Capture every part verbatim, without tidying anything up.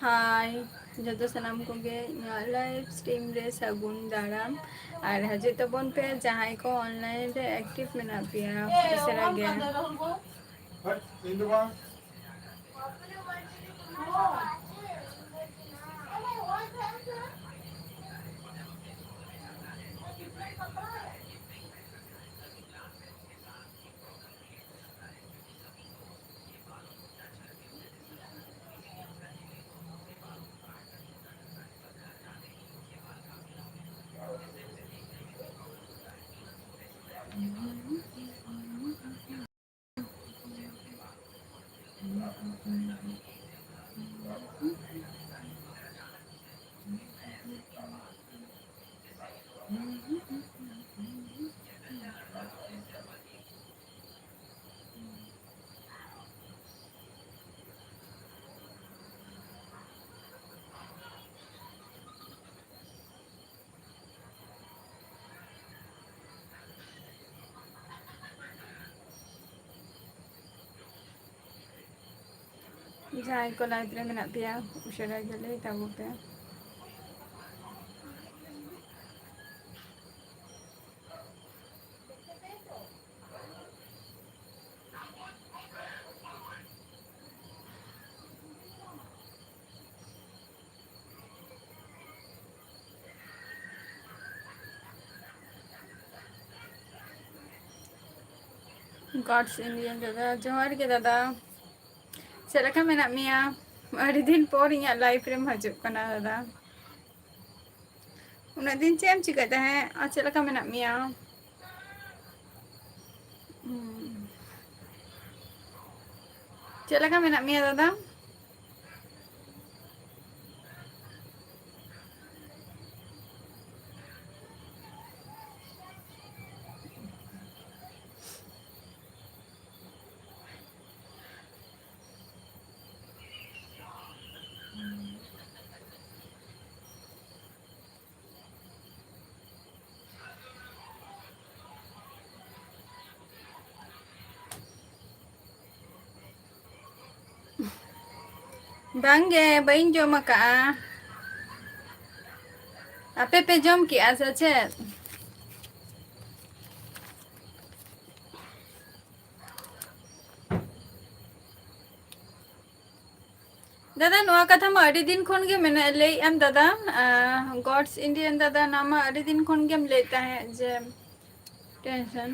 ᱦᱟᱭ, ᱡᱚᱛᱚ ᱥᱟᱱᱟᱢ ᱠᱚᱜᱮ ᱤᱧᱟᱹᱜ live stream ᱨᱮ ᱥᱟᱹᱜᱩᱱ ᱫᱟᱨᱟᱢ᱾ ᱟᱨ ᱦᱤᱡᱩᱜ ᱛᱟᱵᱚᱱ ᱯᱮ ᱡᱟᱦᱟᱸᱭ ᱠᱚ online ᱨᱮ active ᱢᱮᱱᱟᱜ ᱯᱮᱭᱟ ᱩᱥᱟᱹᱨᱟ ᱜᱮ᱾ ᱡᱟᱦᱟᱸᱭ ᱠᱚ live ᱨᱮ ᱢᱮᱱᱟᱜ ᱯᱮᱭᱟ, ᱩᱥᱟᱹᱨᱟ ᱜᱮ ᱞᱟᱹᱭ ᱛᱟᱵᱚ ᱯᱮ᱾ God's Indian ᱫᱟᱫᱟ, ᱡᱚᱦᱟᱨ ᱜᱮ ᱫᱟᱫᱟ᱾ ᱪᱮᱫ ᱞᱮᱠᱟ ᱢᱮᱱᱟᱜ ᱢᱮᱭᱟ? ᱟᱹᱰᱤ ᱫᱤᱱ ᱯᱚᱨ ᱤᱧᱟᱹᱜ live ᱨᱮᱢ ᱦᱤᱡᱩᱜ ᱠᱟᱱᱟ ᱫᱟᱫᱟ᱾ ᱩᱱᱟᱹᱜ ᱫᱤᱱ ᱪᱮᱫ ᱮᱢ ᱪᱤᱠᱟᱹᱭᱮᱫ ᱛᱟᱦᱮᱸᱫ? ᱟᱨ ᱪᱮᱫ ᱞᱮᱠᱟ ᱢᱮᱱᱟᱜ ᱢᱮᱭᱟ? ᱦᱩᱸ᱾ ᱪᱮᱫ ᱞᱮᱠᱟ ᱢᱮᱱᱟᱜ ᱢᱮᱭᱟ ᱫᱟᱫᱟ? ᱵᱟᱝᱜᱮ, ᱵᱟᱹᱧ ᱡᱚᱢ ᱟᱠᱟᱜᱼᱟ᱾ ᱟᱯᱮ ᱯᱮ ᱡᱚᱢ ᱠᱮᱜᱼᱟ ᱥᱮ ᱪᱮᱫ? ᱫᱟᱫᱟ, ᱱᱚᱣᱟ ᱠᱟᱛᱷᱟ ᱢᱟ ᱟᱹᱰᱤ ᱫᱤᱱ ᱠᱷᱚᱱ ᱜᱮ ᱢᱮᱱᱟᱜ, ᱞᱟᱹᱭᱮᱫ ᱟᱢ ᱫᱟᱫᱟ, ᱟᱸ, God's Indian ᱫᱟᱫᱟ, ᱱᱚᱣᱟ ᱢᱟ ᱟᱹᱰᱤ ᱫᱤᱱ ᱠᱷᱚᱱ ᱜᱮᱢ ᱞᱟᱹᱭᱮᱫ ᱛᱟᱦᱮᱸᱫ ᱡᱮ tension᱾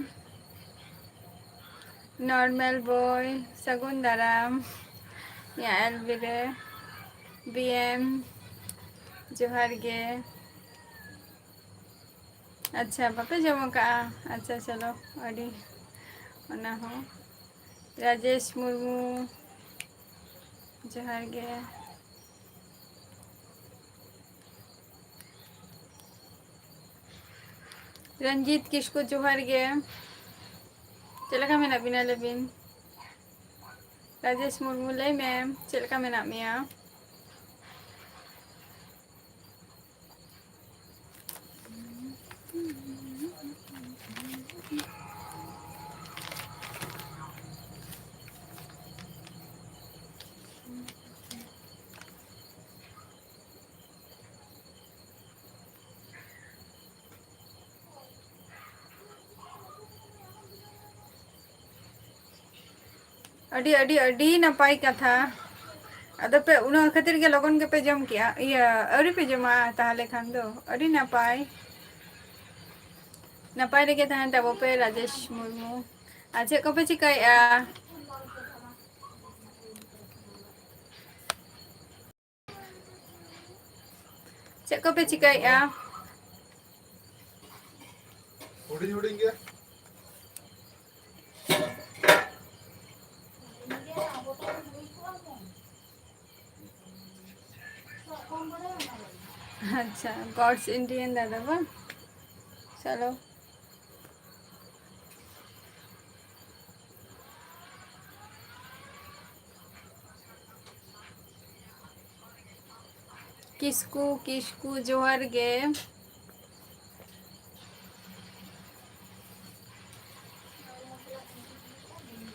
Normal boy, ᱥᱟᱹᱜᱩᱱ ᱫᱟᱨᱟᱢ᱾ ᱤᱧᱟᱹᱜ ᱮᱞ ᱵᱤ ᱨᱮ ᱵᱤ ᱮᱢ, ᱡᱚᱦᱟᱨ ᱜᱮ᱾ ᱟᱪᱪᱷᱟ, ᱵᱟᱯᱮ ᱡᱚᱢ ᱟᱠᱟᱜᱼᱟ? ᱟᱪᱪᱷᱟ, ᱪᱚᱞᱚ, ᱟᱹᱰᱤ ᱚᱱᱟ ᱦᱚᱸ᱾ ᱨᱟᱡᱮᱥ ᱢᱩᱨᱢᱩ, ᱡᱚᱦᱟᱨ ᱜᱮ᱾ ᱨᱚᱧᱡᱤᱛ ᱠᱤᱥᱠᱩ, ᱡᱚᱦᱟᱨ ᱜᱮ᱾ ᱪᱮᱫ ᱞᱮᱠᱟ ᱢᱮᱱᱟᱜ ᱵᱤᱱᱟ, ᱞᱟᱹᱭ ᱵᱤᱱ? ᱨᱟᱡᱮᱥ ᱢᱩᱨᱢᱩ, ᱞᱟᱹᱭ ᱢᱮ, ᱪᱮᱫ ᱞᱮᱠᱟ ᱢᱮᱱᱟᱜ ᱢᱮᱭᱟ? ᱟᱹᱰᱤ, ᱟᱹᱰᱤ, ᱟᱹᱰᱤ ᱱᱟᱯᱟᱭ ᱠᱟᱛᱷᱟ᱾ ᱟᱫᱚ ᱯᱮ, ᱩᱱᱟᱹᱜ ᱠᱷᱟᱹᱛᱤᱨ ᱜᱮ ᱞᱚᱜᱚᱱ ᱜᱮᱯᱮ ᱡᱚᱢ ᱠᱮᱜᱼᱟ? ᱤᱭᱟᱹ, ᱟᱹᱣᱨᱤ ᱯᱮ ᱡᱚᱢᱟ ᱛᱟᱦᱚᱞᱮ ᱠᱷᱟᱱ ᱫᱚ? ᱟᱹᱰᱤ ᱱᱟᱯᱟᱭ᱾ ᱱᱟᱯᱟᱭ ᱨᱮᱜᱮ ᱛᱟᱦᱮᱱ ᱛᱟᱵᱚ ᱯᱮ, ᱨᱟᱡᱮᱥ ᱢᱩᱨᱢᱩ᱾ ᱟᱨ ᱪᱮᱫ ᱠᱚᱯᱮ ᱪᱤᱠᱟᱹᱭᱮᱜᱼᱟ? ᱪᱮᱫ ᱠᱚᱯᱮ ᱪᱤᱠᱟᱹᱭᱮᱜᱼᱟ? ᱦᱩᱰᱤᱧ ᱦᱩᱰᱤᱧ ᱜᱮ᱾ ᱟᱪᱪᱷᱟ, God's Indian ᱫᱟᱫᱟ ᱵᱟᱝ? ᱪᱚᱞᱚ᱾ ᱠᱤᱥᱠᱩ, ᱠᱤᱥᱠᱩ, ᱡᱚᱦᱟᱨ ᱜᱮ᱾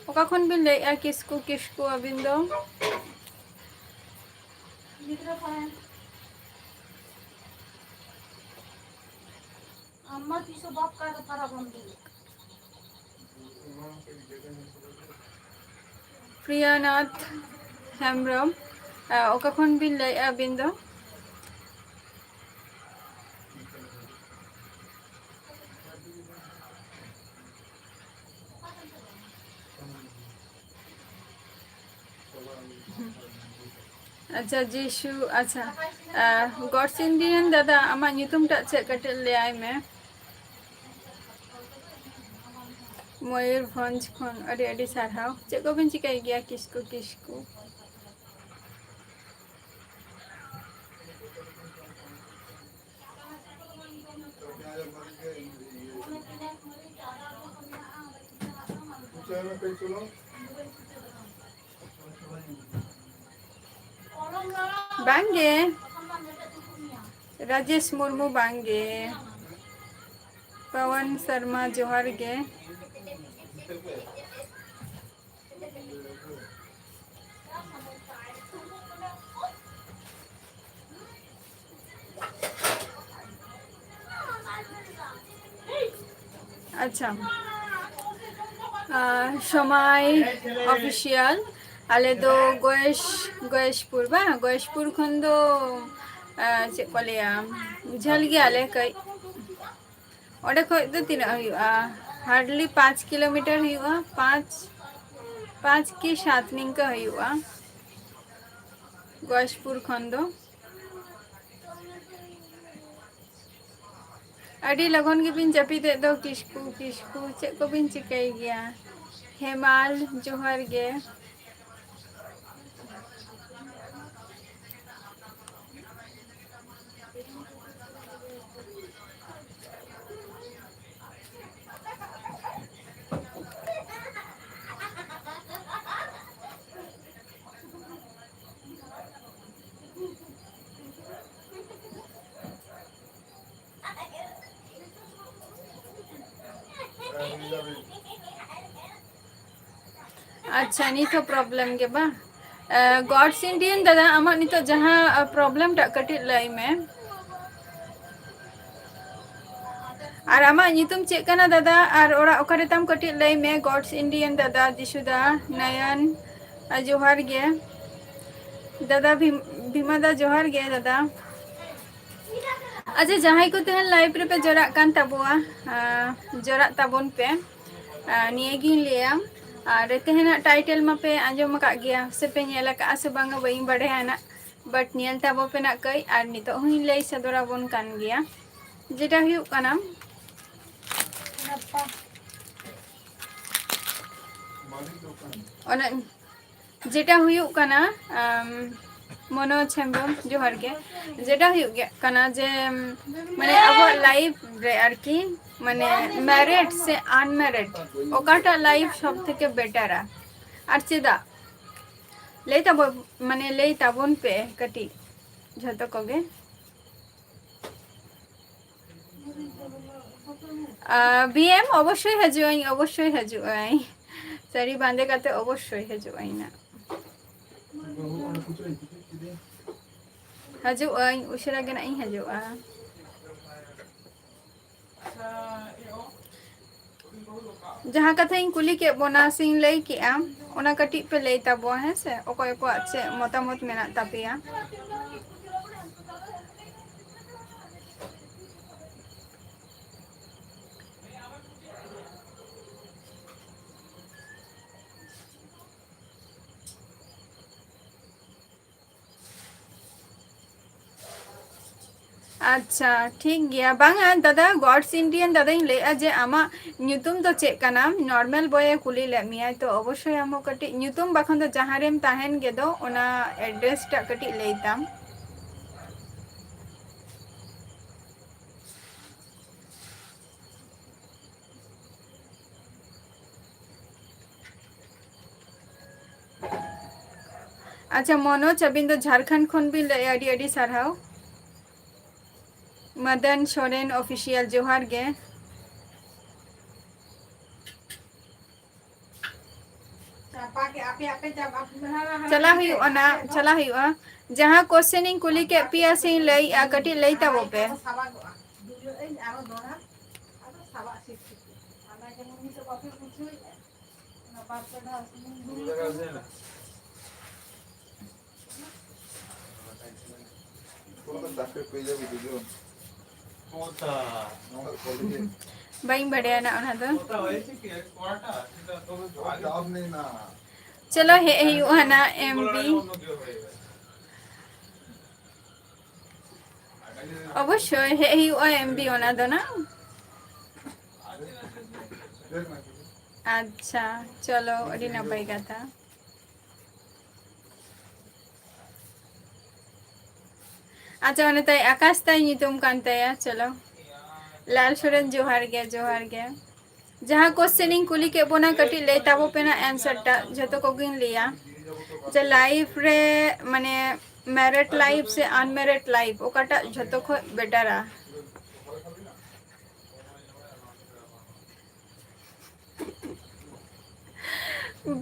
ᱚᱠᱟ ᱠᱷᱚᱱ ᱵᱤᱱ ᱞᱟᱹᱭᱮᱜᱼᱟ ᱠᱤᱥᱠᱩ, ᱠᱤᱥᱠᱩ ᱟᱹᱵᱤᱱ ᱫᱚ? ᱟᱢ ᱢᱟ ᱛᱤᱥ ᱦᱚᱸ ᱵᱟᱯ ᱠᱟᱨ ᱯᱟᱨᱟᱵᱽ ᱵᱚᱱ ᱫᱩᱲᱩᱵ᱾ ᱯᱨᱤᱭᱟᱱᱟᱛᱷ ᱦᱮᱢᱵᱨᱚᱢ, ᱟ, ᱚᱠᱟ ᱠᱷᱚᱱ ᱵᱤᱱ ᱞᱟᱹᱭᱮᱫᱼᱟ ᱟᱹᱵᱤᱱ ᱫᱚ? ᱟᱪᱪᱷᱟ, ᱡᱤᱥᱩ, ᱟᱪᱪᱷᱟ᱾ ᱟ, ᱜᱚᱰᱥᱮ ᱤᱱᱰᱤᱭᱟᱱ ᱫᱟᱫᱟ, ᱟᱢᱟᱜ ᱧᱩᱛᱩᱢ ᱴᱟᱜ ᱪᱮᱫ? ᱠᱟᱹᱴᱤᱡ ᱞᱟᱹᱭᱟᱭ ᱢᱮ᱾ ᱢᱚᱭᱩᱨᱵᱷᱚᱸᱡᱽ ᱠᱷᱚᱱ ᱟᱹᱰᱤ ᱟᱹᱰᱤ ᱥᱟᱨᱦᱟᱣ᱾ ᱪᱮᱫ ᱠᱚᱵᱤᱱ ᱪᱤᱠᱟᱹᱭ ᱜᱮᱭᱟ ᱠᱤᱥᱠᱩ ᱠᱤᱥᱠᱩ? ᱵᱟᱝᱜᱮ᱾ ᱨᱟᱡᱮᱥ ᱢᱩᱨᱢᱩ ᱵᱟᱝᱜᱮ᱾ ᱯᱚᱣᱚᱱ ᱥᱚᱨᱢᱟ ᱡᱚᱦᱟᱨ ᱜᱮ᱾ ᱟᱪᱪᱷᱟ, ᱟᱨ ᱥᱚᱢᱟᱭ ᱚᱯᱷᱤᱥᱤᱭᱟᱞ, ᱟᱞᱮ ᱫᱚ ᱜᱚᱭᱮᱥ, ᱜᱚᱭᱮᱥᱯᱩᱨ ᱵᱟᱝ, ᱜᱚᱭᱮᱥᱯᱩᱨ ᱠᱷᱚᱱ ᱫᱚ, ᱟᱨ ᱪᱮᱫ ᱠᱚ ᱞᱟᱹᱭᱟ, ᱡᱷᱟᱹᱞ ᱜᱮᱭᱟᱞᱮ ᱠᱟᱹᱡ᱾ ᱚᱸᱰᱮ ᱠᱷᱚᱡ ᱫᱚ ᱛᱤᱱᱟᱹᱜ ᱦᱩᱭᱩᱜᱼᱟ? ᱦᱟᱨᱰᱞᱤ ᱯᱟᱸᱪ ᱠᱤᱞᱳᱢᱤᱴᱟᱨ ᱦᱩᱭᱩᱜᱼᱟ, ᱯᱟᱸᱪ, ᱯᱟᱸᱪ ᱠᱤ ᱥᱟᱛ ᱱᱤᱝᱠᱟᱹ ᱦᱩᱭᱩᱜᱼᱟ ᱜᱚᱭᱮᱥᱯᱩᱨ ᱠᱷᱚᱱ ᱫᱚ᱾ ᱟᱹᱰᱤ ᱞᱚᱜᱚᱱ ᱜᱮᱵᱤᱱ ᱡᱟᱹᱯᱤᱫᱮᱫ ᱫᱚ ᱠᱤᱥᱠᱩ, ᱠᱤᱥᱠᱩ, ᱪᱮᱫ ᱠᱚᱵᱤᱱ ᱪᱤᱠᱟᱹᱭ ᱜᱮᱭᱟ? ᱦᱮᱢᱟᱞ, ᱡᱚᱦᱟᱨ ᱜᱮ᱾ ᱟᱪᱪᱷᱟ, ᱱᱤᱛ ᱦᱚᱸ ᱯᱨᱚᱵᱞᱮᱢ ᱜᱮ ᱵᱟᱝ? ᱜᱚᱰᱥ ᱤᱱᱰᱤᱭᱟᱱ ᱫᱟᱫᱟ, ᱟᱢᱟᱜ ᱱᱤᱛᱚᱜ ᱡᱟᱦᱟᱸ ᱯᱨᱚᱵᱞᱮᱢ ᱴᱟᱜ ᱠᱟᱹᱴᱤᱡ ᱞᱟᱹᱭ ᱢᱮ᱾ ᱟᱨ ᱟᱢᱟᱜ ᱧᱩᱛᱩᱢ ᱪᱮᱫ ᱠᱟᱱᱟ ᱫᱟᱫᱟ? ᱟᱨ ᱚᱲᱟᱜ ᱚᱠᱟᱨᱮ ᱛᱟᱢ ᱠᱟᱹᱴᱤᱡ ᱞᱟᱹᱭ ᱢᱮ᱾ ᱜᱚᱰᱥ ᱤᱱᱰᱤᱭᱟᱱ ᱫᱟᱫᱟ, ᱡᱤᱥᱩ ᱫᱟ, ᱱᱟᱭᱟᱱ, ᱟᱨ ᱡᱚᱦᱟᱨ ᱜᱮ ᱫᱟᱫᱟ, ᱵᱷᱤᱢ-, ᱵᱷᱤᱢᱟ ᱫᱟ ᱡᱚᱦᱟᱨ ᱜᱮ ᱫᱟᱫᱟ᱾ ᱟᱪᱪᱷᱟ, ᱡᱟᱦᱟᱸᱭ ᱠᱚ ᱛᱮᱦᱮᱧ ᱞᱟᱭᱤᱵᱷ ᱨᱮᱯᱮ ᱡᱚᱲᱟᱜ ᱠᱟᱱ ᱛᱟᱵᱚᱣᱟ, ᱟᱸ, ᱡᱚᱲᱟᱜ ᱛᱟᱵᱚᱱ ᱯᱮ᱾ ᱟᱸ, ᱱᱤᱭᱟᱹ ᱜᱤᱧ ᱞᱟᱹᱭᱟ, ᱟᱨ ᱛᱮᱦᱮᱧᱟᱜ ᱴᱟᱭᱴᱮᱞ ᱢᱟᱯᱮ ᱟᱸᱡᱚᱢ ᱟᱠᱟᱫ ᱜᱮᱭᱟ ᱥᱮ ᱯᱮ ᱧᱮᱞ ᱟᱠᱟᱫᱼᱟ ᱥᱮ ᱵᱟᱝᱟ, ᱵᱟᱹᱧ ᱵᱟᱲᱟᱭᱟ ᱱᱟᱜ, but ᱧᱮᱞ ᱛᱟᱵᱚ ᱯᱮ ᱱᱟᱜ ᱠᱟᱹᱡ, ᱟᱨ ᱱᱤᱛᱚᱜ ᱦᱚᱸᱧ ᱞᱟᱹᱭ ᱥᱚᱫᱚᱨ ᱟᱵᱚᱱ ᱠᱟᱱ ᱜᱮᱭᱟ᱾ ᱡᱮᱴᱟ ᱦᱩᱭᱩᱜ ᱠᱟᱱᱟ, ᱚᱱᱮ ᱡᱮᱴᱟ ᱦᱩᱭᱩᱜ ᱠᱟᱱᱟ, ᱟᱢ, ᱢᱚᱱᱳᱡᱽ ᱦᱮᱢᱵᱨᱚᱢ, ᱡᱚᱦᱟᱨ ᱜᱮ᱾ ᱡᱮᱴᱟ ᱦᱩᱭᱩᱜ ᱜᱮ ᱠᱟᱱᱟ ᱡᱮ, ᱢᱟᱱᱮ, ᱟᱵᱚᱣᱟᱜ ᱞᱟᱭᱤᱯᱷ ᱨᱮ ᱟᱨᱠᱤ, ᱢᱟᱱᱮ, ᱢᱮᱨᱤᱰ ᱥᱮ ᱟᱱᱢᱮᱨᱤᱰ, ᱚᱠᱟᱴᱟᱜ ᱞᱟᱭᱤᱯᱷ ᱥᱚᱵ ᱛᱷᱮᱠᱮ ᱵᱮᱴᱟᱨᱟ, ᱟᱨ ᱪᱮᱫᱟᱜ? ᱞᱟᱹᱭ ᱛᱟᱵᱚ-, ᱢᱟᱱᱮ, ᱞᱟᱹᱭ ᱛᱟᱵᱚᱱ ᱯᱮ ᱠᱟᱹᱴᱤᱡ ᱡᱷᱚᱛᱚ ᱠᱚᱜᱮ᱾ ᱟᱨ ᱵᱤ ᱮᱢ ᱚᱵᱚᱥᱥᱳᱭ ᱦᱤᱡᱩᱜ ᱟᱹᱧ, ᱚᱵᱚᱥᱥᱳᱭ ᱦᱤᱡᱩᱜ ᱟᱹᱧ᱾ ᱥᱟᱹᱲᱤ ᱵᱟᱸᱫᱮ ᱠᱟᱛᱮ ᱚᱵᱚᱥᱥᱳᱭ ᱦᱤᱡᱩᱜ ᱟᱹᱧ ᱱᱟᱜ᱾ ᱦᱤᱡᱩᱜ ᱟᱹᱧ, ᱩᱥᱟᱹᱨᱟ ᱜᱮ ᱱᱟᱜ ᱤᱧ ᱦᱤᱡᱩᱜᱼᱟ᱾ ᱡᱟᱦᱟᱸ ᱠᱟᱛᱷᱟᱧ ᱠᱩᱞᱤ ᱠᱮᱫ ᱵᱚᱱᱟ ᱥᱮᱧ ᱞᱟᱹᱭ ᱠᱮᱫᱼᱟ, ᱚᱱᱟ ᱠᱟᱹᱴᱤᱡ ᱯᱮ ᱞᱟᱹᱭ ᱛᱟᱵᱚᱣᱟ, ᱦᱮᱸ ᱥᱮ? ᱚᱠᱚᱭ ᱚᱠᱚᱭᱟᱜ ᱪᱮᱫ ᱢᱚᱛᱟᱢᱚᱛ ᱢᱮᱱᱟᱜ ᱛᱟᱯᱮᱭᱟ? ᱟᱪᱪᱷᱟ, ᱴᱷᱤᱠ ᱜᱮᱭᱟ᱾ ᱵᱟᱝᱟ ᱫᱟᱫᱟ, ᱜᱚᱰᱥ ᱤᱱᱰᱤᱭᱟᱱ ᱫᱟᱫᱟᱧ ᱞᱟᱹᱭᱮᱫᱼᱟ ᱡᱮ ᱟᱢᱟᱜ ᱧᱩᱛᱩᱢ ᱫᱚ ᱪᱮᱫ ᱠᱟᱱᱟ? ᱱᱚᱨᱢᱟᱞ ᱵᱚᱭᱮ ᱠᱩᱞᱤ ᱞᱮᱫ ᱢᱮᱭᱟᱭ, ᱛᱚ ᱚᱵᱚᱥᱥᱳᱭ ᱟᱢ ᱦᱚᱸ ᱠᱟᱹᱴᱤᱡ ᱧᱩᱛᱩᱢ ᱵᱟᱠᱷᱟᱱ ᱫᱚ ᱡᱟᱦᱟᱸ ᱨᱮᱢ ᱛᱟᱦᱮᱱ ᱜᱮᱫᱚ, ᱚᱱᱟ ᱮᱰᱨᱮᱥ ᱴᱟᱜ ᱠᱟᱹᱴᱤᱡ ᱞᱟᱹᱭ ᱛᱟᱢ᱾ ᱟᱪᱪᱷᱟ ᱢᱚᱱᱳᱡᱽ, ᱟᱹᱵᱤᱱ ᱫᱚ ᱡᱷᱟᱲᱠᱷᱚᱸᱰ ᱠᱷᱚᱱ ᱵᱤᱱ ᱞᱟᱹᱭᱮᱫᱼᱟ, ᱟᱹᱰᱤ ᱟᱹᱰᱤ ᱥᱟᱨᱦᱟᱣ᱾ ᱢᱟᱫᱟᱱ ᱥᱚᱨᱮᱱ ᱚᱯᱷᱤᱥᱤᱭᱟᱞ, ᱡᱚᱦᱟᱨ ᱜᱮ᱾ ᱪᱟᱞᱟᱣ ᱦᱩᱭᱩᱜᱼᱟ ᱱᱟ, ᱪᱟᱞᱟᱣ ᱦᱩᱭᱩᱜᱼᱟ᱾ ᱡᱟᱦᱟᱸ question ᱤᱧ ᱠᱩᱞᱤ ᱠᱮᱫ ᱯᱮᱭᱟ ᱥᱮᱧ ᱞᱟᱹᱭᱮᱜᱼᱟ, ᱠᱟᱹᱴᱤᱡ ᱞᱟᱹᱭ ᱛᱟᱵᱚ ᱯᱮ᱾ ᱵᱟᱹᱧ ᱵᱟᱰᱟᱭᱟ ᱱᱟ ᱚᱱᱟ ᱫᱚ᱾ ᱪᱚᱞᱚ, ᱦᱮᱡ ᱦᱩᱭᱩᱜᱼᱟ ᱱᱟ ᱮᱢ ᱵᱤ᱾ ᱚᱵᱚᱥᱥᱳᱭ ᱦᱮᱡ ᱦᱩᱭᱩᱜᱼᱟ ᱮᱢ ᱵᱤ ᱚᱱᱟ ᱫᱚ ᱱᱟ᱾ ᱟᱪᱪᱷᱟ, ᱪᱚᱞᱚ, ᱟᱹᱰᱤ ᱱᱟᱯᱟᱭ ᱠᱟᱛᱷᱟ᱾ ᱟᱪᱪᱷᱟ, ᱚᱱᱮ ᱛᱟᱭ ᱟᱠᱟᱥ ᱛᱟᱭ ᱧᱩᱛᱩᱢ ᱠᱟᱱ ᱛᱟᱭᱟ᱾ ᱪᱚᱞᱚ, ᱞᱟᱞ ᱥᱚᱨᱮᱱ, ᱡᱚᱦᱟᱨ ᱜᱮ, ᱡᱚᱦᱟᱨ ᱜᱮ᱾ ᱡᱟᱦᱟᱸ question ᱤᱧ ᱠᱩᱞᱤ ᱠᱮᱫ ᱵᱚᱱᱟ, ᱠᱟᱹᱴᱤᱡ ᱞᱟᱹᱭ ᱛᱟᱵᱚ ᱯᱮ ᱱᱟ answer ᱴᱟᱜ, ᱡᱷᱚᱛᱚ ᱠᱚᱜᱮᱧ ᱞᱟᱹᱭᱟ᱾ ᱡᱮ life ᱨᱮ, ᱢᱟᱱᱮ, married life ᱥᱮ unmarried life, ᱚᱠᱟᱴᱟᱜ ᱡᱷᱚᱛᱚ ᱠᱷᱚᱱ betterᱟ?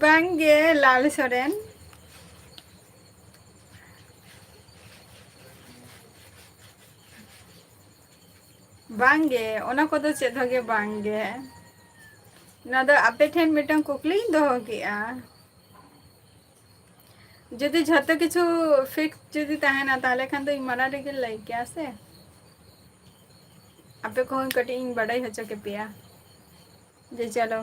ᱵᱟᱝᱜᱮ ᱞᱟᱞ ᱥᱚᱨᱮᱱ, ᱵᱟᱝᱜᱮ, ᱚᱱᱟ ᱠᱚᱫᱚ ᱪᱮᱫ ᱦᱚᱸ ᱜᱮ ᱵᱟᱝᱜᱮ᱾ ᱱᱚᱣᱟ ᱫᱚ ᱟᱯᱮ ᱴᱷᱮᱱ ᱢᱤᱫᱴᱟᱝ ᱠᱩᱠᱞᱤᱧ ᱫᱚᱦᱚ ᱠᱮᱜᱼᱟ᱾ ᱡᱩᱫᱤ ᱡᱷᱚᱛᱚ ᱠᱤᱪᱷᱩ fix ᱡᱩᱫᱤ ᱛᱟᱦᱮᱱᱟ, ᱛᱟᱦᱚᱞᱮ ᱠᱷᱟᱱ ᱫᱚ ᱤᱧ ᱢᱟᱲᱟᱝ ᱨᱮᱜᱮ ᱞᱟᱹᱭ ᱠᱮᱭᱟ ᱥᱮ᱾ ᱟᱯᱮ ᱠᱚᱦᱚᱸ ᱠᱟᱹᱴᱤᱡ ᱤᱧ ᱵᱟᱰᱟᱭ ᱦᱚᱪᱚ ᱠᱮᱯᱮᱭᱟ ᱡᱮ ᱪᱚᱞᱚ᱾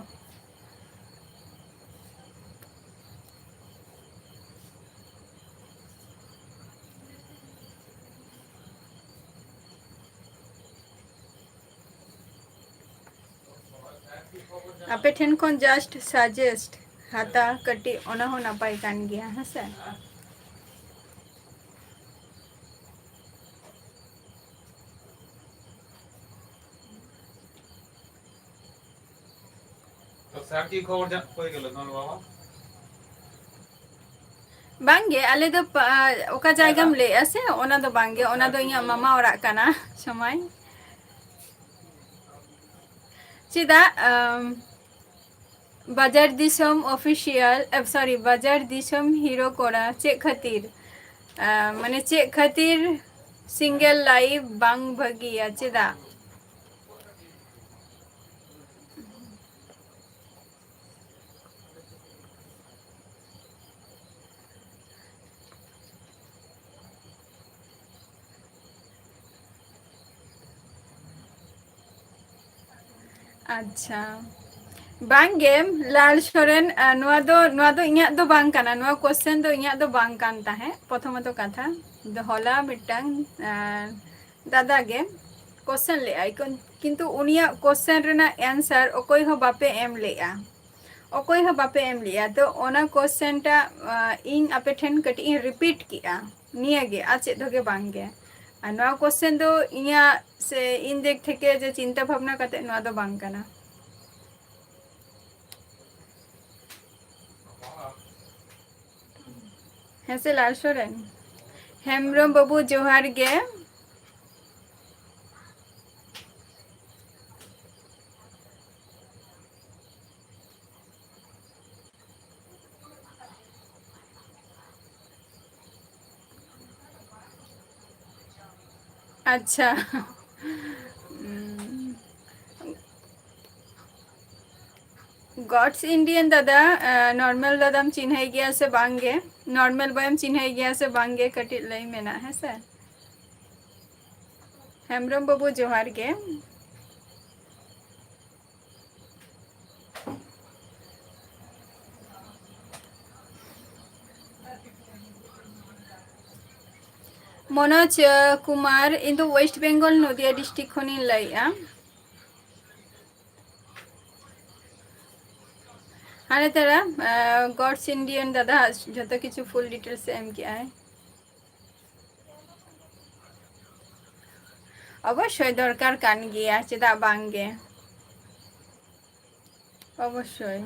ᱟᱯᱮ ᱴᱷᱮᱱ ᱠᱷᱚᱱ just suggest ᱦᱟᱛᱟᱣ ᱠᱟᱹᱴᱤᱡ, ᱚᱱᱟ ᱦᱚᱸ ᱱᱟᱯᱟᱭ ᱠᱟᱱ ᱜᱮᱭᱟ, ᱦᱮᱸ ᱥᱮ? তো স্যার কি খবর জা-, কই গেল তোমার বাবা? ᱵᱟᱝᱜᱮ, ᱟᱞᱮ ᱫᱚ ᱯᱟ-, ᱚᱠᱟ ᱡᱟᱭᱜᱟᱢ ᱞᱟᱹᱭᱮᱜᱼᱟ ᱥᱮ, ᱚᱱᱟ ᱫᱚ ᱵᱟᱝᱜᱮ, ᱚᱱᱟ ᱫᱚ ᱤᱧᱟᱹᱜ ᱢᱟᱢᱟ ᱚᱲᱟᱜ ᱠᱟᱱᱟ, ᱥᱚᱢᱟᱭ᱾ ᱪᱮᱫᱟᱜ, ᱟᱢ, ᱵᱟᱡᱟᱨ ᱫᱤᱥᱚᱢ ᱚᱯᱷᱤᱥᱤᱭᱟᱞ, ᱮ, ᱥᱚᱨᱤ, ᱵᱟᱡᱟᱨ ᱫᱤᱥᱚᱢ ᱦᱤᱨᱳ ᱠᱚᱲᱟ, ᱪᱮᱫ ᱠᱷᱟᱹᱛᱤᱨ, ᱟ, ᱢᱟᱱᱮ ᱪᱮᱫ ᱠᱷᱟᱹᱛᱤᱨ ᱥᱤᱝᱜᱮᱞ ᱞᱟᱭᱤᱯᱷ ᱵᱟᱝ ᱵᱷᱟᱹᱜᱤᱭᱟ, ᱪᱮᱫᱟᱜ? ᱟᱪᱪᱷᱟ, ᱵᱟᱝᱜᱮ, ᱞᱟᱞ ᱥᱚᱨᱮᱱ, ᱟ, ᱱᱚᱣᱟ ᱫᱚ, ᱱᱚᱣᱟ ᱫᱚ ᱤᱧᱟᱹᱜ ᱫᱚ ᱵᱟᱝ ᱠᱟᱱᱟ, ᱱᱚᱣᱟ ᱠᱚᱥᱪᱮᱱ ᱫᱚ ᱤᱧᱟᱹᱜ ᱫᱚ ᱵᱟᱝ ᱠᱟᱱ ᱛᱟᱦᱮᱸᱫ᱾ ᱯᱨᱚᱛᱷᱚᱢᱚᱛᱚ ᱠᱟᱛᱷᱟ ᱫᱚ, ᱦᱚᱞᱟ ᱢᱤᱫᱴᱟᱝ, ᱟ, ᱫᱟᱫᱟ ᱜᱮ ᱠᱚᱥᱪᱮᱱ ᱞᱮᱫᱼᱟᱭ, ᱠᱤᱱ-, ᱠᱤᱱᱛᱩ ᱩᱱᱤᱭᱟᱜ ᱠᱚᱥᱪᱮᱱ ᱨᱮᱱᱟᱜ ᱮᱱᱥᱟᱨ ᱚᱠᱚᱭ ᱦᱚᱸ ᱵᱟᱯᱮ ᱮᱢ ᱞᱮᱫᱼᱟ, ᱚᱠᱚᱭ ᱦᱚᱸ ᱵᱟᱯᱮ ᱮᱢ ᱞᱮᱫᱼᱟ᱾ ᱛᱚ ᱚᱱᱟ ᱠᱚᱥᱪᱮᱱᱴᱟ, ᱟ, ᱤᱧ ᱟᱯᱮ ᱴᱷᱮᱱ ᱠᱟᱹᱴᱤᱡ ᱤᱧ ᱨᱤᱯᱤᱴ ᱠᱮᱜᱼᱟ, ᱱᱤᱭᱟᱹᱜᱮ, ᱟᱨ ᱪᱮᱫ ᱦᱚᱸᱜᱮ ᱵᱟᱝᱜᱮ᱾ ᱟᱨ ᱱᱚᱣᱟ ᱠᱚᱥᱪᱮᱱ ᱫᱚ ᱤᱧᱟᱹᱜ ᱥᱮ ᱤᱧ ᱫᱤᱠ ᱛᱷᱮᱠᱮ ᱡᱮ ᱪᱤᱱᱛᱟᱹ ᱵᱷᱟᱵᱽᱱᱟ ᱠᱟᱛᱮ ᱱᱚᱣᱟ ᱫᱚ ᱵᱟᱝ ᱠᱟᱱᱟ᱾ ᱦᱮᱸ ᱥᱮ ᱞᱟᱞ ᱥᱚᱨᱮᱱ? ᱦᱮᱢᱵᱨᱚᱢ ᱵᱟᱹᱵᱩ ᱡᱚᱦᱟᱨ ᱜᱮ᱾ ᱟᱪᱪᱷᱟ᱾ ᱩᱸ, God's Indian ᱫᱟᱫᱟ, ᱟ, ᱱᱚᱨᱢᱮᱞ ᱫᱟᱫᱟᱢ ᱪᱤᱱᱦᱟᱹᱭ ᱜᱮᱭᱟ ᱥᱮ ᱵᱟᱝ ᱜᱮ? ᱱᱚᱨᱢᱮᱞ ᱵᱚᱭᱮᱢ ᱪᱤᱱᱦᱟᱹᱭ ᱜᱮᱭᱟ ᱥᱮ ᱵᱟᱝ ᱜᱮ? ᱠᱟᱹᱴᱤᱡ ᱞᱟᱹᱭ ᱢᱮ ᱱᱟᱜ, ᱦᱮᱸ ᱥᱮ? ᱦᱮᱢᱵᱨᱚᱢ ᱵᱟᱹᱵᱩ, ᱡᱚᱦᱟᱨ ᱜᱮ᱾ ᱢᱚᱱᱳᱡᱽ, ᱟ, ᱠᱩᱢᱟᱨ, ᱤᱧ ᱫᱚ West Bengal, ᱱᱚᱫᱤᱭᱟ district ᱠᱷᱚᱱᱤᱧ ᱞᱟᱹᱭᱮᱜᱼᱟ᱾ ᱦᱟᱱᱮ ᱛᱟᱨᱟ, ᱟ, God's Indian ᱫᱟᱫᱟ ᱡᱷᱚᱛᱚ ᱠᱤᱪᱷᱩ full details ᱮ ᱮᱢ ᱠᱮᱜᱼᱟᱭ᱾ ᱚᱵᱚᱥᱥᱳᱭ ᱫᱚᱨᱠᱟᱨ ᱠᱟᱱ ᱜᱮᱭᱟ, ᱪᱮᱫᱟᱜ ᱵᱟᱝ ᱜᱮ? ᱚᱵᱚᱥᱥᱳᱭ᱾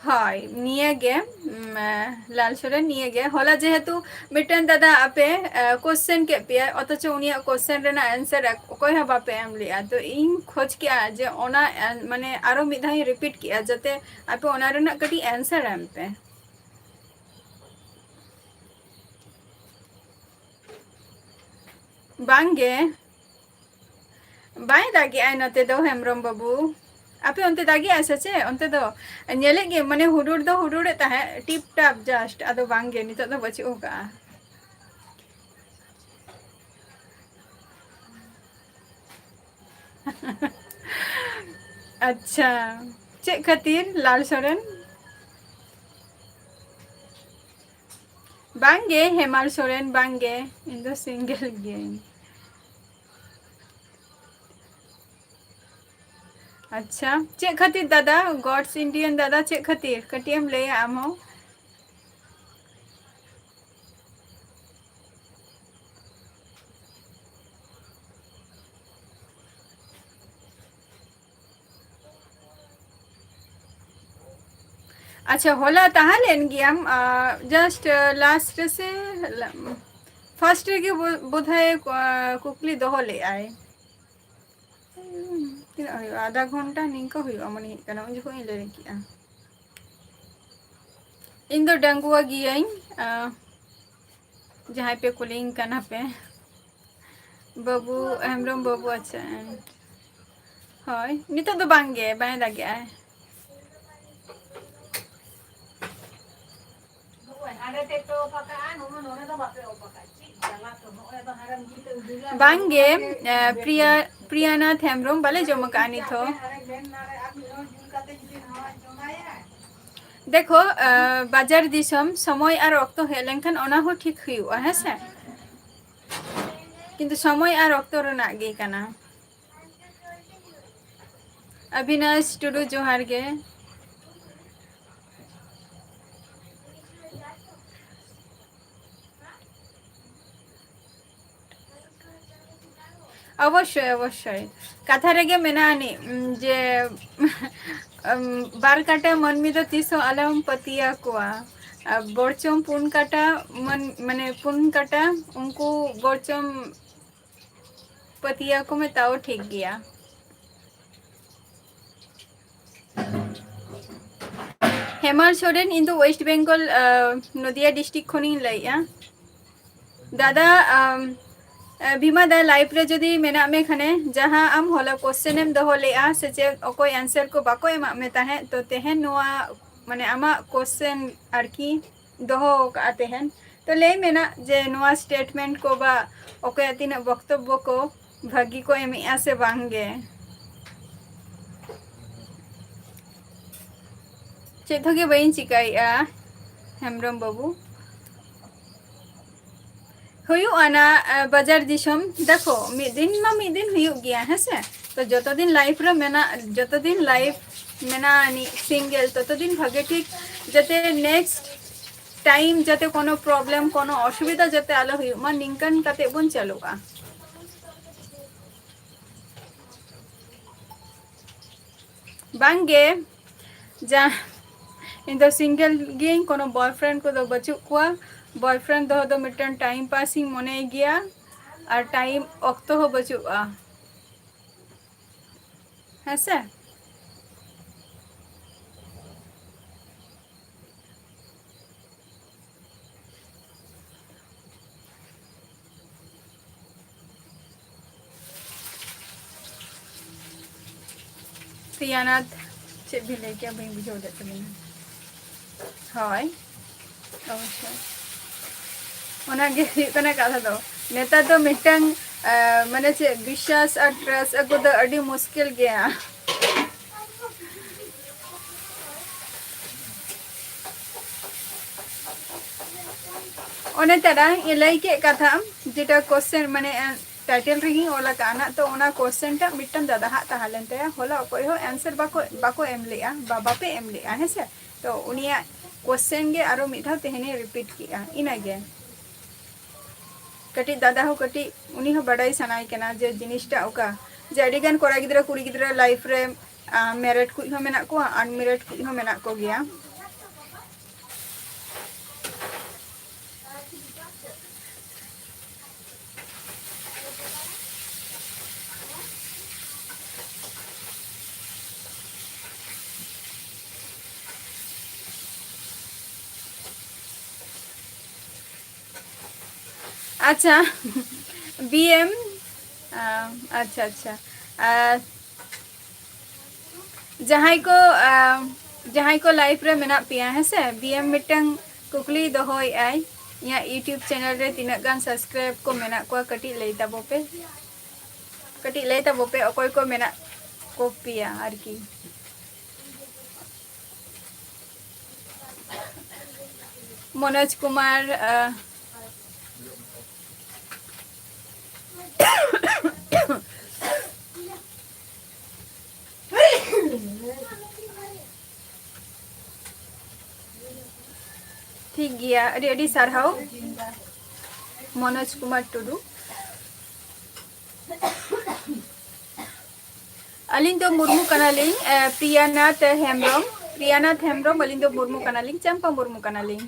ᱦᱳᱭ, ᱱᱤᱭᱟᱹ ᱜᱮ, ᱩᱢ, ᱮ, ᱞᱟᱞ ᱥᱚᱨᱮᱱ, ᱱᱤᱭᱟᱹ ᱜᱮ᱾ ᱦᱚᱞᱟ ᱡᱮᱦᱮᱛᱩ ᱢᱤᱫᱴᱮᱱ ᱫᱟᱫᱟ ᱟᱯᱮ, ᱮ, question ᱠᱮᱫ ᱯᱮᱭᱟ, ᱚᱛᱷᱚᱪᱚ ᱩᱱᱤᱭᱟᱜ question ᱨᱮᱱᱟᱜ answer ᱚᱠᱚᱭ ᱦᱚᱸ ᱵᱟᱯᱮ ᱮᱢ ᱞᱮᱜᱼᱟ᱾ ᱛᱚ ᱤᱧ ᱠᱷᱚᱡᱽ ᱠᱮᱜᱼᱟ ᱡᱮ ᱚᱱᱟ, ᱮ, ᱢᱟᱱᱮ ᱟᱨᱚ ᱢᱤᱫ ᱫᱷᱟᱣ ᱤᱧ repeat ᱠᱮᱜᱼᱟ, ᱡᱟᱛᱮ ᱟᱯᱮ ᱚᱱᱟ ᱨᱮᱱᱟᱜ ᱠᱟᱹᱴᱤᱡ answer ᱮᱢ ᱯᱮ᱾ ᱵᱟᱝ ᱜᱮ, ᱵᱟᱭ ᱫᱟᱜᱮᱜᱼᱟᱭ ᱱᱚᱛᱮ ᱫᱚ, ᱦᱮᱢᱵᱨᱚᱢ ᱵᱟᱹᱵᱩ᱾ ᱟᱯᱮ ᱚᱱᱛᱮ ᱫᱟᱜᱮᱜᱼᱟᱭ ᱥᱮ ᱪᱮᱫ? ᱚᱱᱛᱮ ᱫᱚ ᱧᱮᱞᱮᱫ ᱜᱮ, ᱢᱟᱱᱮ ᱦᱩᱰᱩᱨ ᱫᱚ ᱦᱩᱰᱩᱨᱮᱫ ᱛᱟᱦᱮᱸᱫ, ᱴᱤᱯ ᱴᱟᱯ just, ᱟᱫᱚ ᱵᱟᱝ ᱜᱮ, ᱱᱤᱛᱚᱜ ᱫᱚ ᱵᱟᱹᱪᱩᱜ ᱟᱠᱟᱜᱼᱟ᱾ ᱟᱪᱪᱷᱟ, ᱪᱮᱫ ᱠᱷᱟᱹᱛᱤᱨ ᱞᱟᱞ ᱥᱚᱨᱮᱱ? ᱵᱟᱝ ᱜᱮ ᱦᱮᱢᱟᱞ ᱥᱚᱨᱮᱱ, ᱵᱟᱝ ᱜᱮ, ᱤᱧ ᱫᱚ single ᱜᱤᱭᱟᱹᱧ᱾ ᱟᱪᱪᱷᱟ, ᱪᱮᱫ ᱠᱷᱟᱹᱛᱤᱨ ᱫᱟᱫᱟ, God's Indian ᱫᱟᱫᱟ, ᱪᱮᱫ ᱠᱷᱟᱹᱛᱤᱨ? ᱠᱟᱹᱴᱤᱡ ᱮᱢ ᱞᱟᱹᱭᱟ ᱟᱢ ᱦᱚᱸ᱾ ᱟᱪᱪᱷᱟ, ᱦᱚᱞᱟ ᱛᱟᱦᱮᱸ ᱞᱮᱱ ᱜᱮᱭᱟᱢ, ᱟᱸ, just, ᱟᱸ, last ᱨᱮᱥᱮ, first ᱨᱮᱜᱮ ᱵᱳ-, ᱵᱳᱫᱷᱚᱭ, ᱟᱸ, ᱠᱩᱠᱞᱤ ᱫᱚᱦᱚ ᱞᱮᱫᱼᱟᱭ᱾ ᱦᱩᱸ, ᱛᱤᱱᱟᱹᱜ ᱦᱩᱭᱩᱜᱼᱟ? ᱟᱫᱷᱟ ᱜᱷᱚᱱᱴᱟ ᱱᱤᱝᱠᱟᱹ ᱦᱩᱭᱩᱜᱼᱟ, ᱢᱚᱱᱮ ᱦᱩᱭᱩᱜ ᱠᱟᱱᱟ, ᱩᱱ ᱡᱚᱠᱷᱚᱱ ᱤᱧ ᱞᱟᱹᱭ ᱠᱮᱜᱼᱟ᱾ ᱤᱧ ᱫᱚ ᱰᱟᱺᱜᱩᱣᱟᱹ ᱜᱤᱭᱟᱹᱧ, ᱟᱸ, ᱡᱟᱦᱟᱸᱭ ᱯᱮ ᱠᱩᱞᱤᱧ ᱠᱟᱱᱟ ᱯᱮ᱾ ᱵᱟᱹᱵᱩ ᱦᱮᱢᱵᱨᱚᱢ ᱵᱟᱹᱵᱩ, ᱟᱪᱪᱷᱟ, ᱦᱳᱭ, ᱱᱤᱛᱚᱜ ᱫᱚ ᱵᱟᱝ ᱜᱮ, ᱵᱟᱭ ᱫᱟᱜᱮᱜᱼᱟᱭ᱾ ᱵᱟᱝ ᱜᱮ, ᱮ, ᱯᱨᱤᱭᱟ, ᱯᱨᱤᱭᱟᱱᱟᱛᱷ ᱦᱮᱢᱵᱨᱚᱢ, ᱵᱟᱞᱮ ᱡᱚᱢ ᱟᱠᱟᱜᱼᱟ ᱱᱤᱛ ᱦᱚᱸ᱾ ᱫᱮᱠᱷᱚ, ᱮ, ᱵᱟᱡᱟᱨ ᱫᱤᱥᱚᱢ, ᱥᱚᱢᱚᱭ ᱟᱨ ᱚᱠᱛᱚ ᱦᱮᱡ ᱞᱮᱱᱠᱷᱟᱱ ᱚᱱᱟ ᱦᱚᱸ ᱴᱷᱤᱠ ᱦᱩᱭᱩᱜᱼᱟ, ᱦᱮᱸ ᱥᱮ? ᱠᱤᱱᱛᱩ ᱥᱚᱢᱚᱭ ᱟᱨ ᱚᱠᱛᱚ ᱨᱮᱱᱟᱜ ᱜᱮ ᱠᱟᱱᱟ᱾ ᱚᱵᱤᱱᱟᱥ ᱴᱩᱰᱩ, ᱡᱚᱦᱟᱨ ᱜᱮ᱾ ᱚᱵᱚᱥᱥᱳᱭ, ᱚᱵᱚᱥᱥᱳᱭ᱾ ᱠᱟᱛᱷᱟ ᱨᱮᱜᱮ ᱢᱮᱱᱟᱜᱼᱟ ᱱᱤᱡ, ᱩᱢ, ᱡᱮ ᱟᱢ, ᱵᱟᱨ ᱠᱟᱴᱟ ᱢᱟᱹᱱᱢᱤ ᱫᱚ ᱛᱤᱥ ᱦᱚᱸ ᱟᱞᱚᱢ ᱯᱟᱹᱛᱭᱟᱹᱣ ᱟᱠᱚᱣᱟ᱾ ᱟᱨ ᱵᱚᱨᱪᱚᱢ ᱯᱩᱱ ᱠᱟᱴᱟ ᱢᱟᱹᱱ-, ᱢᱟᱱᱮ ᱯᱩᱱ ᱠᱟᱴᱟ, ᱩᱱᱠᱩ ᱵᱚᱨᱪᱚᱢ ᱯᱟᱹᱛᱭᱟᱹᱣ ᱟᱠᱚ ᱢᱮ, ᱛᱟᱣ ᱴᱷᱤᱠ ᱜᱮᱭᱟ᱾ ᱦᱮᱢᱟᱞ ᱥᱚᱨᱮᱱ, ᱤᱧ ᱫᱚ West Bengal, ᱟᱸ, ᱱᱚᱫᱤᱭᱟ district ᱠᱷᱚᱱᱤᱧ ᱞᱟᱹᱭᱮᱜᱼᱟ᱾ ᱫᱟᱫᱟ, ᱟᱢ, ᱮ, ᱵᱷᱤᱢᱟ ᱫᱟ, live ᱨᱮ ᱡᱩᱫᱤ ᱢᱮᱱᱟᱜ ᱢᱮ ᱠᱷᱟᱱᱮ, ᱡᱟᱦᱟᱸ ᱟᱢ ᱦᱚᱞᱟ question ᱮᱢ ᱫᱚᱦᱚ ᱞᱮᱜᱼᱟ ᱥᱮ ᱪᱮᱫ, ᱚᱠᱚᱭ answer ᱠᱚ ᱵᱟᱠᱚ ᱮᱢᱟᱜ ᱢᱮ ᱛᱟᱦᱮᱸᱫ, ᱛᱚ ᱛᱮᱦᱮᱧ ᱱᱚᱣᱟ, ᱢᱟᱱᱮ, ᱟᱢᱟᱜ question ᱟᱨᱠᱤ ᱫᱚᱦᱚ ᱟᱠᱟᱫᱼᱟ ᱛᱮᱦᱮᱧ, ᱛᱚ ᱞᱟᱹᱭ ᱢᱮ ᱱᱟᱜ ᱡᱮ ᱱᱚᱣᱟ statement ᱠᱚ ᱵᱟ ᱚᱠᱚᱭᱟᱜ ᱛᱤᱱᱟᱹᱜ ᱵᱚᱠᱛᱚᱵᱵᱚ ᱠᱚ ᱵᱷᱟᱹᱜᱤ ᱠᱚ ᱮᱢᱮᱜᱼᱟ ᱥᱮ ᱵᱟᱝ ᱜᱮ᱾ ᱪᱮᱫ ᱦᱚᱸ ᱜᱮ ᱵᱟᱹᱧ ᱪᱤᱠᱟᱹᱭᱮᱜᱼᱟ, ᱦᱮᱢᱵᱨᱚᱢ ᱵᱟᱹᱵᱩ᱾ ᱦᱩᱭᱩᱜᱼᱟ ᱱᱟ, ᱟ, ᱵᱟᱡᱟᱨ ᱫᱤᱥᱚᱢ᱾ ᱫᱮᱠᱷᱚ, ᱢᱤᱫ ᱫᱤᱱ ᱢᱟ ᱢᱤᱫ ᱫᱤᱱ ᱦᱩᱭᱩᱜ ᱜᱮᱭᱟ, ᱦᱮᱸ ᱥᱮ? ᱛᱚ ᱡᱚᱛᱚ ᱫᱤᱱ life ᱨᱮ ᱢᱮᱱᱟᱜ, ᱡᱚᱛᱚ ᱫᱤᱱ life ᱢᱮᱱᱟᱜᱼᱟ ᱟᱹᱱᱤᱡ single, ᱛᱚᱛᱚ ᱫᱤᱱ ᱵᱷᱟᱜᱮ ᱴᱷᱤᱠ ᱡᱟᱛᱮ next time ᱡᱟᱛᱮ ᱠᱳᱱᱳ problem, ᱠᱳᱱᱳ ᱚᱥᱩᱵᱤᱫᱷᱟ ᱡᱟᱛᱮ ᱟᱞᱚ ᱦᱩᱭᱩᱜ ᱢᱟ, ᱱᱤᱝᱠᱟᱹᱱ ᱠᱟᱛᱮ ᱵᱚᱱ ᱪᱟᱞᱩᱜᱼᱟ᱾ ᱵᱟᱝ ᱜᱮ, ᱡᱟ, ᱤᱧ ᱫᱚ single ᱜᱤᱭᱟᱹᱧ, ᱠᱳᱱᱳ boyfriend ᱠᱚᱫᱚ ᱵᱟᱹᱪᱩᱜ ᱠᱚᱣᱟ᱾ Boyfriend ᱫᱚᱦᱚ ᱫᱚ ᱢᱤᱫᱴᱟᱝ time pass ᱤᱧ ᱢᱚᱱᱮᱭ ᱜᱮᱭᱟ, ᱟᱨ time ᱚᱠᱛᱚ ᱦᱚᱸ ᱵᱟᱹᱪᱩᱜᱼᱟ, ᱦᱮᱸ ᱥᱮ? ᱯᱨᱤᱭᱟᱱᱟᱛᱷ, ᱪᱮᱫ ᱵᱤᱱ ᱞᱟᱹᱭ ᱠᱮᱜᱼᱟ? ᱵᱟᱹᱧ ᱵᱩᱡᱷᱟᱹᱣ ᱞᱮᱫ ᱛᱟᱵᱤᱱᱟ᱾ ᱦᱳᱭ, ᱚᱵᱚᱥᱥᱳᱭ᱾ ᱚᱱᱟ ᱜᱮ ᱦᱩᱭᱩᱜ ᱠᱟᱱᱟ ᱠᱟᱛᱷᱟ ᱫᱚ᱾ ᱱᱮᱛᱟᱨ ᱫᱚ ᱢᱤᱫᱴᱟᱝ, ᱟ, ᱢᱟᱱᱮ ᱪᱮᱫ, ᱵᱤᱥᱥᱟᱥ ᱟᱨ trust ᱟᱹᱜᱩ ᱫᱚ ᱟᱹᱰᱤ ᱢᱩᱥᱠᱤᱞ ᱜᱮᱭᱟ᱾ ᱚᱱᱮ ᱛᱟᱨᱟ ᱞᱟᱹᱭ ᱠᱮᱫ ᱠᱟᱛᱷᱟ, ᱡᱮᱴᱟ question, ᱢᱟᱱᱮ, ᱮ, title ᱨᱮᱜᱮᱧ ᱚᱞ ᱟᱠᱟᱫᱼᱟ ᱱᱟᱜ, ᱛᱚ ᱚᱱᱟ question ᱴᱟᱜ ᱢᱤᱫᱴᱟᱝ ᱫᱟᱫᱟ ᱦᱟᱜ ᱛᱟᱦᱮᱸ ᱞᱮᱱ ᱛᱟᱭᱟ, ᱦᱚᱞᱟ ᱚᱠᱚᱭ ᱦᱚᱸ answer ᱵᱟᱠᱚ, ᱵᱟᱠᱚ ᱮᱢ ᱞᱮᱜᱼᱟ, ᱵᱟ ᱵᱟᱯᱮ ᱮᱢ ᱞᱮᱜᱼᱟ, ᱦᱮᱸ ᱥᱮ? ᱛᱚ ᱩᱱᱤᱭᱟᱜ question ᱜᱮ ᱟᱨᱚ ᱢᱤᱫ ᱫᱷᱟᱣ ᱛᱮᱦᱮᱧᱤᱧ repeat ᱠᱮᱜᱼᱟ, ᱤᱱᱟᱹᱜᱮ᱾ ᱠᱟᱹᱴᱤᱡ ᱫᱟᱫᱟ ᱦᱚᱸ ᱠᱟᱹᱴᱤᱡ ᱩᱱᱤ ᱦᱚᱸ ᱵᱟᱰᱟᱭ ᱥᱟᱱᱟᱭᱮ ᱠᱟᱱᱟ ᱡᱮ ᱡᱤᱱᱤᱥᱴᱟᱜ ᱚᱠᱟ, ᱡᱮ ᱟᱹᱰᱤᱜᱟᱱ ᱠᱚᱲᱟ ᱜᱤᱫᱽᱨᱟᱹ ᱠᱩᱲᱤ ᱜᱤᱫᱽᱨᱟᱹ life ᱨᱮ ᱢᱮᱨᱮᱰ ᱠᱩᱡ ᱦᱚᱸ ᱢᱮᱱᱟᱜ ᱠᱚᱣᱟ, ᱟᱱᱢᱮᱨᱮᱰ ᱠᱩᱡ ᱦᱚᱸ ᱢᱮᱱᱟᱜ ᱠᱚᱜᱮᱭᱟ᱾ ᱟᱪᱪᱷᱟ, ᱵᱤ ᱮᱢ, ᱟᱪᱪᱷᱟ, ᱟᱪᱪᱷᱟ᱾ ᱟᱨ ᱡᱟᱦᱟᱸᱭ ᱠᱚ, ᱟᱸ, ᱡᱟᱦᱟᱸᱭ ᱠᱚ live ᱨᱮ ᱢᱮᱱᱟᱜ ᱯᱮᱭᱟ, ᱦᱮᱸ ᱥᱮ, ᱵᱤ ᱮᱢ ᱢᱤᱫᱴᱟᱝ ᱠᱩᱠᱞᱤᱭ ᱫᱚᱦᱚᱭᱮᱫᱼᱟᱭ, ᱤᱧᱟᱹᱜ YouTube channel ᱨᱮ ᱛᱤᱱᱟᱹᱜ ᱜᱟᱱ subscribe ᱠᱚ ᱢᱮᱱᱟᱜ ᱠᱚᱣᱟ? ᱠᱟᱹᱴᱤᱡ ᱞᱟᱹᱭ ᱛᱟᱵᱚ ᱯᱮ, ᱠᱟᱹᱴᱤᱡ ᱞᱟᱹᱭ ᱛᱟᱵᱚ ᱯᱮ, ᱚᱠᱚᱭ ᱠᱚ ᱢᱮᱱᱟᱜ ᱠᱚ ᱯᱮᱭᱟ ᱟᱨᱠᱤ᱾ ᱢᱚᱱᱳᱡᱽ ᱠᱩᱢᱟᱨ, ᱟᱸ, ᱴᱷᱤᱠ ᱜᱮᱭᱟ, ᱟᱹᱰᱤ ᱟᱹᱰᱤ ᱥᱟᱨᱦᱟᱣ ᱢᱚᱱᱳᱡᱽ ᱠᱩᱢᱟᱨ ᱴᱩᱰᱩ᱾ ᱟᱹᱞᱤᱧ ᱫᱚ ᱢᱩᱨᱢᱩ ᱠᱟᱱᱟᱞᱤᱧ, ᱮ, ᱯᱨᱤᱭᱟᱱᱟᱛᱷ ᱦᱮᱢᱵᱨᱚᱢ, ᱯᱨᱤᱭᱟᱱᱟᱛᱷ ᱦᱮᱢᱵᱨᱚᱢ, ᱟᱹᱞᱤᱧ ᱫᱚ ᱢᱩᱨᱢᱩ ᱠᱟᱱᱟᱞᱤᱧ, ᱪᱟᱢᱯᱟ ᱢᱩᱨᱢᱩ ᱠᱟᱱᱟᱞᱤᱧ᱾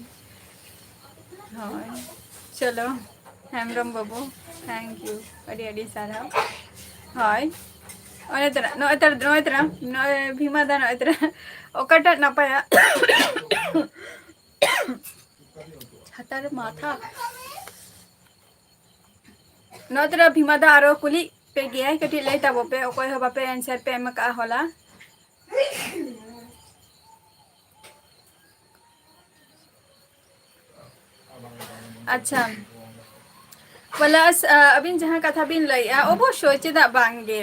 ᱦᱳᱭ, ᱪᱚᱞᱚ, ᱦᱮᱢᱵᱨᱚᱢ ᱵᱟᱹᱵᱩ, thank you, ᱟᱹᱰᱤ ᱟᱹᱰᱤ ᱥᱟᱨᱦᱟᱣ᱾ ᱦᱳᱭ, ᱱᱚᱜᱼᱚᱭ ᱛᱚᱨᱟ, ᱱᱚᱜᱼᱚᱭ ᱛᱚᱨᱟ, ᱱᱚᱜᱼᱚᱭ ᱛᱚᱨᱟ, ᱱᱚᱜᱼᱚᱭ ᱵᱷᱤᱢᱟ ᱫᱟ, ᱱᱚᱜᱼᱚᱭ ᱛᱚᱨᱟ, ᱚᱠᱟᱴᱟᱜ ᱱᱟᱯᱟᱭᱟ? ᱪᱷᱟᱛᱟᱨ ᱢᱟᱛᱷᱟ᱾ ᱱᱚᱛᱨᱟ ᱵᱷᱤᱢᱟ ᱫᱟ ᱟᱨᱚ ᱠᱩᱞᱤ ᱯᱮ ᱜᱮᱭᱟᱭ, ᱠᱟᱹᱴᱤᱡ ᱞᱟᱹᱭ ᱛᱟᱵᱚ ᱯᱮ, ᱚᱠᱚᱭ ᱦᱚᱸ ᱵᱟᱯᱮ answer ᱯᱮ ᱮᱢ ᱟᱠᱟᱫᱼᱟ ᱦᱚᱞᱟ᱾ ᱟᱪᱪᱷᱟ, plus, ᱟ, ᱟᱹᱵᱤᱱ ᱡᱟᱦᱟᱸ ᱠᱟᱛᱷᱟ ᱵᱤᱱ ᱞᱟᱹᱭᱮᱜᱼᱟ, ᱚᱵᱚᱥᱥᱳᱭ, ᱪᱮᱫᱟᱜ ᱵᱟᱝ ᱜᱮ?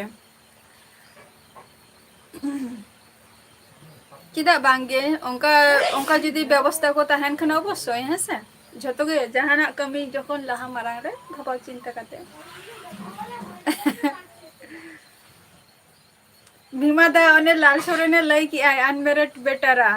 ᱪᱮᱫᱟᱜ ᱵᱟᱝ ᱜᱮ? ᱚᱱᱠᱟ, ᱚᱱᱠᱟ ᱡᱩᱫᱤ ᱵᱮᱵᱚᱥᱛᱟ ᱠᱚ ᱛᱟᱦᱮᱱ ᱠᱷᱟᱱ ᱚᱵᱚᱥᱥᱳᱭ, ᱦᱮᱸ ᱥᱮ? ᱡᱷᱚᱛᱚ ᱜᱮ ᱡᱟᱦᱟᱱᱟᱜ ᱠᱟᱹᱢᱤ ᱡᱚᱠᱷᱚᱱ ᱞᱟᱦᱟ ᱢᱟᱲᱟᱝ ᱨᱮ ᱵᱷᱟᱵᱟᱣ ᱪᱤᱱᱛᱟᱹ ᱠᱟᱛᱮ᱾ ᱵᱷᱤᱢᱟ ᱫᱟ ᱚᱱᱮ ᱞᱟᱞ ᱥᱚᱨᱮᱱᱮ ᱞᱟᱹᱭ ᱠᱮᱜᱼᱟᱭ unmarried betterᱟ᱾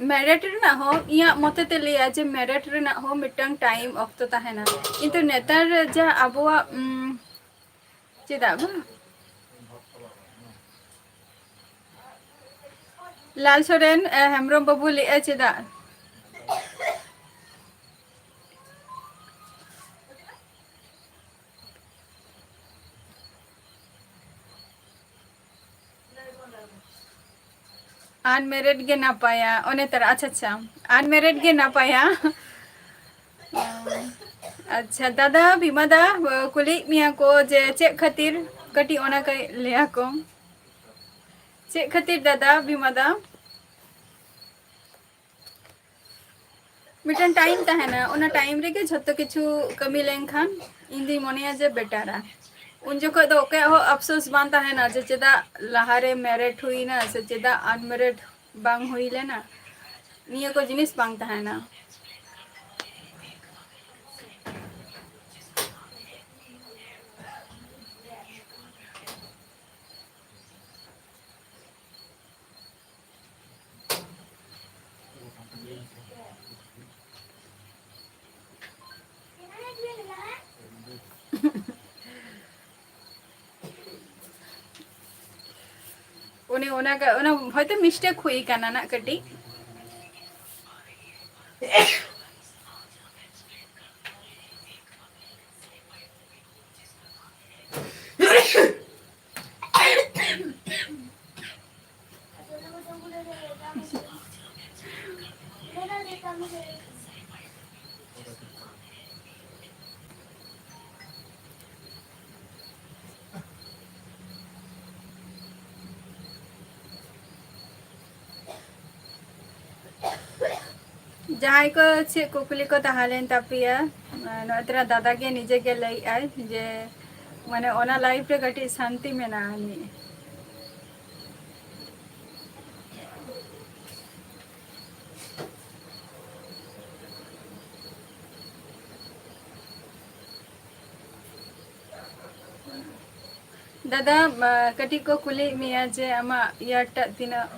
ᱢᱮᱨᱮᱴ ᱨᱮᱱᱟᱜ ᱦᱚᱸ ᱤᱧᱟᱹᱜ ᱢᱚᱛᱮ ᱛᱮ ᱞᱟᱹᱭᱟ ᱡᱮ ᱢᱮᱨᱮᱴ ᱨᱮᱱᱟᱜ ᱦᱚᱸ ᱢᱤᱫᱴᱟᱝ ᱴᱟᱭᱤᱢ ᱚᱠᱛᱚ ᱛᱟᱦᱮᱱᱟ, ᱠᱤᱱᱛᱩ ᱱᱮᱛᱟᱨ ᱡᱟ ᱟᱵᱚᱣᱟᱜ, ᱩᱢ, ᱪᱮᱫᱟᱜ ᱵᱟᱝ? ᱞᱟᱞ ᱥᱚᱨᱮᱱ, ᱮ, ᱦᱮᱢᱵᱨᱚᱢ ᱵᱟᱹᱵᱩ ᱞᱟᱹᱭᱮᱜᱼᱟ ᱪᱮᱫᱟᱜ? ᱟᱱᱢᱮᱨᱤᱰ ᱜᱮ ᱱᱟᱯᱟᱭᱟ, ᱚᱱᱮ ᱛᱟᱨᱟ, ᱟᱪᱪᱷᱟ, ᱟᱪᱪᱷᱟ, ᱟᱱᱢᱮᱨᱤᱰ ᱜᱮ ᱱᱟᱯᱟᱭᱟ᱾ ᱟᱪᱪᱷᱟ, ᱫᱟᱫᱟ ᱵᱷᱤᱢᱟ ᱫᱟ, ᱠᱩᱞᱤᱭᱮᱫ ᱢᱮᱭᱟ ᱠᱚ ᱡᱮ ᱪᱮᱫ ᱠᱷᱟᱹᱛᱤᱨ, ᱠᱟᱹᱴᱤᱡ ᱚᱱᱟ ᱠᱟᱹᱡ ᱞᱟᱹᱭᱟ ᱠᱚ, ᱪᱮᱫ ᱠᱷᱟᱹᱛᱤᱨ ᱫᱟᱫᱟ ᱵᱷᱤᱢᱟ ᱫᱟ? ᱢᱤᱫᱴᱮᱱ ᱴᱟᱭᱤᱢ ᱛᱟᱦᱮᱱᱟ, ᱚᱱᱟ ᱴᱟᱭᱤᱢ ᱨᱮᱜᱮ ᱡᱷᱚᱛᱚ ᱠᱤᱪᱷᱩ ᱠᱟᱹᱢᱤ ᱞᱮᱱᱠᱷᱟᱱ ᱤᱧ ᱫᱩᱧ ᱢᱚᱱᱮᱭᱟ ᱡᱮ ᱵᱮᱴᱟᱨᱟ᱾ ᱩᱱ ᱡᱚᱠᱷᱚᱡ ᱫᱚ ᱚᱠᱚᱭᱟᱜ ᱦᱚᱸ ᱟᱯᱥᱳᱥ ᱵᱟᱝ ᱛᱟᱦᱮᱱᱟ ᱡᱮ ᱪᱮᱫᱟᱜ ᱞᱟᱦᱟᱨᱮ ᱢᱮᱨᱮᱴ ᱦᱩᱭᱱᱟ ᱥᱮ ᱪᱮᱫᱟᱜ ᱟᱱᱢᱮᱨᱮᱴ ᱵᱟᱝ ᱦᱩᱭ ᱞᱮᱱᱟ, ᱱᱤᱭᱟᱹ ᱠᱚ ᱡᱤᱱᱤᱥ ᱵᱟᱝ ᱛᱟᱦᱮᱱᱟ᱾ ᱩᱱᱤ ᱚᱱᱟ ᱜᱟ-, ᱚᱱᱟ ᱦᱚᱭᱛᱳ ᱢᱤᱥᱴᱮᱠ ᱦᱩᱭ ᱠᱟᱱᱟ ᱱᱟᱜ ᱠᱟᱹᱴᱤᱡ᱾ ᱡᱟᱦᱟᱸᱭ ᱠᱚ ᱪᱮᱫ ᱠᱩᱠᱞᱤ ᱠᱚ ᱛᱟᱦᱮᱸ ᱞᱮᱱ ᱛᱟᱯᱮᱭᱟ, ᱱᱚᱜᱼᱚᱭ ᱛᱚᱨᱟ ᱫᱟᱫᱟ ᱜᱮ ᱱᱤᱡᱮ ᱜᱮ ᱞᱟᱹᱭᱮᱫ ᱟᱭ ᱡᱮ ᱢᱟᱱᱮ ᱚᱱᱟ live ᱨᱮ ᱠᱟᱹᱴᱤᱡ ᱥᱟᱱᱛᱤ ᱢᱮᱱᱟᱜᱼᱟ ᱟᱹᱱᱤᱡ᱾ ᱫᱟᱫᱟ, ᱠᱟᱹᱴᱤᱡ ᱠᱚ ᱠᱩᱞᱤᱭᱮᱫ ᱢᱮᱭᱟ ᱡᱮ ᱟᱢᱟᱜ ᱤᱭᱟᱨ ᱴᱟᱜ ᱛᱤᱱᱟᱹᱜ?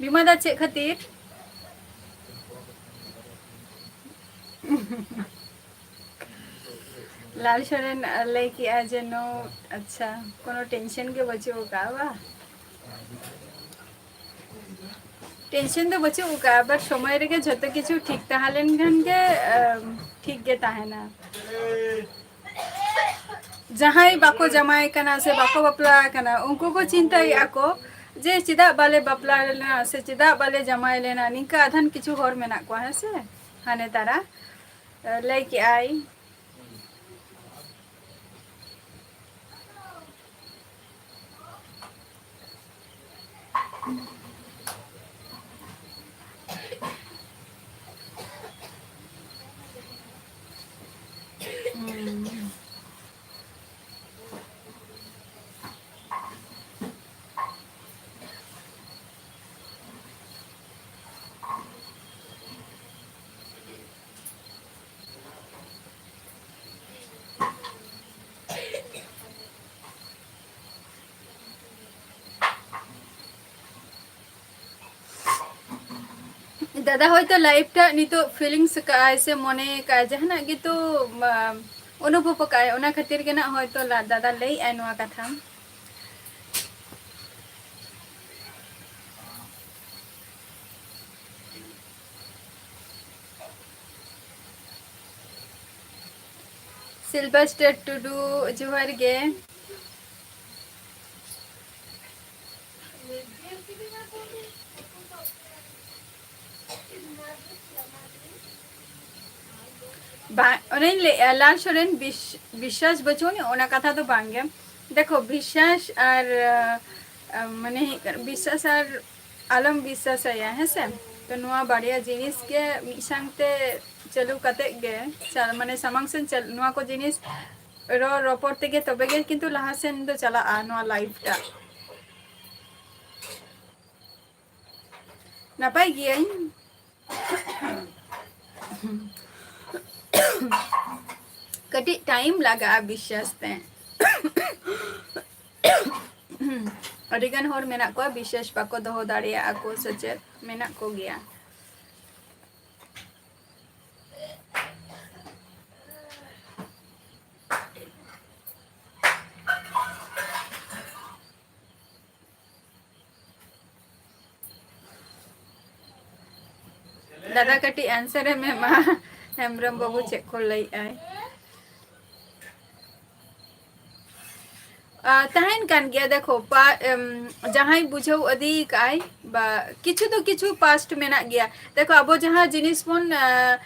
ᱵᱤᱢᱟ ᱫᱟ, ᱪᱮᱫ ᱠᱷᱟᱹᱛᱤᱨ? ᱞᱟᱞ ᱥᱚᱨᱮᱱ ᱞᱟᱹᱭ ᱠᱮᱜᱼᱟ ᱡᱮ no, ᱟᱪᱪᱷᱟ, ᱠᱳᱱᱳ tension ᱜᱮ ᱵᱟᱹᱪᱩᱜ ᱟᱠᱟᱫᱼᱟ ᱵᱟ? Tension ᱫᱚ ᱵᱟᱹᱪᱩᱜ ᱟᱠᱟᱫᱼᱟ, but ᱥᱚᱢᱚᱭ ᱨᱮᱜᱮ ᱡᱷᱚᱛᱚ ᱠᱤᱪᱷᱩ ᱴᱷᱤᱠ ᱛᱟᱦᱮᱸ ᱞᱮᱱᱠᱷᱟᱱ ᱜᱮ, ᱟᱢ, ᱴᱷᱤᱠ ᱜᱮ ᱛᱟᱦᱮᱱᱟ᱾ ᱡᱟᱦᱟᱸᱭ ᱵᱟᱠᱚ ᱡᱟᱢᱟᱭ ᱠᱟᱱᱟ ᱥᱮ ᱵᱟᱠᱚ ᱵᱟᱯᱞᱟ ᱟᱠᱟᱱᱟ, ᱩᱱᱠᱩ ᱠᱚ ᱪᱤᱱᱛᱟᱹᱭᱮᱫᱼᱟ ᱠᱚ ᱡᱮ ᱪᱮᱫᱟᱜ ᱵᱟᱞᱮ ᱵᱟᱯᱞᱟ ᱞᱮᱱᱟ ᱥᱮ ᱪᱮᱫᱟᱜ ᱵᱟᱞᱮ ᱡᱟᱢᱟᱭ ᱞᱮᱱᱟ, ᱱᱤᱝᱠᱟᱹ ᱟᱫᱷᱟᱱ ᱠᱤᱪᱷᱩ ᱦᱚᱲ ᱢᱮᱱᱟᱜ ᱠᱚᱣᱟ, ᱦᱮᱸ ᱥᱮ, ᱦᱟᱱᱮ ᱛᱟᱨᱟ, ᱞᱟᱹᱭ ᱠᱮᱜᱼᱟᱭ᱾ ᱫᱟᱫᱟ ᱦᱚᱭᱛᱳ live ᱴᱟᱜ ᱱᱤᱛᱚᱜ feelings ᱟᱠᱟᱜᱼᱟᱭ ᱥᱮ ᱢᱚᱱᱮ ᱟᱠᱟᱜᱼᱟᱭ, ᱡᱟᱦᱟᱱᱟᱜ ᱜᱮᱛᱚ, ᱟᱢ, ᱚᱱᱩᱵᱷᱚᱵ ᱟᱠᱟᱜᱼᱟᱭ, ᱚᱱᱟ ᱠᱷᱟᱹᱛᱤᱨ ᱜᱮ ᱱᱟᱜ ᱦᱚᱭᱛᱳ ᱞᱟ-, ᱫᱟᱫᱟ ᱞᱟᱹᱭᱮᱜᱼᱟᱭ ᱱᱚᱣᱟ ᱠᱟᱛᱷᱟ᱾ ᱥᱤᱞᱵᱷᱟᱥᱴᱟᱨ ᱴᱩᱰᱩ, ᱡᱚᱦᱟᱨ ᱜᱮ᱾ ᱵᱟᱝ, ᱚᱱᱮᱧ ᱞᱟᱹᱭᱮᱜᱼᱟ, ᱞᱟᱞ ᱥᱚᱨᱮᱱ ᱵᱤᱥ-, ᱵᱤᱥᱣᱟᱥ ᱵᱟᱹᱪᱩᱜ ᱟᱹᱱᱤᱡ, ᱚᱱᱟ ᱠᱟᱛᱷᱟ ᱫᱚ ᱵᱟᱝ ᱜᱮ᱾ ᱫᱮᱠᱷᱚ, ᱵᱤᱥᱥᱟᱥ ᱟᱨ, ᱟᱸ, ᱢᱟᱱᱮ ᱦᱩᱭᱩᱜ ᱠᱟᱱᱟ, ᱵᱤᱥᱥᱟᱥ ᱟᱨ ᱟᱞᱚᱢ ᱵᱤᱥᱥᱟᱥᱟᱭᱟ, ᱦᱮᱸ ᱥᱮ? ᱛᱚ ᱱᱚᱣᱟ ᱵᱟᱨᱭᱟ ᱡᱤᱱᱤᱥ ᱜᱮ ᱢᱤᱫ ᱥᱟᱝᱛᱮ ᱪᱟᱹᱞᱩ ᱠᱟᱛᱮ ᱜᱮ, ᱪᱟ-, ᱢᱟᱱᱮ ᱥᱟᱢᱟᱝ ᱥᱮᱱ ᱪᱟᱞ-, ᱱᱚᱣᱟ ᱠᱚ ᱡᱤᱱᱤᱥ ᱨᱚᱲ ᱨᱚᱯᱚᱲ ᱛᱮᱜᱮ ᱛᱚᱵᱮ ᱜᱮ ᱠᱤᱱᱛᱩ ᱞᱟᱦᱟ ᱥᱮᱱ ᱫᱚ ᱪᱟᱞᱟᱜᱼᱟ ᱱᱚᱣᱟ ᱞᱟᱭᱤᱯᱷ ᱴᱟ᱾ ᱱᱟᱯᱟᱭ ᱜᱤᱭᱟᱹᱧ᱾ ᱠᱟᱹᱴᱤᱡ ᱴᱟᱭᱤᱢ ᱞᱟᱜᱟᱜᱼᱟ ᱵᱤᱥᱥᱟᱥ ᱛᱮ᱾ ᱟᱹᱰᱤᱜᱟᱱ ᱦᱚᱲ ᱢᱮᱱᱟᱜ ᱠᱚᱣᱟ ᱵᱤᱥᱥᱟᱥ ᱵᱟᱠᱚ ᱫᱚᱦᱚ ᱫᱟᱲᱮᱭᱟᱜᱼᱟ ᱠᱚ ᱥᱮ ᱪᱮᱫ, ᱢᱮᱱᱟᱜ ᱠᱚᱜᱮᱭᱟ᱾ ᱫᱟᱫᱟ ᱠᱟᱹᱴᱤᱡ ᱟᱱᱥᱟᱨ ᱮᱢ ᱮᱢᱟ, ᱦᱮᱢᱵᱨᱚᱢ ᱵᱟᱹᱵᱩ ᱪᱮᱫ ᱠᱚ ᱞᱟᱹᱭᱮᱫ ᱟᱭ? ᱟ, ᱛᱟᱦᱮᱱ ᱠᱟᱱ ᱜᱮᱭᱟ᱾ ᱫᱮᱠᱷᱚ, ᱯᱟ-, ᱮᱢ, ᱡᱟᱦᱟᱸᱭ ᱵᱩᱡᱷᱟᱹᱣ ᱤᱫᱤ ᱠᱟᱜᱼᱟᱭ, ᱵᱟ, ᱠᱤᱪᱷᱩ ᱫᱚ ᱠᱤᱪᱷᱩ ᱯᱟᱥᱴ ᱢᱮᱱᱟᱜ ᱜᱮᱭᱟ᱾ ᱫᱮᱠᱷᱚ, ᱟᱵᱚ ᱡᱟᱦᱟᱸ ᱡᱤᱱᱤᱥ ᱵᱚᱱ, ᱟ,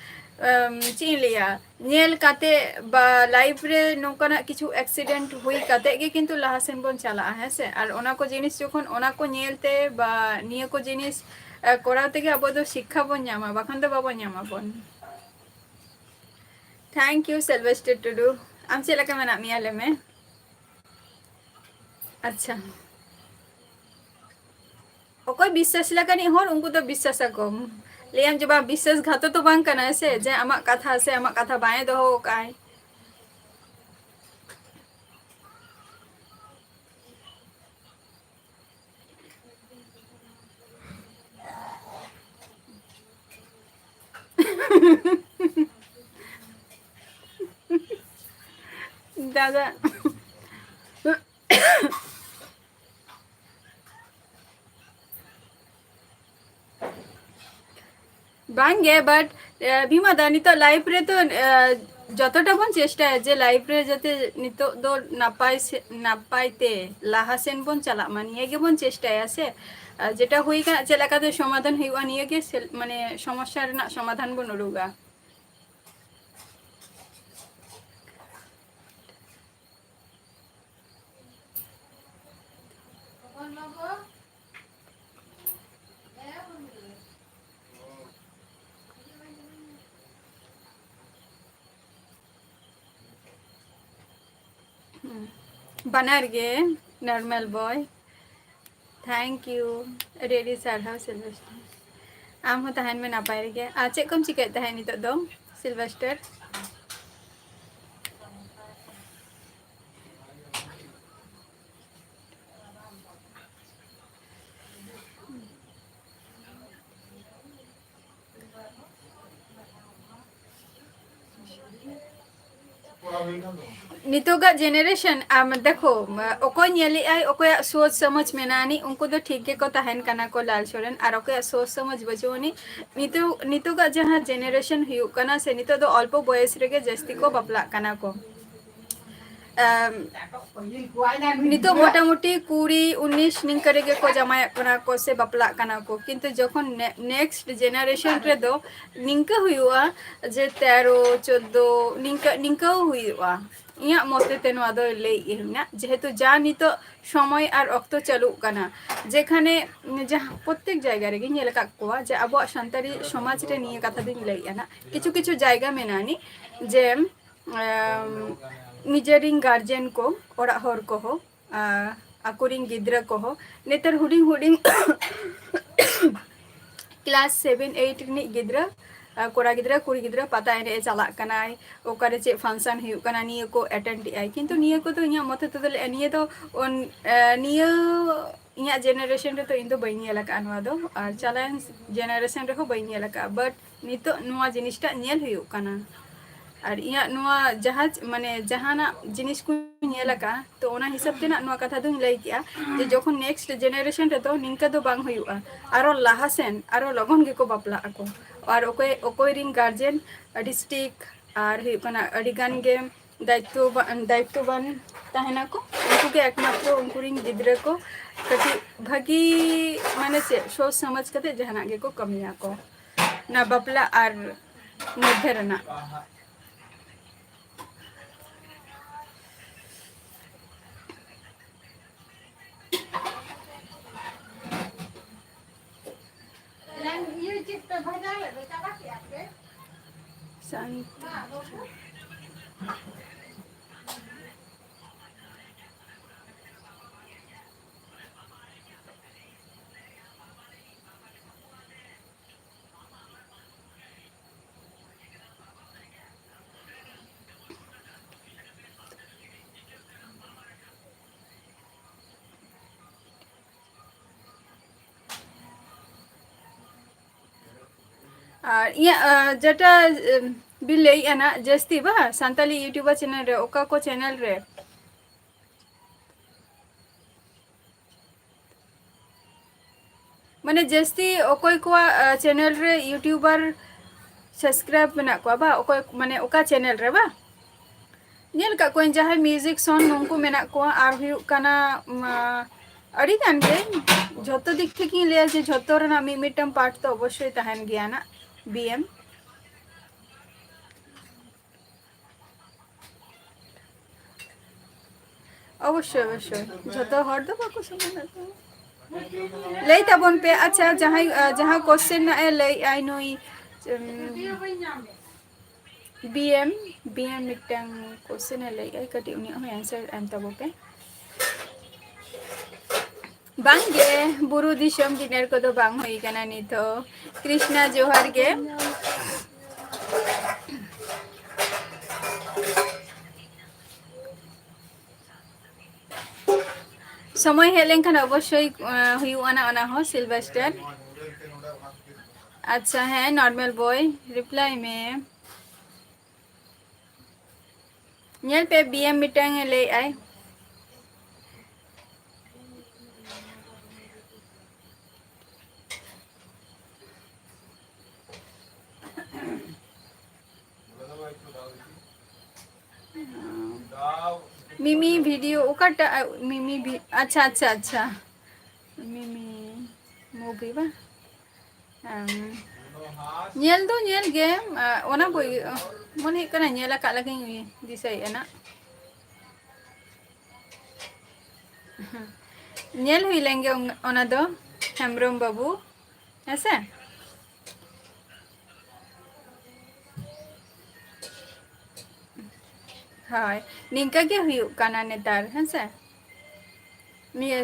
ᱮᱢ, ᱪᱮᱫ ᱤᱧ ᱞᱟᱹᱭᱟ, ᱧᱮᱞ ᱠᱟᱛᱮ ᱵᱟ ᱞᱟᱭᱤᱯᱷ ᱨᱮ ᱱᱚᱝᱠᱟᱱᱟᱜ ᱠᱤᱪᱷᱩ ᱮᱠᱥᱤᱰᱮᱱᱴ ᱦᱩᱭ ᱠᱟᱛᱮ ᱜᱮ ᱠᱤᱱᱛᱩ ᱞᱟᱦᱟ ᱥᱮᱱ ᱵᱚᱱ ᱪᱟᱞᱟᱜᱼᱟ, ᱦᱮᱸ ᱥᱮ? ᱟᱨ ᱚᱱᱟ ᱠᱚ ᱡᱤᱱᱤᱥ ᱡᱚᱠᱷᱚᱱ ᱚᱱᱟ ᱠᱚ ᱧᱮᱞ ᱛᱮ ᱵᱟ ᱱᱤᱭᱟᱹ ᱠᱚ ᱡᱤᱱᱤᱥ, ᱟ, ᱠᱚᱨᱟᱣ ᱛᱮᱜᱮ ᱟᱵᱚ ᱫᱚ ᱥᱤᱠᱠᱷᱟ ᱵᱚᱱ ᱧᱟᱢᱟ, ᱵᱟᱠᱷᱟᱱ ᱫᱚ ᱵᱟᱵᱚᱱ ᱧᱟᱢᱟ ᱵᱚᱱ᱾ Thank you, ᱥᱮᱞᱵᱮᱥᱴᱟᱨ ᱴᱩᱰᱩ᱾ ᱟᱢ ᱪᱮᱫ ᱞᱮᱠᱟ ᱢᱮᱱᱟᱜ ᱢᱮᱭᱟ, ᱞᱟᱹᱭ ᱢᱮ? ᱟᱪᱪᱷᱟ, ᱚᱠᱚᱭ ᱵᱤᱥᱥᱟᱥ ᱞᱮᱠᱟᱱᱤᱡ ᱦᱚᱲ, ᱩᱱᱠᱩ ᱫᱚ ᱵᱤᱥᱥᱟᱥ ᱟᱠᱚ᱾ ᱞᱟᱹᱭᱟᱢ ᱡᱮ, "ᱵᱟᱝ, ᱵᱤᱥᱥᱟᱥ ᱜᱷᱟᱛᱚ ᱛᱚ ᱵᱟᱝ ᱠᱟᱱᱟ ᱥᱮ, ᱡᱮ ᱟᱢᱟᱜ ᱠᱟᱛᱷᱟ ᱥᱮ ᱟᱢᱟᱜ ᱠᱟᱛᱷᱟ ᱵᱟᱝ ᱮ ᱫᱚᱦᱚ ᱟᱠᱟᱫ ᱟᱭ᱾" ᱫᱟᱫᱟ, ᱵᱟᱝᱜᱮ, but, ᱮ, ᱵᱷᱤᱢᱟ ᱫᱟ, ᱱᱤᱛᱚᱜ ᱞᱟᱭᱤᱯᱷ ᱨᱮ ᱛᱚ, ᱮ, ᱡᱚᱛᱚᱴᱟ ᱵᱚᱱ ᱪᱮᱥᱴᱟᱭᱟ ᱡᱮ ᱞᱟᱭᱤᱯᱷ ᱨᱮ ᱡᱟᱛᱮ ᱱᱤᱛᱚᱜ ᱫᱚ ᱱᱟᱯᱟᱭ ᱥᱮ, ᱱᱟᱯᱟᱭ ᱛᱮ ᱞᱟᱦᱟ ᱥᱮᱱ ᱵᱚᱱ ᱪᱟᱞᱟᱜ ᱢᱟ, ᱱᱤᱭᱟᱹ ᱜᱮᱵᱚᱱ ᱪᱮᱥᱴᱟᱭᱟ ᱥᱮ᱾ ᱟᱨ ᱡᱮᱴᱟ ᱦᱩᱭ ᱠᱟᱱᱟ, ᱪᱮᱫ ᱞᱮᱠᱟᱛᱮ ᱥᱚᱢᱟᱫᱷᱟᱱ ᱦᱩᱭᱩᱜᱼᱟ, ᱱᱤᱭᱟᱹ ᱜᱮ ᱥᱮ, ᱢᱟᱱᱮ, ᱥᱚᱢᱚᱥᱥᱟ ᱨᱮᱱᱟᱜ ᱥᱚᱢᱟᱫᱷᱟᱱ ᱵᱚᱱ ᱩᱰᱩᱠᱟ᱾ ᱵᱟᱱᱟᱨ ᱜᱮ, normal boy. Thank you. ᱟᱹᱰᱤ ᱟᱹᱰᱤ ᱥᱟᱨᱦᱟᱣ ᱥᱤᱞᱵᱷᱮᱥᱴᱟᱨ᱾ ᱟᱢ ᱦᱚᱸ ᱛᱟᱦᱮᱱ ᱢᱮ ᱱᱟᱯᱟᱭ ᱨᱮᱜᱮ᱾ ᱟᱨ ᱪᱮᱫ ᱠᱚᱢ ᱪᱤᱠᱟᱹᱭᱮᱫ ᱛᱟᱦᱮᱸᱫ ᱱᱤᱛᱚᱜ ᱫᱚ, ᱥᱤᱞᱵᱷᱮᱥᱴᱟᱨ? ᱱᱤᱛᱚᱜᱟᱜ generation, ᱟᱢ ᱫᱮᱠᱷᱳ, ᱚᱠᱚᱭ ᱧᱮᱞᱮᱜᱼᱟᱭ, ᱚᱠᱚᱭᱟᱜ ᱥᱳᱪ ᱥᱚᱢᱚᱡᱽ ᱢᱮᱱᱟᱜ ᱟᱹᱱᱤᱡ, ᱩᱱᱠᱩ ᱫᱚ ᱴᱷᱤᱠ ᱜᱮᱠᱚ ᱛᱟᱦᱮᱱ ᱠᱟᱱᱟ ᱠᱚ ᱞᱟᱞ ᱥᱚᱨᱮᱱ, ᱟᱨ ᱚᱠᱚᱭᱟᱜ ᱥᱳᱪ ᱥᱚᱢᱚᱡᱽ ᱵᱟᱹᱪᱩᱜ ᱟᱹᱱᱤᱡ, ᱱᱤᱛᱚᱜ, ᱱᱤᱛᱚᱜᱟᱜ ᱡᱟᱦᱟᱸ generation ᱦᱩᱭᱩᱜ ᱠᱟᱱᱟ ᱥᱮ, ᱱᱤᱛᱚᱜ ᱫᱚ ᱚᱞᱯᱚ ᱵᱚᱭᱮᱥ ᱨᱮᱜᱮ ᱡᱟᱹᱥᱛᱤ ᱠᱚ ᱵᱟᱯᱞᱟᱜ ᱠᱟᱱᱟ ᱠᱚ᱾ ᱟᱢ, ᱱᱤᱛᱚᱜ ᱢᱚᱴᱟᱢᱩᱴᱤ ᱠᱩᱲᱤ, ᱩᱱᱤᱥ ᱱᱤᱝᱠᱟᱹ ᱨᱮᱜᱮ ᱠᱚ ᱡᱟᱶᱟᱭᱚᱜ ᱠᱟᱱᱟ ᱠᱚ ᱥᱮ ᱵᱟᱯᱞᱟᱜ ᱠᱟᱱᱟ ᱠᱚ, ᱠᱤᱱᱛᱩ ᱡᱚᱠᱷᱚᱱ ᱱᱮ-, next generation ᱨᱮᱫᱚ ᱱᱤᱝᱠᱟᱹ ᱦᱩᱭᱩᱜᱼᱟ ᱡᱮ ᱛᱮᱨᱚ, ᱪᱳᱫᱽᱫᱳ, ᱱᱤᱝᱠᱟᱹ, ᱱᱤᱝᱠᱟᱹ ᱦᱩᱭᱩᱜᱼᱟ᱾ ᱤᱧᱟᱹᱜ ᱢᱚᱛ ᱛᱮ ᱱᱚᱣᱟ ᱫᱚ ᱞᱟᱹᱭᱮᱫ ᱟᱹᱧ ᱦᱟᱸᱜ, ᱡᱮᱦᱮᱛᱩ ᱡᱟ ᱱᱤᱛᱚᱜ ᱥᱚᱢᱚᱭ ᱟᱨ ᱚᱠᱛᱚ ᱪᱟᱹᱞᱩᱜ ᱠᱟᱱᱟ, ᱡᱮᱠᱷᱟᱱᱮ, ᱡᱟᱦᱟᱸ ᱯᱨᱚᱛᱛᱮᱠ ᱡᱟᱭᱜᱟ ᱨᱮᱜᱮᱧ ᱧᱮᱞ ᱟᱠᱟᱫ ᱠᱚᱣᱟ ᱡᱮ ᱟᱵᱚᱣᱟᱜ ᱥᱟᱱᱛᱟᱲᱤ ᱥᱚᱢᱟᱡᱽ ᱨᱮ ᱱᱤᱭᱟᱹ ᱠᱟᱛᱷᱟ ᱫᱚᱧ ᱞᱟᱹᱭᱮᱫᱼᱟ ᱱᱟᱜ, ᱠᱤᱪᱷᱩ ᱠᱤᱪᱷᱩ ᱡᱟᱭᱜᱟ ᱢᱮᱱᱟᱜᱼᱟ ᱱᱤᱡ ᱡᱮ, ᱟᱢ, ᱱᱤᱡᱮᱨᱤᱱ guardian ᱠᱚ, ᱚᱲᱟᱜ ᱦᱚᱲ ᱠᱚᱦᱚᱸ, ᱟ, ᱟᱠᱚᱨᱤᱱ ᱜᱤᱫᱽᱨᱟᱹ ᱠᱚᱦᱚᱸ, ᱱᱮᱛᱟᱨ ᱦᱩᱰᱤᱧ ᱦᱩᱰᱤᱧ class seven eight ᱨᱤᱱᱤᱡ ᱜᱤᱫᱽᱨᱟᱹ, ᱟ, ᱠᱚᱲᱟ ᱜᱤᱫᱽᱨᱟᱹ, ᱠᱩᱲᱤ ᱜᱤᱫᱽᱨᱟᱹ ᱯᱟᱛᱟ ᱮᱱᱮᱡ ᱮ ᱪᱟᱞᱟᱜ ᱠᱟᱱᱟᱭ, ᱚᱠᱟᱨᱮ ᱪᱮᱫ function ᱦᱩᱭᱩᱜ ᱠᱟᱱᱟ, ᱱᱤᱭᱟᱹ ᱠᱚ attend ᱮᱫ ᱟᱭ᱾ ᱠᱤᱱᱛᱩ ᱱᱤᱭᱟᱹ ᱠᱚᱫᱚ ᱤᱧᱟᱹᱜ ᱢᱚᱛᱮ ᱛᱮᱫᱚ ᱞᱟᱹᱭᱟ, ᱱᱤᱭᱟᱹ ᱫᱚ ᱚᱱ-, ᱮ, ᱱᱤᱭᱟᱹ ᱤᱧᱟᱹᱜ generation ᱨᱮᱫᱚ ᱤᱧ ᱫᱚ ᱵᱟᱹᱧ ᱧᱮᱞ ᱟᱠᱟᱫᱼᱟ ᱱᱚᱣᱟ ᱫᱚ, ᱟᱨ ᱪᱟᱞᱟᱣᱮᱱ generation ᱨᱮᱦᱚᱸ ᱵᱟᱹᱧ ᱧᱮᱞ ᱟᱠᱟᱫᱼᱟ, but ᱱᱤᱛᱚᱜ ᱱᱚᱣᱟ ᱡᱤᱱᱤᱥᱴᱟᱜ ᱧᱮᱞ ᱦᱩᱭᱩᱜ ᱠᱟᱱᱟ᱾ ᱟᱨ ᱤᱧᱟᱹᱜ ᱱᱚᱣᱟ ᱡᱟᱦᱟᱸ, ᱢᱟᱱᱮ, ᱡᱟᱦᱟᱱᱟᱜ ᱡᱤᱱᱤᱥ ᱠᱚᱧ ᱧᱮᱞ ᱟᱠᱟᱫᱼᱟ, ᱛᱚ ᱚᱱᱟ ᱦᱤᱥᱟᱹᱵ ᱛᱮ ᱱᱟᱜ ᱱᱚᱣᱟ ᱠᱟᱛᱷᱟ ᱫᱚᱧ ᱞᱟᱹᱭ ᱠᱮᱜᱼᱟ ᱡᱮ ᱡᱚᱠᱷᱚᱱ next generation ᱨᱮᱫᱚ ᱱᱤᱝᱠᱟᱹ ᱫᱚ ᱵᱟᱝ ᱦᱩᱭᱩᱜᱼᱟ, ᱟᱨᱚ ᱞᱟᱦᱟ ᱥᱮᱱ ᱟᱨᱚ ᱞᱚᱜᱚᱱ ᱜᱮᱠᱚ ᱵᱟᱯᱞᱟᱜ ᱟᱠᱚ᱾ ᱟᱨ ᱚᱠᱚᱭ, ᱚᱠᱚᱭ ᱨᱤᱱ guardian ᱟᱹᱰᱤ strict, ᱟᱨ ᱦᱩᱭᱩᱜ ᱠᱟᱱᱟ ᱟᱹᱰᱤ ᱜᱟᱱ ᱜᱮ ᱫᱟᱭᱤᱛᱛᱚ ᱵᱟ-, ᱫᱟᱭᱤᱛᱛᱚᱵᱟᱱ ᱛᱟᱦᱮᱱᱟᱠᱚ, ᱩᱱᱠᱩ ᱜᱮ ᱮᱠᱢᱟᱛᱨᱚ ᱩᱱᱠᱩ ᱨᱤᱱ ᱜᱤᱫᱽᱨᱟᱹ ᱠᱚ ᱠᱟᱹᱴᱤᱡ ᱵᱷᱟᱹᱜᱤ, ᱢᱟᱱᱮ ᱪᱮᱫ, ᱥᱳᱪ ᱥᱚᱢᱟᱡᱽ ᱠᱟᱛᱮ ᱡᱟᱦᱟᱱᱟᱜ ᱜᱮᱠᱚ ᱠᱟᱹᱢᱤᱭᱟᱠᱚ᱾ ᱚᱱᱟ ᱵᱟᱯᱞᱟ ᱟᱨ ᱢᱚᱫᱽᱫᱷᱮ ᱨᱮᱱᱟᱜ᱾ ᱥᱟᱱᱛᱟᱲ᱾ ᱟᱨ ᱤᱧᱟᱹᱜ, ᱟ, ᱡᱮᱴᱟ, ᱮᱢ, ᱵᱤᱱ ᱞᱟᱹᱭᱮᱜᱼᱟ ᱱᱟᱜ ᱡᱟᱹᱥᱛᱤ ᱵᱟ, ᱥᱟᱱᱛᱟᱞᱤ YouTuber channel ᱨᱮ, ᱚᱠᱟ ᱠᱚ channel ᱨᱮ? ᱢᱟᱱᱮ ᱡᱟᱹᱥᱛᱤ ᱚᱠᱚᱭ ᱠᱚᱣᱟᱜ, ᱟ, channel ᱨᱮ YouTuber subscribe ᱢᱮᱱᱟᱜ ᱠᱚᱣᱟ ᱵᱟ? ᱚᱠᱚᱭ, ᱢᱟᱱᱮ ᱚᱠᱟ channel ᱨᱮ ᱵᱟ? ᱧᱮᱞ ᱠᱟᱜ ᱠᱚᱣᱟᱧ ᱡᱟᱦᱟᱸᱭ musician ᱱᱩᱝᱠᱩ ᱢᱮᱱᱟᱜ ᱠᱚᱣᱟ, ᱟᱨ ᱦᱩᱭᱩᱜ ᱠᱟᱱᱟ, ᱢᱟ, ᱟᱹᱰᱤ ᱜᱟᱱ ᱜᱮ᱾ ᱡᱷᱚᱛᱚ ᱫᱤᱠ ᱛᱷᱮᱠᱮᱧ ᱞᱟᱹᱭᱟ ᱡᱮ ᱡᱷᱚᱛᱚ ᱨᱮᱱᱟᱜ ᱢᱤᱫ ᱢᱤᱫᱴᱟᱝ part ᱫᱚ ᱚᱵᱚᱥᱥᱳᱭ ᱛᱟᱦᱮᱱ ᱜᱮᱭᱟ ᱱᱟᱜ, B M᱾ ᱚᱵᱚᱥᱥᱳᱭ, ᱚᱵᱚᱥᱥᱳᱭ᱾ ᱡᱷᱚᱛᱚ ᱦᱚᱲ ᱫᱚ ᱵᱟᱠᱚ ᱥᱚᱢᱟᱱᱟ ᱛᱚ᱾ ᱞᱟᱹᱭ ᱛᱟᱵᱚᱱ ᱯᱮ, ᱟᱪᱪᱷᱟ, ᱡᱟᱦᱟᱸᱭ, ᱟ, ᱡᱟᱦᱟᱸ question ᱱᱟᱜ ᱮ ᱞᱟᱹᱭᱮᱜᱼᱟᱭ ᱱᱩᱭ, ᱩᱢ, B M, B M ᱢᱤᱫᱴᱟᱝ question ᱮ ᱞᱟᱹᱭᱮᱜᱼᱟᱭ, ᱠᱟᱹᱴᱤᱡ ᱩᱱᱤᱭᱟᱜ ᱦᱚᱸ answer ᱮᱢ ᱛᱟᱵᱚ ᱯᱮ᱾ ᱵᱟᱝ ᱜᱮ, ᱵᱩᱨᱩ ᱫᱤᱥᱚᱢ dinner ᱠᱚᱫᱚ ᱵᱟᱝ ᱦᱩᱭ ᱠᱟᱱᱟ ᱱᱤᱛ ᱦᱚᱸ᱾ ᱠᱨᱤᱥᱱᱟ, ᱡᱚᱦᱟᱨ ᱜᱮ᱾ ᱥᱚᱢᱚᱭ ᱦᱮᱡ ᱞᱮᱱᱠᱷᱟᱱ ᱚᱵᱚᱥᱥᱳᱭ, ᱮᱸ, ᱦᱩᱭᱩᱜᱼᱟ ᱱᱟ ᱚᱱᱟ ᱦᱚᱸ, Sylvester᱾ ᱟᱪᱪᱷᱟ, ᱦᱮᱸ, normal boy, reply ᱢᱮ᱾ ᱧᱮᱞ ᱯᱮ, B M ᱢᱤᱫᱴᱟᱝ ᱮ ᱞᱟᱹᱭᱮᱜᱼᱟᱭ᱾ ᱢᱤᱢᱤ video ᱚᱠᱟᱴᱟᱜ? ᱢᱤᱢᱤ vi-, ᱟᱪᱪᱷᱟ, ᱟᱪᱪᱷᱟ, ᱟᱪᱪᱷᱟ᱾ ᱢᱤᱢᱤ movie ᱵᱟᱝ? ᱦᱮᱸ᱾ ᱧᱮᱞ ᱫᱚ ᱧᱮᱞ ᱜᱮ, ᱟ, ᱚᱱᱟ ᱵᱳᱭ, ᱟ, ᱢᱚᱱᱮ ᱦᱩᱭᱩᱜ ᱠᱟᱱᱟ ᱧᱮᱞ ᱟᱠᱟᱫ ᱞᱮᱠᱟᱧ ᱫᱤᱥᱟᱹᱭᱮᱫᱼᱟ ᱱᱟᱜ᱾ ᱧᱮᱞ ᱦᱩᱭ ᱞᱮᱱ ᱜᱮ ᱚᱱ-, ᱚᱱᱟ ᱫᱚ, ᱦᱮᱢᱵᱨᱚᱢ ᱵᱟᱹᱵᱩ, ᱦᱮᱸ ᱥᱮ? ᱦᱳᱭ, ᱱᱤᱝᱠᱟᱹ ᱜᱮ ᱦᱩᱭᱩᱜ ᱠᱟᱱᱟ ᱱᱮᱛᱟᱨ, ᱦᱮᱸ ᱥᱮ? ᱱᱤᱭᱟᱹ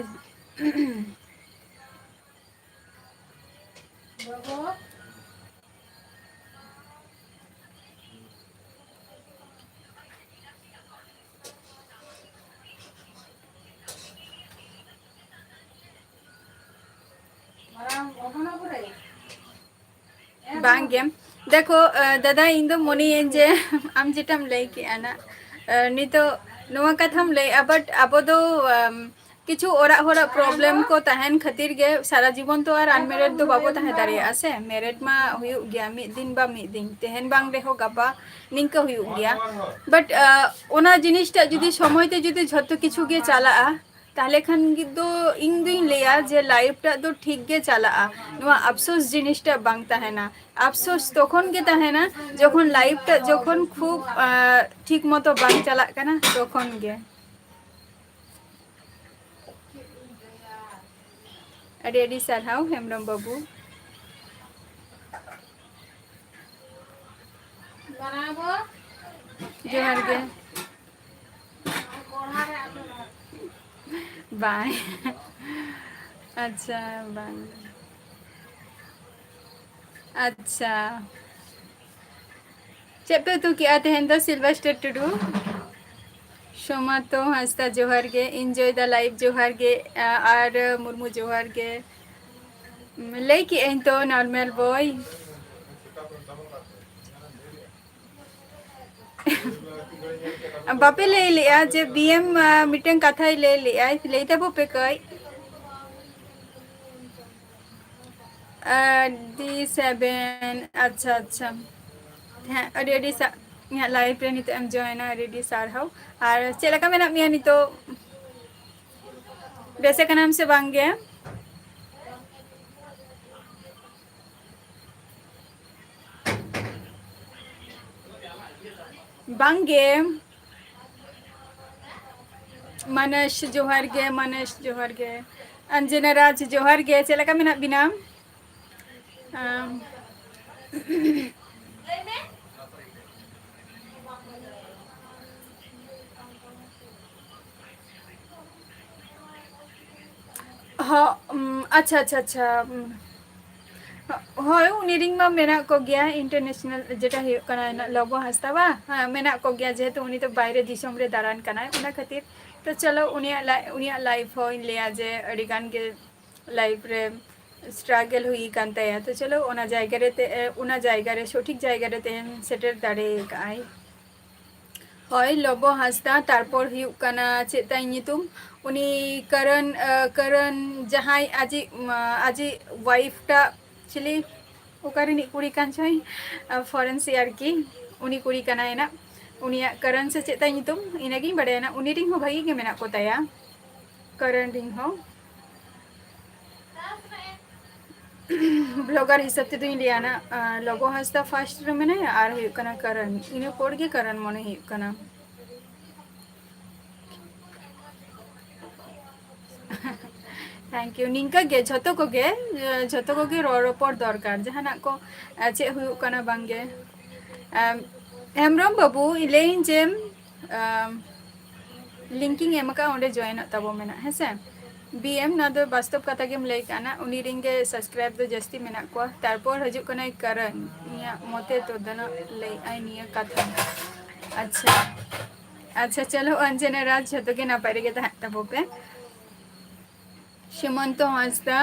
ᱵᱟᱝ ᱜᱮ᱾ ᱫᱮᱠᱷᱚ, ᱟᱸ, ᱫᱟᱫᱟ, ᱤᱧ ᱫᱚ ᱢᱚᱱᱮᱭᱟᱹᱧ ᱡᱮ ᱟᱢ ᱡᱮᱴᱟᱢ ᱞᱟᱹᱭ ᱠᱮᱜᱼᱟ ᱱᱟ, ᱟᱸ, ᱱᱤᱛᱚᱜ ᱱᱚᱣᱟ ᱠᱟᱛᱷᱟᱢ ᱞᱟᱹᱭᱮᱜᱼᱟ, but ᱟᱵᱚ ᱫᱚ, ᱟᱢ, ᱠᱤᱪᱷᱩ ᱚᱲᱟᱜ ᱦᱚᱲᱟᱜ problem ᱠᱚ ᱛᱟᱦᱮᱱ ᱠᱷᱟᱹᱛᱤᱨ ᱜᱮ ᱥᱟᱨᱟ ᱡᱤᱵᱚᱱ ᱛᱚ ᱟᱨ unmarried ᱫᱚ ᱵᱟᱵᱚ ᱛᱟᱦᱮᱸ ᱫᱟᱲᱮᱭᱟᱜᱼᱟ ᱥᱮ᱾ Married ᱢᱟ ᱦᱩᱭᱩᱜ ᱜᱮᱭᱟ ᱢᱤᱫ ᱫᱤᱱ ᱵᱟ ᱢᱤᱫ ᱫᱤᱱ, ᱛᱮᱦᱮᱧ ᱵᱟᱝ ᱨᱮᱦᱚᱸ ᱜᱟᱯᱟ, ᱱᱤᱝᱠᱟᱹ ᱦᱩᱭᱩᱜ ᱜᱮᱭᱟ᱾ But, ᱟᱸ, ᱚᱱᱟ ᱡᱤᱱᱤᱥᱴᱟᱜ ᱡᱩᱫᱤ ᱥᱚᱢᱚᱭ ᱛᱮ ᱡᱩᱫᱤ ᱡᱷᱚᱛᱚ ᱠᱤᱪᱷᱩ ᱜᱮ ᱪᱟᱞᱟᱜᱼᱟ, ᱛᱟᱦᱞᱮ ᱠᱷᱟᱱ ᱫᱚ ᱤᱧ ᱫᱩᱧ ᱞᱟᱹᱭᱟ ᱡᱮ life ᱴᱟᱜ ᱫᱚ ᱴᱷᱤᱠ ᱜᱮ ᱪᱟᱞᱟᱜᱼᱟ᱾ ᱱᱚᱣᱟ ᱟᱯᱥᱳᱥ ᱡᱤᱱᱤᱥᱴᱟᱜ ᱵᱟᱝ ᱛᱟᱦᱮᱱᱟ᱾ ᱟᱯᱥᱳᱥ ᱛᱚᱠᱷᱚᱱ ᱜᱮ ᱛᱟᱦᱮᱱᱟ ᱡᱚᱠᱷᱚᱱ life ᱴᱟᱜ ᱡᱚᱠᱷᱚᱱ ᱠᱷᱩᱵ, ᱟᱸ, ᱴᱷᱤᱠ ᱢᱚᱛᱚ ᱵᱟᱝ ᱪᱟᱞᱟᱜ ᱠᱟᱱᱟ, ᱛᱚᱠᱷᱚᱱ ᱜᱮ᱾ ᱟᱹᱰᱤ ᱟᱹᱰᱤ ᱥᱟᱨᱦᱟᱣ ᱦᱮᱢᱵᱨᱚᱢ ᱵᱟᱹᱵᱩ᱾ ᱡᱚᱦᱟᱨ ᱜᱮ᱾ ᱵᱟᱝ᱾ ᱟᱪᱪᱷᱟ, ᱵᱟᱝ᱾ ᱟᱪᱪᱷᱟ᱾ ᱪᱮᱫ ᱯᱮ ᱩᱛᱩ ᱠᱮᱜᱼᱟ ᱛᱮᱦᱮᱧ ᱫᱚ, ᱥᱤᱞᱵᱷᱟᱥᱴᱟᱨ ᱴᱩᱰᱩ? ᱥᱳᱢᱟᱛᱳ ᱦᱟᱸᱥᱫᱟ ᱡᱚᱦᱟᱨ ᱜᱮ, Enjoy the Life ᱡᱚᱦᱟᱨ ᱜᱮ, ᱟ-, ᱟᱨ ᱢᱩᱨᱢᱩ ᱡᱚᱦᱟᱨ ᱜᱮ᱾ ᱞᱟᱹᱭ ᱠᱮᱜᱼᱟᱹᱧ ᱛᱚ, normal boy᱾ ᱵᱟᱯᱮ ᱞᱟᱹᱭ ᱞᱮᱜᱼᱟ ᱡᱮ B M, ᱟ, ᱢᱤᱫᱴᱟᱝ ᱠᱟᱛᱷᱟᱭ ᱞᱟᱹᱭ ᱞᱮᱜᱼᱟᱭ, ᱞᱟᱹᱭ ᱛᱟᱵᱚ ᱯᱮ ᱠᱟᱹᱡ᱾ ᱟᱹᱰᱤ seven, ᱟᱪᱪᱷᱟ, ᱟᱪᱪᱷᱟ᱾ ᱦᱮᱸ, ᱟᱹᱰᱤ, ᱟᱹᱰᱤ ᱥᱟ-, ᱤᱧᱟᱹᱜ live ᱨᱮ ᱱᱤᱛᱚᱜ ᱮᱢ join ᱟ, ᱟᱹᱰᱤ, ᱟᱹᱰᱤ ᱥᱟᱨᱦᱟᱣ᱾ ᱟᱨ ᱪᱮᱫ ᱞᱮᱠᱟ ᱢᱮᱱᱟᱜ ᱢᱮᱭᱟ ᱱᱤᱛᱚᱜ? ᱵᱮᱥ ᱟᱠᱟᱱᱟᱢ ᱥᱮ ᱵᱟᱝ ᱜᱮ? ᱵᱟᱝ ᱜᱮ᱾ ᱢᱟᱱᱚᱥ ᱡᱚᱦᱟᱨ ᱜᱮ, ᱢᱟᱱᱚᱥ ᱡᱚᱦᱟᱨ ᱜᱮ᱾ ᱚᱧᱡᱚᱱᱟ ᱨᱟᱡᱽ ᱡᱚᱦᱟᱨ ᱜᱮ, ᱪᱮᱫ ᱞᱮᱠᱟ ᱢᱮᱱᱟᱜ ᱵᱤᱱᱟ? ᱟᱢ, ᱞᱟᱹᱭ ᱢᱮ᱾ ᱦᱚᱸ, ᱩᱢ, ᱟᱪᱪᱷᱟ, ᱟᱪᱪᱷᱟ, ᱟᱪᱪᱷᱟ, ᱩᱢ, ᱦᱳᱭ, ᱩᱱᱤ ᱨᱤᱱ ᱢᱟ ᱢᱮᱱᱟᱜ ᱠᱚᱜᱮᱭᱟ, international ᱡᱮᱴᱟ ᱦᱩᱭᱩᱜ ᱠᱟᱱᱟ ᱞᱚᱵᱚ ᱦᱟᱸᱥᱫᱟ ᱵᱟ? ᱦᱮᱸ, ᱢᱮᱱᱟᱜ ᱠᱚᱜᱮᱭᱟ, ᱡᱮᱦᱮᱛᱩ ᱩᱱᱤ ᱫᱚ ᱵᱟᱭᱨᱮ ᱫᱤᱥᱚᱢ ᱨᱮ ᱫᱟᱬᱟᱱ ᱠᱟᱱᱟᱭ, ᱚᱱᱟ ᱠᱷᱟᱹᱛᱤᱨ᱾ ᱛᱚ ᱪᱚᱞᱚ, ᱩᱱᱤᱭᱟᱜ ᱞᱟ-, ᱩᱱᱤᱭᱟᱜ life ᱦᱚᱸᱧ ᱞᱟᱹᱭᱟ ᱡᱮ ᱟᱹᱰᱤ ᱜᱟᱱ ᱜᱮ life ᱨᱮ struggle ᱦᱩᱭ ᱟᱠᱟᱱ ᱛᱟᱭᱟ᱾ ᱛᱚ ᱪᱚᱞᱚ, ᱚᱱᱟ ᱡᱟᱭᱜᱟ ᱨᱮ ᱛᱮ-, ᱚᱱᱟ ᱡᱟᱭᱜᱟ ᱨᱮ, ᱥᱚᱴᱷᱤᱠ ᱡᱟᱭᱜᱟ ᱨᱮ ᱛᱮᱦᱮᱧ ᱥᱮᱴᱮᱨ ᱫᱟᱲᱮ ᱟᱠᱟᱫ ᱟᱭ᱾ ᱦᱳᱭ, ᱞᱚᱵᱚ ᱦᱟᱸᱥᱫᱟ, ᱛᱟᱨᱯᱚᱨ ᱦᱩᱭᱩᱜ ᱠᱟᱱᱟ, ᱪᱮᱫ ᱛᱟᱭ ᱧᱩᱛᱩᱢ? ᱩᱱᱤ ᱠᱟᱨᱚᱱ, ᱟ, ᱠᱟᱨᱚᱱ ᱡᱟᱦᱟᱸᱭ ᱟᱡᱤᱡ, ᱟ, ᱟᱡᱤᱡ wife ᱴᱟᱜ ᱪᱤᱞᱤ, ᱚᱠᱟ ᱨᱤᱱᱤᱡ ᱠᱩᱲᱤ ᱠᱟᱱ ᱪᱚᱭ, ᱟ, foreign ᱥᱮ ᱟᱨᱠᱤ, ᱩᱱᱤ ᱠᱩᱲᱤ ᱠᱟᱱᱟᱭ ᱱᱟᱜ᱾ ᱩᱱᱤᱭᱟᱜ ᱠᱟᱨᱚᱱ ᱥᱮ ᱪᱮᱫ ᱛᱟᱭ ᱧᱩᱛᱩᱢ, ᱤᱱᱟᱹᱜᱤᱧ ᱵᱟᱲᱟᱭᱟ ᱱᱟᱜ᱾ ᱩᱱᱤ ᱨᱤᱱ ᱦᱚᱸ ᱵᱷᱟᱜᱤ ᱜᱮ ᱢᱮᱱᱟᱜ ᱠᱚ ᱛᱟᱭᱟ, ᱠᱟᱨᱚᱱ ᱨᱤᱱ ᱦᱚᱸ᱾ Blogger ᱦᱤᱥᱟᱹᱵ ᱛᱮᱫᱚᱧ ᱞᱟᱹᱭᱟ ᱱᱟᱜ, ᱟ, ᱞᱚᱵᱚ ᱦᱟᱸᱥᱫᱟ first ᱨᱮ ᱢᱮᱱᱟᱭᱟ ᱟᱨ ᱦᱩᱭᱩᱜ ᱠᱟᱱᱟ ᱠᱟᱨᱚᱱ, ᱤᱱᱟᱹ ᱯᱚᱨ ᱜᱮ ᱠᱟᱨᱚᱱ ᱢᱚᱱᱮ ᱦᱩᱭᱩᱜ ᱠᱟᱱᱟ᱾ Thank you. ᱱᱤᱝᱠᱟᱹ ᱜᱮ ᱡᱷᱚᱛᱚ ᱠᱚᱜᱮ, ᱮ, ᱡᱷᱚᱛᱚ ᱠᱚᱜᱮ ᱨᱚᱲ ᱨᱚᱯᱚᱲ ᱫᱚᱨᱠᱟᱨ᱾ ᱡᱟᱦᱟᱱᱟᱜ ᱠᱚ, ᱮ, ᱪᱮᱫ ᱦᱩᱭᱩᱜ ᱠᱟᱱᱟ ᱵᱟᱝ ᱜᱮ᱾ ᱮᱢ, ᱦᱮᱢᱵᱨᱚᱢ ᱵᱟᱹᱵᱩ, ᱞᱟᱹᱭᱟᱹᱧ ᱡᱮ, ᱮᱢ, link ᱤᱧ ᱮᱢ ᱟᱠᱟᱫᱼᱟ, ᱚᱸᱰᱮ join ᱚᱜ ᱛᱟᱵᱚ ᱢᱮᱱᱟᱜ, ᱦᱮᱸ ᱥᱮ? B M, ᱱᱚᱣᱟ ᱫᱚ ᱵᱟᱥᱛᱚᱵ ᱠᱟᱛᱷᱟ ᱜᱮᱢ ᱞᱟᱹᱭ ᱠᱟᱜᱼᱟ ᱱᱟ᱾ ᱩᱱᱤ ᱨᱮᱱ ᱜᱮ subscribe ᱫᱚ ᱡᱟᱹᱥᱛᱤ ᱢᱮᱱᱟᱜ ᱠᱚᱣᱟ᱾ ᱛᱟᱨᱯᱚᱨ ᱦᱤᱡᱩᱜ ᱠᱟᱱᱟᱭ ᱠᱟᱨᱚᱱ, ᱤᱧᱟᱹᱜ ᱢᱚᱛᱮ ᱛᱚ ᱫᱚ ᱱᱟᱜ ᱞᱟᱹᱭ ᱟᱭ ᱱᱤᱭᱟᱹ ᱠᱟᱛᱷᱟ᱾ ᱟᱪᱪᱷᱟ, ᱟᱪᱪᱷᱟ, ᱪᱚᱞᱚ ᱚᱧᱡᱚᱱᱟ ᱨᱟᱡᱽ, ᱡᱷᱚᱛᱚ ᱜᱮ ᱱᱟᱯᱟᱭ ᱨᱮᱜᱮ ᱛᱟᱦᱮᱸ ᱛᱟᱵᱚ ᱯᱮ᱾ ᱥᱩᱢᱚᱱᱛᱚ ᱦᱟᱸᱥᱫᱟ,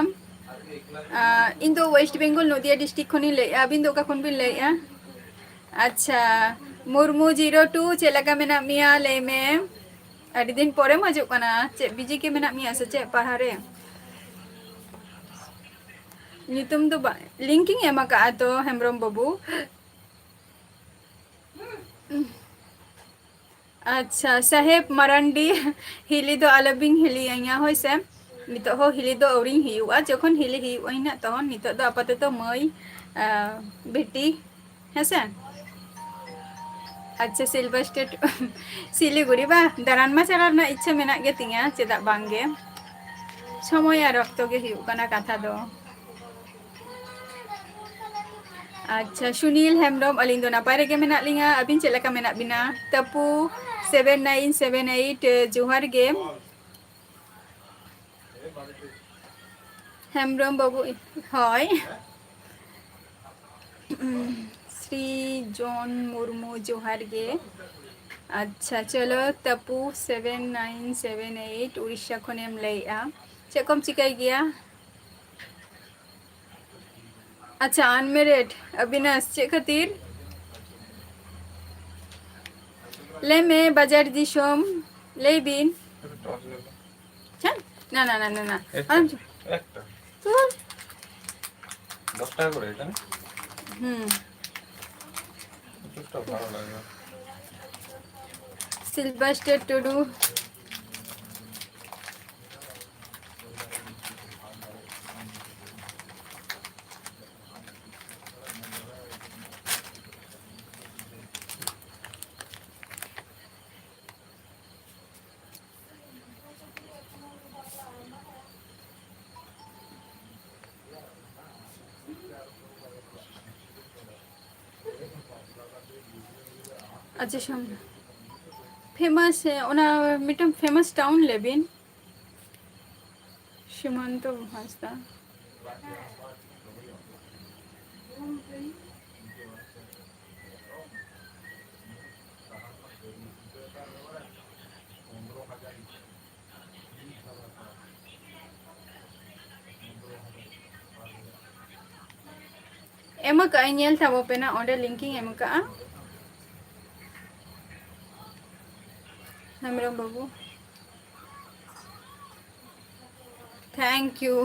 ᱟ, ᱤᱧ ᱫᱚ West Bengal, ᱱᱚᱫᱤᱭᱟ district ᱠᱷᱚᱱᱤᱧ ᱞᱟᱹᱭᱮᱫᱼᱟ᱾ ᱟᱹᱵᱤᱱ ᱫᱚ ᱚᱠᱟ ᱠᱷᱚᱱ ᱵᱤᱱ ᱞᱟᱹᱭᱮᱫᱼᱟ? ᱟᱪᱪᱷᱟ, ᱢᱩᱨᱢᱩ zero two, ᱪᱮᱫ ᱞᱮᱠᱟ ᱢᱮᱱᱟᱜ ᱢᱮᱭᱟ? ᱞᱟᱹᱭ ᱢᱮ, ᱟᱹᱰᱤ ᱫᱤᱱ ᱯᱚᱨᱮᱢ ᱦᱤᱡᱩᱜ ᱠᱟᱱᱟ᱾ ᱪᱮᱫ busy ᱜᱮ ᱢᱮᱱᱟᱜ ᱢᱮᱭᱟ ᱥᱮ ᱪᱮᱫ ᱯᱟᱲᱦᱟᱣ ᱨᱮ? ᱧᱩᱛᱩᱢ ᱫᱚ ᱵᱟ-, link ᱤᱧ ᱮᱢ ᱟᱠᱟᱫᱼᱟ ᱛᱚ, ᱦᱮᱢᱵᱨᱚᱢ ᱵᱟᱹᱵᱩ᱾ ᱟᱪᱪᱷᱟ, ᱥᱟᱦᱮᱵ ᱢᱟᱨᱟᱱᱰᱤ, ᱦᱤᱞᱤ ᱫᱚ ᱟᱞᱚᱵᱤᱱ ᱦᱤᱞᱤᱭᱟᱹᱧᱟ, ᱦᱳᱭ ᱥᱮ? ᱱᱤᱛᱚᱜ ᱦᱚᱸ ᱦᱤᱞᱤ ᱫᱚ ᱟᱹᱣᱨᱤᱧ ᱦᱩᱭᱩᱜᱼᱟ, ᱡᱚᱠᱷᱚᱱ ᱦᱤᱞᱤ ᱦᱩᱭᱩᱜᱼᱟ ᱤᱧ ᱱᱟᱜ, ᱛᱚᱠᱷᱚᱱ᱾ ᱱᱤᱛᱚᱜ ᱫᱚ ᱟᱯᱟᱛᱚᱛᱚ ᱢᱟᱹᱭ, ᱟ, ᱵᱤᱴᱤ, ᱦᱮᱸ ᱥᱮ? ᱟᱪᱪᱷᱟ, ᱥᱤᱞᱵᱷᱟᱨ ᱥᱴᱮᱴ, ᱥᱤᱞᱤᱜᱩᱲᱤ ᱵᱟ, ᱫᱟᱬᱟᱱ ᱢᱟ ᱪᱟᱞᱟᱣ ᱨᱮᱱᱟᱜ ᱤᱪᱪᱷᱟᱹ ᱢᱮᱱᱟᱜ ᱜᱮ ᱛᱤᱧᱟ, ᱪᱮᱫᱟᱜ ᱵᱟᱝ ᱜᱮ? ᱥᱚᱢᱚᱭ ᱟᱨ ᱚᱠᱛᱚ ᱜᱮ ᱦᱩᱭᱩᱜ ᱠᱟᱱᱟ ᱠᱟᱛᱷᱟ ᱫᱚ᱾ ᱟᱪᱪᱷᱟ, ᱥᱩᱱᱤᱞ ᱦᱮᱢᱵᱨᱚᱢ, ᱟᱹᱞᱤᱧ ᱫᱚ ᱱᱟᱯᱟᱭ ᱨᱮᱜᱮ ᱢᱮᱱᱟᱜ ᱞᱤᱧᱟ᱾ ᱟᱹᱵᱤᱱ ᱪᱮᱫ ᱞᱮᱠᱟ ᱢᱮᱱᱟᱜ ᱵᱤᱱᱟ? ᱛᱟᱹᱯᱩ seven nine seven eight, ᱡᱚᱦᱟᱨ ᱜᱮ᱾ ᱦᱮᱢᱵᱨᱚᱢ ᱵᱟᱹᱵᱩ, ᱦᱳᱭ᱾ ᱥᱨᱤᱡᱚᱱ ᱢᱩᱨᱢᱩ, ᱡᱚᱦᱟᱨ ᱜᱮ᱾ ᱟᱪᱪᱷᱟ, ᱪᱚᱞᱚ ᱛᱟᱯᱩ seven nine seven eight, Odisha ᱠᱷᱚᱱᱮᱢ ᱞᱟᱹᱭᱮᱜᱼᱟ᱾ ᱪᱮᱫ ᱠᱚᱢ ᱪᱤᱠᱟᱹᱭ ᱜᱮᱭᱟ? ᱟᱪᱪᱷᱟ, unmarried᱾ ᱚᱵᱤᱱᱟᱥ, ᱪᱮᱫ ᱠᱷᱟᱹᱛᱤᱨ? ᱞᱟᱹᱭ ᱢᱮ, ᱵᱟᱡᱟᱨ ᱫᱤᱥᱚᱢ, ᱞᱟᱹᱭ ᱵᱤᱱ᱾ ᱪᱮᱫ? না, না, না, না, না। একটা। আম-, একটা। তো? দশ টাকা করে এটা না? হুম। একটু ভালো লাগে। সিলভাস্টার টুডু। ᱟᱪᱪᱷᱟ, ᱥᱟᱢ-, famous, ᱚᱱᱟ ᱢᱤᱫᱴᱟᱝ famous town ᱞᱟᱹᱭ ᱵᱤᱱ᱾ ᱥᱤᱢᱟᱱᱛᱚ ᱦᱟᱸᱥᱫᱟ᱾ ᱮᱢ ᱟᱠᱟᱫ ᱟᱹᱧ, ᱧᱮᱞ ᱛᱟᱵᱚ ᱯᱮ ᱱᱟ, ᱚᱸᱰᱮ link ᱤᱧ ᱮᱢ ᱟᱠᱟᱫᱼᱟ᱾ ᱦᱮᱢᱵᱨᱚᱢ ᱵᱟᱹᱵᱩ, thank you,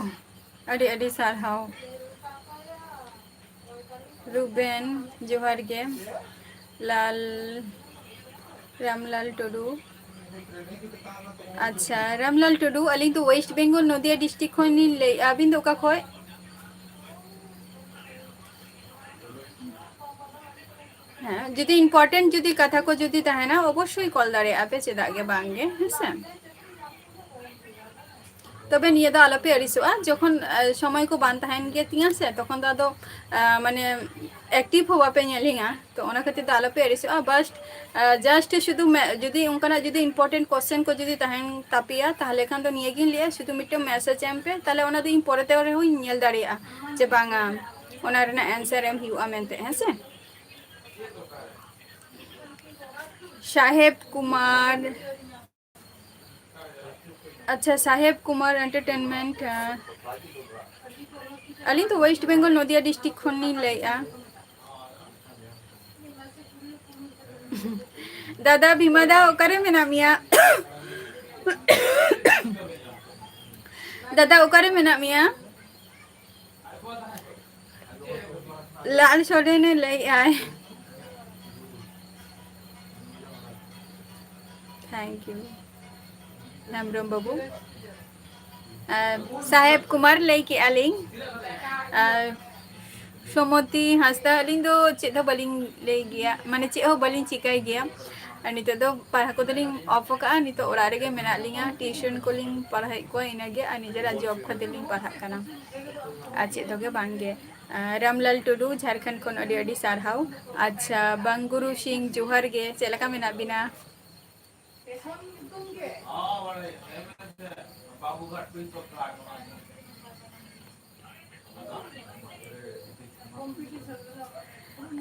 ᱟᱹᱰᱤ ᱟᱹᱰᱤ ᱥᱟᱨᱦᱟᱣ᱾ ᱨᱩᱵᱮᱱ, ᱡᱚᱦᱟᱨ ᱜᱮ᱾ ᱞᱟᱞ, ᱨᱟᱢᱞᱟᱞ ᱴᱩᱰᱩ᱾ ᱟᱪᱪᱷᱟ, ᱨᱟᱢᱞᱟᱞ ᱴᱩᱰᱩ, ᱟᱹᱞᱤᱧ ᱫᱚ West Bengal, ᱱᱚᱫᱤᱭᱟ district ᱠᱷᱚᱱ ᱞᱤᱧ ᱞᱟᱹᱭᱮᱫᱼᱟ᱾ ᱟᱹᱵᱤᱱ ᱫᱚ ᱚᱠᱟ ᱠᱷᱚᱡ? ᱦᱮᱸ, ᱡᱩᱫᱤ important ᱡᱩᱫᱤ ᱠᱟᱛᱷᱟ ᱠᱚ ᱡᱩᱫᱤ ᱛᱟᱦᱮᱱᱟ, ᱚᱵᱚᱥᱥᱳᱭ call ᱫᱟᱲᱮᱭᱟᱜᱼᱟ ᱯᱮ, ᱪᱮᱫᱟᱜ ᱜᱮ ᱵᱟᱝ ᱜᱮ, ᱦᱮᱸ ᱥᱮ? ᱛᱚᱵᱮ ᱱᱤᱭᱟᱹ ᱫᱚ ᱟᱞᱚᱯᱮ ᱟᱹᱲᱤᱥᱚᱜᱼᱟ, ᱡᱚᱠᱷᱚᱱ ᱟᱸ, ᱥᱚᱢᱚᱭ ᱠᱚ ᱵᱟᱝ ᱛᱟᱦᱮᱱ ᱜᱮ ᱛᱤᱧᱟ ᱥᱮ, ᱛᱚᱠᱷᱚᱱ ᱫᱚ ᱟᱫᱚ ᱟᱸ, ᱢᱟᱱᱮ active ᱦᱚᱸ ᱵᱟᱯᱮ ᱧᱮᱞᱤᱧᱟ᱾ ᱛᱚ ᱚᱱᱟ ᱠᱷᱟᱹᱛᱤᱨ ᱫᱚ ᱟᱞᱚᱯᱮ ᱟᱹᱲᱤᱥᱚᱜᱼᱟ᱾ But just ᱥᱩᱫᱷᱩ ᱢᱮ-, ᱡᱩᱫᱤ ᱚᱱᱠᱟᱱᱟᱜ ᱡᱩᱫᱤ important question ᱠᱚ ᱡᱩᱫᱤ ᱛᱟᱦᱮᱱ ᱛᱟᱯᱮᱭᱟ, ᱛᱟᱦᱚᱞᱮ ᱠᱷᱟᱱ ᱫᱚ ᱱᱤᱭᱟᱹᱜᱤᱧ ᱞᱟᱹᱭᱟ, ᱥᱩᱫᱷᱩ ᱢᱤᱫᱴᱮᱱ message ᱮᱢ ᱯᱮ, ᱛᱟᱦᱚᱞᱮ ᱚᱱᱟ ᱫᱚ ᱤᱧ ᱯᱚᱨᱮᱛᱮ ᱨᱮᱦᱚᱸᱧ ᱧᱮᱞ ᱫᱟᱲᱮᱭᱟᱜᱼᱟ ᱡᱮ ᱵᱟᱝᱟ ᱚᱱᱟ ᱨᱮᱱᱟᱜ answer ᱮᱢ ᱦᱩᱭᱩᱜᱼᱟ ᱢᱮᱱᱛᱮ, ᱦᱮᱸ ᱥᱮ? ᱥᱟᱦᱮᱵ ᱠᱩᱢᱟᱨ, ᱟᱪᱪᱷᱟ, ᱥᱟᱦᱮᱵ ᱠᱩᱢᱟᱨ Entertainment, ᱟᱸ, ᱟᱹᱞᱤᱧ ᱫᱚ West Bengal ᱱᱚᱫᱤᱭᱟ district ᱠᱷᱚᱱ ᱞᱤᱧ ᱞᱟᱹᱭᱮᱫᱼᱟ᱾ ᱫᱟᱫᱟ ᱵᱷᱤᱢᱟ ᱫᱟ, ᱚᱠᱟᱨᱮ ᱢᱮᱱᱟᱜ ᱢᱮᱭᱟ? ᱫᱟᱫᱟ, ᱚᱠᱟᱨᱮ ᱢᱮᱱᱟᱜ ᱢᱮᱭᱟ? ᱞᱟᱞ ᱥᱚᱨᱮᱱᱮ ᱞᱟᱹᱭᱮᱫᱼᱟᱭ᱾ Thank you ᱦᱮᱢᱵᱨᱚᱢ ᱵᱟᱹᱵᱩ᱾ ᱟᱨ ᱥᱟᱦᱮᱵ ᱠᱩᱢᱟᱨ ᱞᱟᱹᱭ ᱠᱮᱜᱼᱟ ᱞᱤᱧ᱾ ᱟᱨ ᱥᱚᱢᱚᱛᱤ ᱦᱟᱸᱥᱫᱟ, ᱟᱹᱞᱤᱧ ᱫᱚ ᱪᱮᱫ ᱦᱚᱸ ᱵᱟᱹᱞᱤᱧ ᱞᱟᱹᱭ ᱜᱮᱭᱟ, ᱢᱟᱱᱮ ᱪᱮᱫ ᱦᱚᱸ ᱵᱟᱹᱞᱤᱧ ᱪᱤᱠᱟᱹᱭ ᱜᱮᱭᱟ᱾ ᱟᱨ ᱱᱤᱛᱚᱜ ᱫᱚ ᱯᱟᱲᱦᱟᱣ ᱠᱚᱫᱚᱞᱤᱧ off ᱟᱠᱟᱫᱼᱟ, ᱱᱤᱛᱚᱜ ᱚᱲᱟᱜ ᱨᱮᱜᱮ ᱢᱮᱱᱟᱜ ᱞᱤᱧᱟ, tuition ᱠᱚᱞᱤᱧ ᱯᱟᱲᱦᱟᱣᱮᱫ ᱠᱚᱣᱟ ᱤᱱᱟᱹᱜᱮ, ᱟᱨ ᱱᱤᱡᱮᱨᱟᱜ job ᱠᱷᱟᱹᱛᱤᱨ ᱞᱤᱧ ᱯᱟᱲᱦᱟᱜ ᱠᱟᱱᱟ, ᱟᱨ ᱪᱮᱫ ᱦᱚᱸᱜᱮ ᱵᱟᱝᱜᱮ᱾ ᱟᱨ ᱨᱟᱢᱞᱟᱞ ᱴᱩᱰᱩ, ᱡᱷᱟᱲᱠᱷᱚᱸᱰ ᱠᱷᱚᱱ ᱟᱹᱰᱤ ᱟᱹᱰᱤ ᱥᱟᱨᱦᱟᱣ᱾ ᱟᱪᱪᱷᱟ, ᱵᱟᱝᱜᱩᱨᱩ ᱥᱤᱝ, ᱡᱚᱦᱟᱨ ᱜᱮ, ᱪᱮᱫ ᱞᱮᱠᱟ ᱢᱮᱱᱟᱜ ᱵᱤᱱᱟ?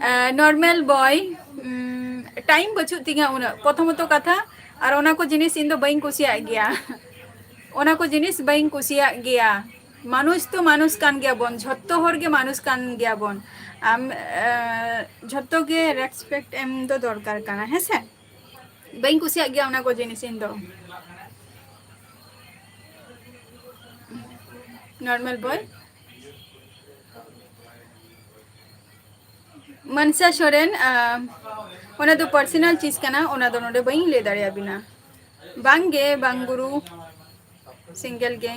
ᱟᱸ, normal boy, ᱩᱸ, time ᱵᱟᱹᱪᱩᱜ ᱛᱤᱧᱟ ᱩᱱᱟᱹᱜ, ᱯᱨᱚᱛᱷᱚᱢᱚᱛᱚ ᱠᱟᱛᱷᱟ, ᱟᱨ ᱚᱱᱟ ᱠᱚ ᱡᱤᱱᱤᱥ ᱤᱧ ᱫᱚ ᱵᱟᱹᱧ ᱠᱩᱥᱤᱭᱟᱜ ᱜᱮᱭᱟ᱾ ᱚᱱᱟ ᱠᱚ ᱡᱤᱱᱤᱥ ᱵᱟᱹᱧ ᱠᱩᱥᱤᱭᱟᱜ ᱜᱮᱭᱟ᱾ ᱢᱟᱱᱩᱥ ᱛᱚ ᱢᱟᱱᱩᱥ ᱠᱟᱱ ᱜᱮᱭᱟ ᱵᱚᱱ, ᱡᱷᱚᱛᱚ ᱦᱚᱲ ᱜᱮ ᱢᱟᱱᱩᱥ ᱠᱟᱱ ᱜᱮᱭᱟ ᱵᱚᱱ᱾ ᱟᱢ, ᱮ, ᱡᱷᱚᱛᱚ ᱜᱮ respect ᱮᱢ ᱫᱚ ᱫᱚᱨᱠᱟᱨ ᱠᱟᱱᱟ, ᱦᱮᱸ ᱥᱮ? ᱵᱟᱹᱧ ᱠᱩᱥᱤᱭᱟᱜ ᱜᱮᱭᱟ ᱚᱱᱟ ᱠᱚ ᱡᱤᱱᱤᱥ ᱤᱧ ᱫᱚ᱾ Normal boy᱾ ᱢᱟᱱᱥᱟ ᱥᱚᱨᱮᱱ, ᱟᱸ, ᱚᱱᱟ ᱫᱚ personal ᱪᱤᱡᱽ ᱠᱟᱱᱟ, ᱚᱱᱟ ᱫᱚ ᱱᱚᱰᱮ ᱵᱟᱹᱧ ᱞᱟᱹᱭ ᱫᱟᱲᱮᱭᱟᱵᱤᱱᱟ᱾ ᱵᱟᱝ ᱜᱮ, ᱵᱟᱝ ᱜᱩᱨᱩ, single ᱜᱮ᱾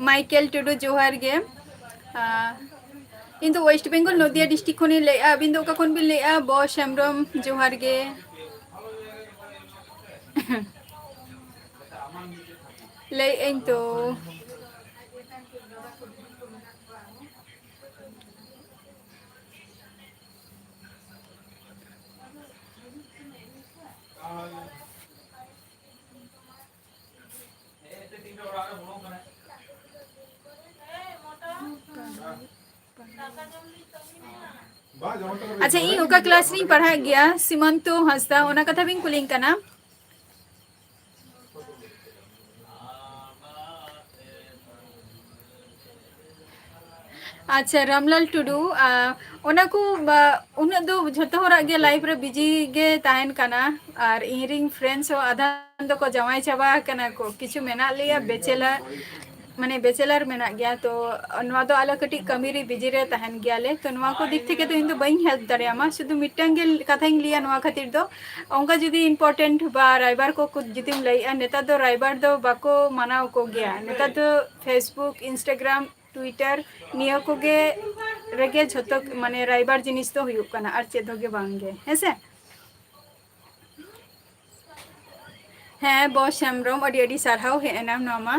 ᱢᱟᱭᱠᱮᱞ ᱴᱩᱰᱩ, ᱡᱚᱦᱟᱨ ᱜᱮ᱾ ᱟᱸ, ᱤᱧ ᱫᱚ West Bengal ᱱᱚᱫᱤᱭᱟ district ᱠᱷᱚᱱᱤᱧ ᱞᱟᱹᱭᱮᱫᱼᱟ, ᱟᱹᱵᱤᱱ ᱫᱚ ᱚᱠᱟ ᱠᱷᱚᱱ ᱵᱤᱱ ᱞᱟᱹᱭᱮᱫᱼᱟ? ᱵᱚᱥ ᱦᱮᱢᱵᱨᱚᱢ, ᱡᱚᱦᱟᱨ ᱜᱮ᱾ ᱞᱟᱹᱭᱮᱫ ᱟᱹᱧ ᱛᱚ᱾ ᱟᱪᱪᱷᱟ, ᱤᱧ ᱚᱠᱟ class ᱨᱤᱧ ᱯᱟᱲᱦᱟᱜ ᱜᱮᱭᱟ, ᱥᱤᱢᱚᱱᱛᱚ ᱦᱟᱸᱥᱫᱟ, ᱚᱱᱟ ᱠᱟᱛᱷᱟ ᱵᱤᱱ ᱠᱩᱞᱤᱧ ᱠᱟᱱᱟ? ᱟᱪᱪᱷᱟ, ᱨᱟᱢᱞᱟᱞ ᱴᱩᱰᱩ, ᱟ, ᱚᱱᱟ ᱠᱚ, ᱵᱟ, ᱩᱱᱟᱹᱜ ᱫᱚ ᱡᱷᱚᱛᱚ ᱦᱚᱲᱟᱜ ᱜᱮ life ᱨᱮ busy ᱜᱮ ᱛᱟᱦᱮᱱ ᱠᱟᱱᱟ, ᱟᱨ ᱤᱧ ᱨᱤᱱ friends ᱦᱚᱸ ᱟᱫᱷᱟᱱ ᱫᱚᱠᱚ ᱡᱟᱶᱟᱭ ᱪᱟᱵᱟ ᱟᱠᱟᱱᱟ ᱠᱚ, ᱠᱤᱪᱷᱩ ᱢᱮᱱᱟᱜ ᱞᱮᱭᱟ bachelor, ᱢᱟᱱᱮ bachelor ᱢᱮᱱᱟᱜ ᱜᱮᱭᱟ᱾ ᱛᱚ ᱱᱚᱣᱟ ᱫᱚ ᱟᱞᱮ ᱠᱟᱹᱴᱤᱡ ᱠᱟᱹᱢᱤ ᱨᱮ busy ᱨᱮ ᱛᱟᱦᱮᱱ ᱜᱮᱭᱟᱞᱮ, ᱛᱚ ᱱᱚᱣᱟ ᱠᱚ ᱫᱤᱠ ᱛᱷᱮᱠᱮ ᱫᱚ ᱤᱧ ᱫᱚ ᱵᱟᱹᱧ help ᱫᱟᱲᱮᱭᱟᱢᱟ᱾ ᱥᱩᱫᱷᱩ ᱢᱤᱫᱴᱟᱝ ᱜᱮ ᱠᱟᱛᱷᱟᱧ ᱞᱟᱹᱭᱟ ᱱᱚᱣᱟ ᱠᱷᱟᱹᱛᱤᱨ ᱫᱚ, ᱚᱱᱠᱟ ᱡᱩᱫᱤ important ᱵᱟ ᱨᱟᱭᱵᱟᱨ ᱠᱚ ᱠᱚ ᱡᱩᱫᱤᱢ ᱞᱟᱹᱭᱮᱜᱼᱟ, ᱱᱮᱛᱟᱨ ᱫᱚ ᱨᱟᱭᱵᱟᱨ ᱫᱚ ᱵᱟᱠᱚ ᱢᱟᱱᱟᱣ ᱠᱚ ᱜᱮᱭᱟ᱾ ᱱᱮᱛᱟᱨ ᱫᱚ Facebook, Instagram, Twitter ᱱᱤᱭᱟᱹ ᱠᱚᱜᱮ ᱨᱮᱜᱮ ᱡᱷᱚᱛᱚ, ᱢᱟᱱᱮ, ᱨᱟᱭᱵᱟᱨ ᱡᱤᱱᱤᱥ ᱫᱚ ᱦᱩᱭᱩᱜ ᱠᱟᱱᱟ, ᱟᱨ ᱪᱮᱫ ᱦᱚᱸ ᱜᱮ ᱵᱟᱝ ᱜᱮ, ᱦᱮᱸ ᱥᱮ? ᱦᱮᱸ, ᱵᱚᱥ ᱦᱮᱢᱵᱨᱚᱢ, ᱟᱹᱰᱤ ᱟᱹᱰᱤ ᱥᱟᱨᱦᱟᱣ ᱦᱮᱡ ᱮᱱᱟᱢ ᱱᱚᱣᱟ ᱢᱟ᱾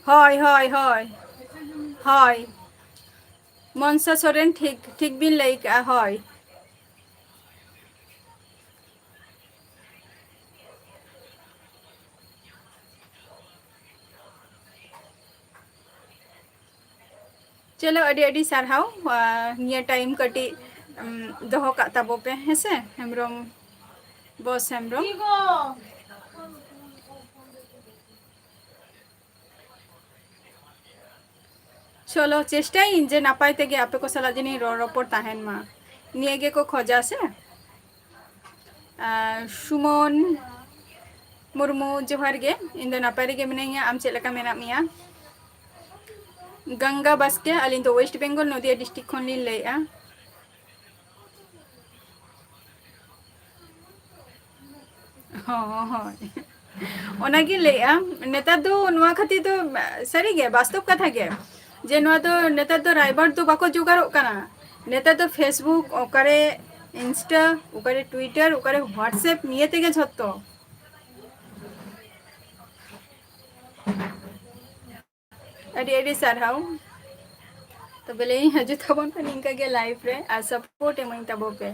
ᱦᱳᱭ, ᱦᱳᱭ, ᱦᱳᱭ, ᱦᱳᱭ᱾ ᱢᱚᱱᱥᱟ ᱥᱚᱨᱮᱱ, ᱴᱷᱤᱠ, ᱴᱷᱤᱠ ᱵᱤᱱ ᱞᱟᱹᱭ ᱠᱟᱜᱼᱟ, ᱦᱳᱭ᱾ ᱪᱚᱞᱚ, ᱟᱹᱰᱤ ᱟᱹᱰᱤ ᱥᱟᱨᱦᱟᱣ, ᱟ, ᱱᱤᱭᱟᱹ time ᱠᱟᱹᱴᱤᱡ, ᱩᱢ, ᱫᱚᱦᱚ ᱠᱟᱜ ᱛᱟᱵᱚ ᱯᱮ, ᱦᱮᱸᱥᱮ, ᱦᱮᱢᱵᱨᱚᱢ, ᱵᱚᱥ ᱦᱮᱢᱵᱨᱚᱢ᱾ ᱪᱚᱞᱚ, ᱪᱮᱥᱴᱟᱭᱟᱹᱧ ᱡᱮ ᱱᱟᱯᱟᱭ ᱛᱮᱜᱮ ᱟᱯᱮ ᱠᱚ ᱥᱟᱞᱟᱜ ᱡᱮᱱᱤᱧ ᱨᱚᱲ ᱨᱚᱯᱚᱲ ᱛᱟᱦᱮᱱ ᱢᱟ, ᱱᱤᱭᱟᱹ ᱜᱮᱠᱚ ᱠᱷᱚᱡᱟ ᱥᱮ᱾ ᱟᱨ ᱥᱩᱢᱚᱱ ᱢᱩᱨᱢᱩ, ᱡᱚᱦᱟᱨ ᱜᱮ, ᱤᱧ ᱫᱚ ᱱᱟᱯᱟᱭ ᱨᱮᱜᱮ ᱢᱤᱱᱟᱹᱧᱟ, ᱟᱢ ᱪᱮᱫ ᱞᱮᱠᱟ ᱢᱮᱱᱟᱜ ᱢᱮᱭᱟ? ᱜᱟᱝᱜᱟ ᱵᱟᱥᱠᱮ, ᱟᱹᱞᱤᱧ ᱫᱚ West Bengal, ᱱᱚᱫᱤᱭᱟ district ᱠᱷᱚᱱ ᱞᱤᱧ ᱞᱟᱹᱭᱮᱫᱼᱟ᱾ ᱦᱚᱸ, ᱦᱳᱭ᱾ ᱚᱱᱟᱜᱤᱧ ᱞᱟᱹᱭᱮᱫᱼᱟ, ᱱᱮᱛᱟᱨ ᱫᱚ ᱱᱚᱣᱟ ᱠᱷᱟᱹᱛᱤᱨ ᱫᱚ ᱥᱟᱹᱨᱤᱜᱮ ᱵᱟᱥᱛᱚᱵ ᱠᱟᱛᱷᱟ ᱜᱮ, ᱡᱮ ᱱᱚᱣᱟ ᱫᱚ ᱱᱮᱛᱟᱨ ᱫᱚ ᱨᱟᱭᱵᱟᱨ ᱫᱚ ᱵᱟᱠᱚ ᱡᱚᱜᱟᱲᱚᱜ ᱠᱟᱱᱟ᱾ ᱱᱮᱛᱟᱨ ᱫᱚ Facebook ᱚᱠᱟᱨᱮ Insta, ᱚᱠᱟᱨᱮ Twitter, ᱚᱠᱟᱨᱮ WhatsApp, ᱱᱤᱭᱟᱹ ᱛᱮᱜᱮ ᱡᱷᱚᱛᱚ᱾ ᱟᱹᱰᱤ ᱟᱹᱰᱤ ᱥᱟᱨᱦᱟᱣ᱾ ᱛᱚᱵᱮ ᱞᱟᱹᱭᱟᱹᱧ ᱦᱤᱡᱩᱜ ᱛᱟᱵᱚᱱ ᱯᱮ ᱱᱤᱝᱠᱟ ᱜᱮ live ᱨᱮ ᱟᱨ support ᱮᱢᱟᱹᱧ ᱛᱟᱵᱚ ᱯᱮ᱾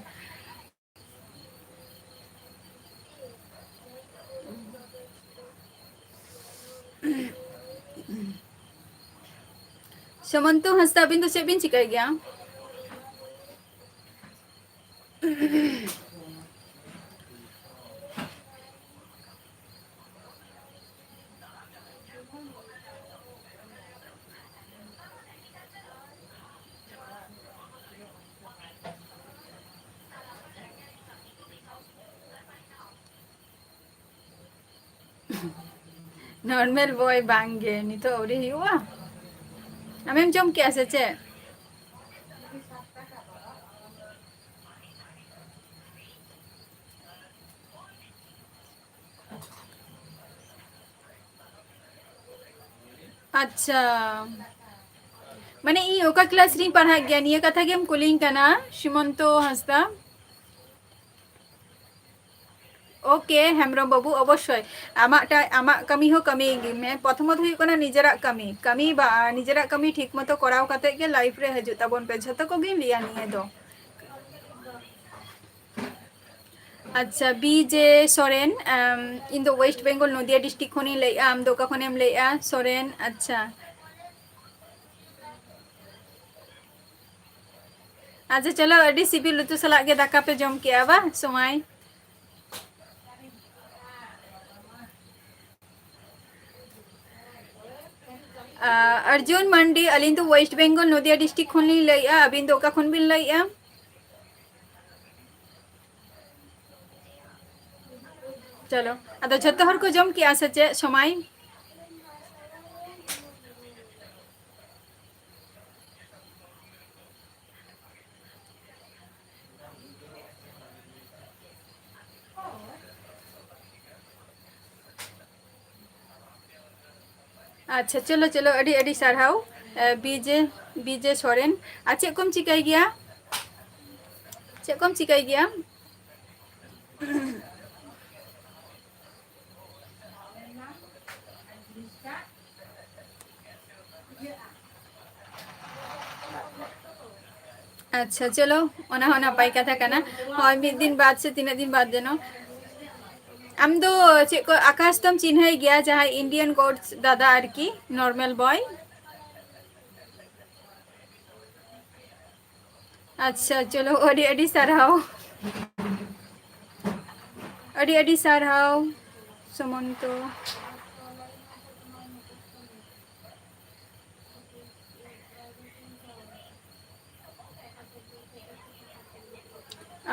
ᱥᱩᱢᱚᱱᱛᱚ ᱦᱟᱸᱥᱫᱟ, ᱟᱹᱵᱤᱱ ᱫᱚ ᱪᱮᱫ ᱵᱤᱱ ᱪᱤᱠᱟᱹᱭ ᱜᱮᱭᱟ? Normal boy ᱵᱟᱝ ᱜᱮ, ᱱᱤᱛᱚᱜ ᱟᱹᱣᱨᱤ ᱦᱩᱭᱩᱜᱼᱟ᱾ ᱟᱢᱮᱢ ᱡᱚᱢ ᱠᱮᱜᱼᱟ ᱥᱮ ᱪᱮᱫ? ᱟᱪᱪᱷᱟ, ᱢᱟᱱᱮ ᱤᱧ ᱚᱠᱟ class ᱨᱤᱧ ᱯᱟᱲᱦᱟᱜ ᱜᱮᱭᱟ, ᱱᱤᱭᱟᱹ ᱠᱟᱛᱷᱟ ᱜᱮᱢ ᱠᱩᱞᱤᱧ ᱠᱟᱱᱟ ᱥᱤᱢᱚᱱᱛᱚ ᱦᱟᱸᱥᱫᱟ? OK, ᱦᱮᱢᱵᱨᱚᱢ ᱵᱟᱹᱵᱩ, ᱚᱵᱚᱥᱥᱳᱭ᱾ ᱟᱢᱟᱜ ᱴᱟ-, ᱟᱢᱟᱜ ᱠᱟᱹᱢᱤ ᱦᱚᱸ ᱠᱟᱹᱢᱤ ᱜᱮ ᱢᱮ᱾ ᱯᱨᱚᱛᱷᱚᱢᱚᱛ ᱦᱩᱭᱩᱜ ᱠᱟᱱᱟ ᱱᱤᱡᱮᱨᱟᱜ ᱠᱟᱹᱢᱤ᱾ ᱠᱟᱹᱢᱤ ᱵᱟ-, ᱱᱤᱡᱮᱨᱟᱜ ᱠᱟᱹᱢᱤ ᱴᱷᱤᱠ ᱢᱚᱛᱚ ᱠᱚᱨᱟᱣ ᱠᱟᱛᱮ ᱜᱮ life ᱨᱮ ᱦᱤᱡᱩᱜ ᱛᱟᱵᱚᱱ ᱯᱮ᱾ ᱡᱷᱚᱛᱚ ᱠᱚᱜᱮᱧ ᱞᱟᱹᱭᱟ ᱱᱤᱭᱟᱹ ᱫᱚ᱾ ᱟᱪᱪᱷᱟ, B J ᱥᱚᱨᱮᱱ, ᱟᱢ, ᱤᱧ ᱫᱚ West Bengal, ᱱᱚᱫᱤᱭᱟ district ᱠᱷᱚᱱᱤᱧ ᱞᱟᱹᱭᱮᱜᱼᱟ᱾ ᱟᱢ ᱫᱚ ᱚᱠᱟ ᱠᱷᱚᱱᱮᱢ ᱞᱟᱹᱭᱮᱜᱼᱟ? ᱥᱚᱨᱮᱱ, ᱟᱪᱪᱷᱟ᱾ ᱟᱪᱪᱷᱟ, ᱪᱚᱞᱚ, ᱟᱹᱰᱤ ᱥᱤᱵᱤᱞ ᱩᱛᱩ ᱥᱟᱞᱟᱜ ᱜᱮ ᱫᱟᱠᱟ ᱯᱮ ᱡᱚᱢ ᱠᱮᱜᱼᱟ ᱵᱟ, ᱥᱚᱢᱟᱭ? ᱟᱨᱡᱩᱱ ᱢᱟᱱᱰᱤ, ᱟᱹᱞᱤᱧ ᱫᱚ West Bengal, ᱱᱚᱫᱤᱭᱟ district ᱠᱷᱚᱱ ᱞᱤᱧ ᱞᱟᱹᱭᱮᱜᱼᱟ᱾ ᱟᱹᱵᱤᱱ ᱫᱚ ᱚᱠᱟ ᱠᱷᱚᱱ ᱵᱤᱱ ᱞᱟᱹᱭᱮᱜᱼᱟ? ᱪᱚᱞᱚ, ᱟᱫᱚ ᱡᱷᱚᱛᱚ ᱦᱚᱲ ᱠᱚ ᱡᱚᱢ ᱠᱮᱜᱼᱟ ᱥᱮ ᱪᱮᱫ ᱥᱚᱢᱟᱭ? ᱟᱪᱪᱷᱟ, ᱪᱚᱞᱚ, ᱪᱚᱞᱚ, ᱟᱹᱰᱤ, ᱟᱹᱰᱤ ᱥᱟᱨᱦᱟᱣ, ᱮ, B J, B J Soren. ᱟᱨ ᱪᱮᱫ ᱠᱚᱢ ᱪᱤᱠᱟᱹᱭ ᱜᱮᱭᱟ? ᱪᱮᱫ ᱠᱚᱢ ᱪᱤᱠᱟᱹᱭ ᱜᱮᱭᱟ? ᱟᱪᱪᱷᱟ, ᱪᱚᱞᱚ, ᱚᱱᱟ ᱦᱚᱸ ᱱᱟᱯᱟᱭ ᱠᱟᱛᱷᱟ ᱠᱟᱱᱟ᱾ ᱦᱳᱭ, ᱢᱤᱫ ᱫᱤᱱ ᱵᱟᱫ ᱥᱮ ᱛᱤᱱᱟᱹᱜ ᱫᱤᱱ ᱵᱟᱫ ᱡᱮᱱᱚ᱾ ᱟᱢ ᱫᱚ ᱪᱮᱫ ᱠᱚ, ᱟᱠᱟᱥ ᱫᱚᱢ ᱪᱤᱱᱦᱟᱹᱭ ᱜᱮᱭᱟ, ᱡᱟᱦᱟᱸᱭ Indian Gods ᱫᱟᱫᱟ ᱟᱨᱠᱤ, normal boy? ᱟᱪᱪᱷᱟ, ᱪᱚᱞᱚ, ᱟᱹᱰᱤ ᱟᱹᱰᱤ ᱥᱟᱨᱦᱟᱣ, ᱟᱹᱰᱤ ᱟᱹᱰᱤ ᱥᱟᱨᱦᱟᱣ ᱥᱩᱢᱚᱱᱛᱚ᱾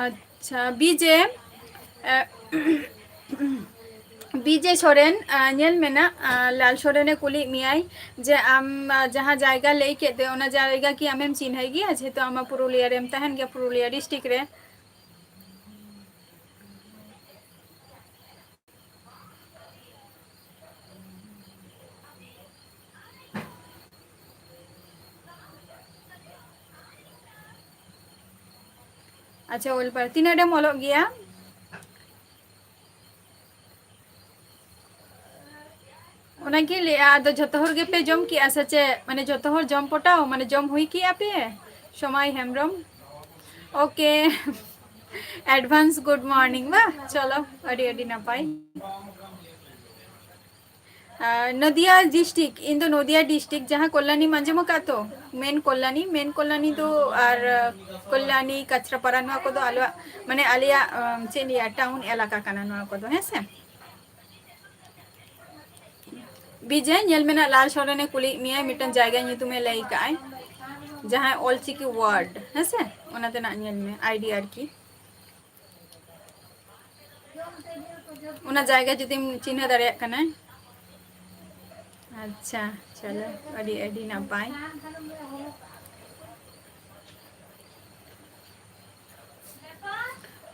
ᱟᱪᱪᱷᱟ, ᱵᱤᱡᱮ, ᱮ, ᱵᱤᱡᱮ ᱥᱚᱨᱮᱱ, ᱟ, ᱧᱮᱞ ᱢᱮ ᱱᱟᱜ, ᱟ, ᱞᱟᱞ ᱥᱚᱨᱮᱱᱮ ᱠᱩᱞᱤᱭᱮᱫ ᱢᱮᱭᱟᱭ ᱡᱮ ᱟᱢ, ᱟ, ᱡᱟᱦᱟᱸ ᱡᱟᱭᱜᱟ ᱞᱟᱹᱭ ᱠᱮᱫ ᱫᱚ, ᱚᱱᱟ ᱡᱟᱭᱜᱟ ᱠᱤ ᱟᱢᱮᱢ ᱪᱤᱱᱦᱟᱹᱭ ᱜᱮᱭᱟ? ᱡᱮᱦᱮᱛᱩ ᱟᱢ ᱢᱟ ᱯᱩᱨᱩᱞᱤᱭᱟᱹ ᱨᱮᱢ ᱛᱟᱦᱮᱱ ᱜᱮᱭᱟ, ᱯᱩᱨᱩᱞᱤᱭᱟᱹ district ᱨᱮ᱾ ᱟᱪᱪᱷᱟ, ᱚᱞ ᱯᱟᱲᱦᱟᱣ ᱛᱤᱱᱟᱹᱜ ᱨᱮᱢ ᱚᱞᱚᱜ ᱜᱮᱭᱟ? ᱚᱱᱟᱜᱮ ᱞᱟᱹᱭᱟ, ᱟᱫᱚ ᱡᱷᱚᱛᱚ ᱦᱚᱲ ᱜᱮᱯᱮ ᱡᱚᱢ ᱠᱮᱜᱼᱟ ᱥᱮ ᱪᱮᱫ? ᱢᱟᱱᱮ ᱡᱷᱚᱛᱚ ᱦᱚᱲ ᱡᱚᱢ ᱯᱚᱴᱟᱣ, ᱢᱟᱱᱮ ᱡᱚᱢ ᱦᱩᱭ ᱠᱮᱜᱼᱟ ᱯᱮ? ᱥᱚᱢᱟᱭ Hembrom, okay, advance good morning ᱵᱟ, ᱪᱚᱞᱚ, ᱟᱹᱰᱤ ᱟᱹᱰᱤ ᱱᱟᱯᱟᱭ᱾ ᱟᱨ ᱱᱚᱫᱤᱭᱟ district, ᱤᱧ ᱫᱚ ᱱᱚᱫᱤᱭᱟ district, ᱡᱟᱦᱟᱸ ᱠᱚᱞᱞᱟᱱᱤᱢ ᱟᱸᱡᱚᱢ ᱟᱠᱟᱫ ᱛᱚ, main ᱠᱚᱞᱞᱟᱱᱤ, main ᱠᱚᱞᱞᱟᱱᱤ ᱫᱚ, ᱟᱨ ᱠᱚᱞᱞᱟᱱᱤ, ᱠᱟᱪᱨᱟᱯᱟᱲᱟ, ᱱᱚᱣᱟ ᱠᱚᱫᱚ ᱟᱞᱮᱭᱟᱜ, ᱢᱟᱱᱮ ᱟᱞᱮᱭᱟᱜ, ᱟᱢ, ᱪᱮᱫ ᱤᱧ ᱞᱟᱹᱭᱟ, town ᱮᱞᱟᱠᱟ ᱠᱟᱱᱟ ᱱᱚᱣᱟ ᱠᱚᱫᱚ, ᱦᱮᱸ ᱥᱮ? ᱵᱤᱡᱚᱭ, ᱧᱮᱞ ᱢᱮ ᱱᱟᱜ, ᱞᱟᱞ ᱥᱚᱨᱮᱱᱮ ᱠᱩᱞᱤᱭᱮᱫ ᱢᱮᱭᱟ, ᱢᱤᱫᱴᱟᱝ ᱡᱟᱭᱜᱟ ᱧᱩᱛᱩᱢᱮ ᱞᱟᱹᱭ ᱠᱟᱜᱼᱟᱭ, ᱡᱟᱦᱟᱸ ᱚᱞᱪᱤᱠᱤ word, ᱦᱮᱸ ᱥᱮ? ᱚᱱᱟ ᱛᱮᱱᱟᱜ ᱧᱮᱞ ᱢᱮ, ID ᱟᱨᱠᱤ᱾ ᱚᱱᱟ ᱡᱟᱭᱜᱟ ᱡᱩᱫᱤᱢ ᱪᱤᱱᱦᱟᱹ ᱫᱟᱲᱮᱭᱟᱜ ᱠᱟᱱᱟ᱾ ᱟᱪᱪᱷᱟ, ᱪᱚᱞᱚ, ᱟᱹᱰᱤ ᱟᱹᱰᱤ ᱱᱟᱯᱟᱭ᱾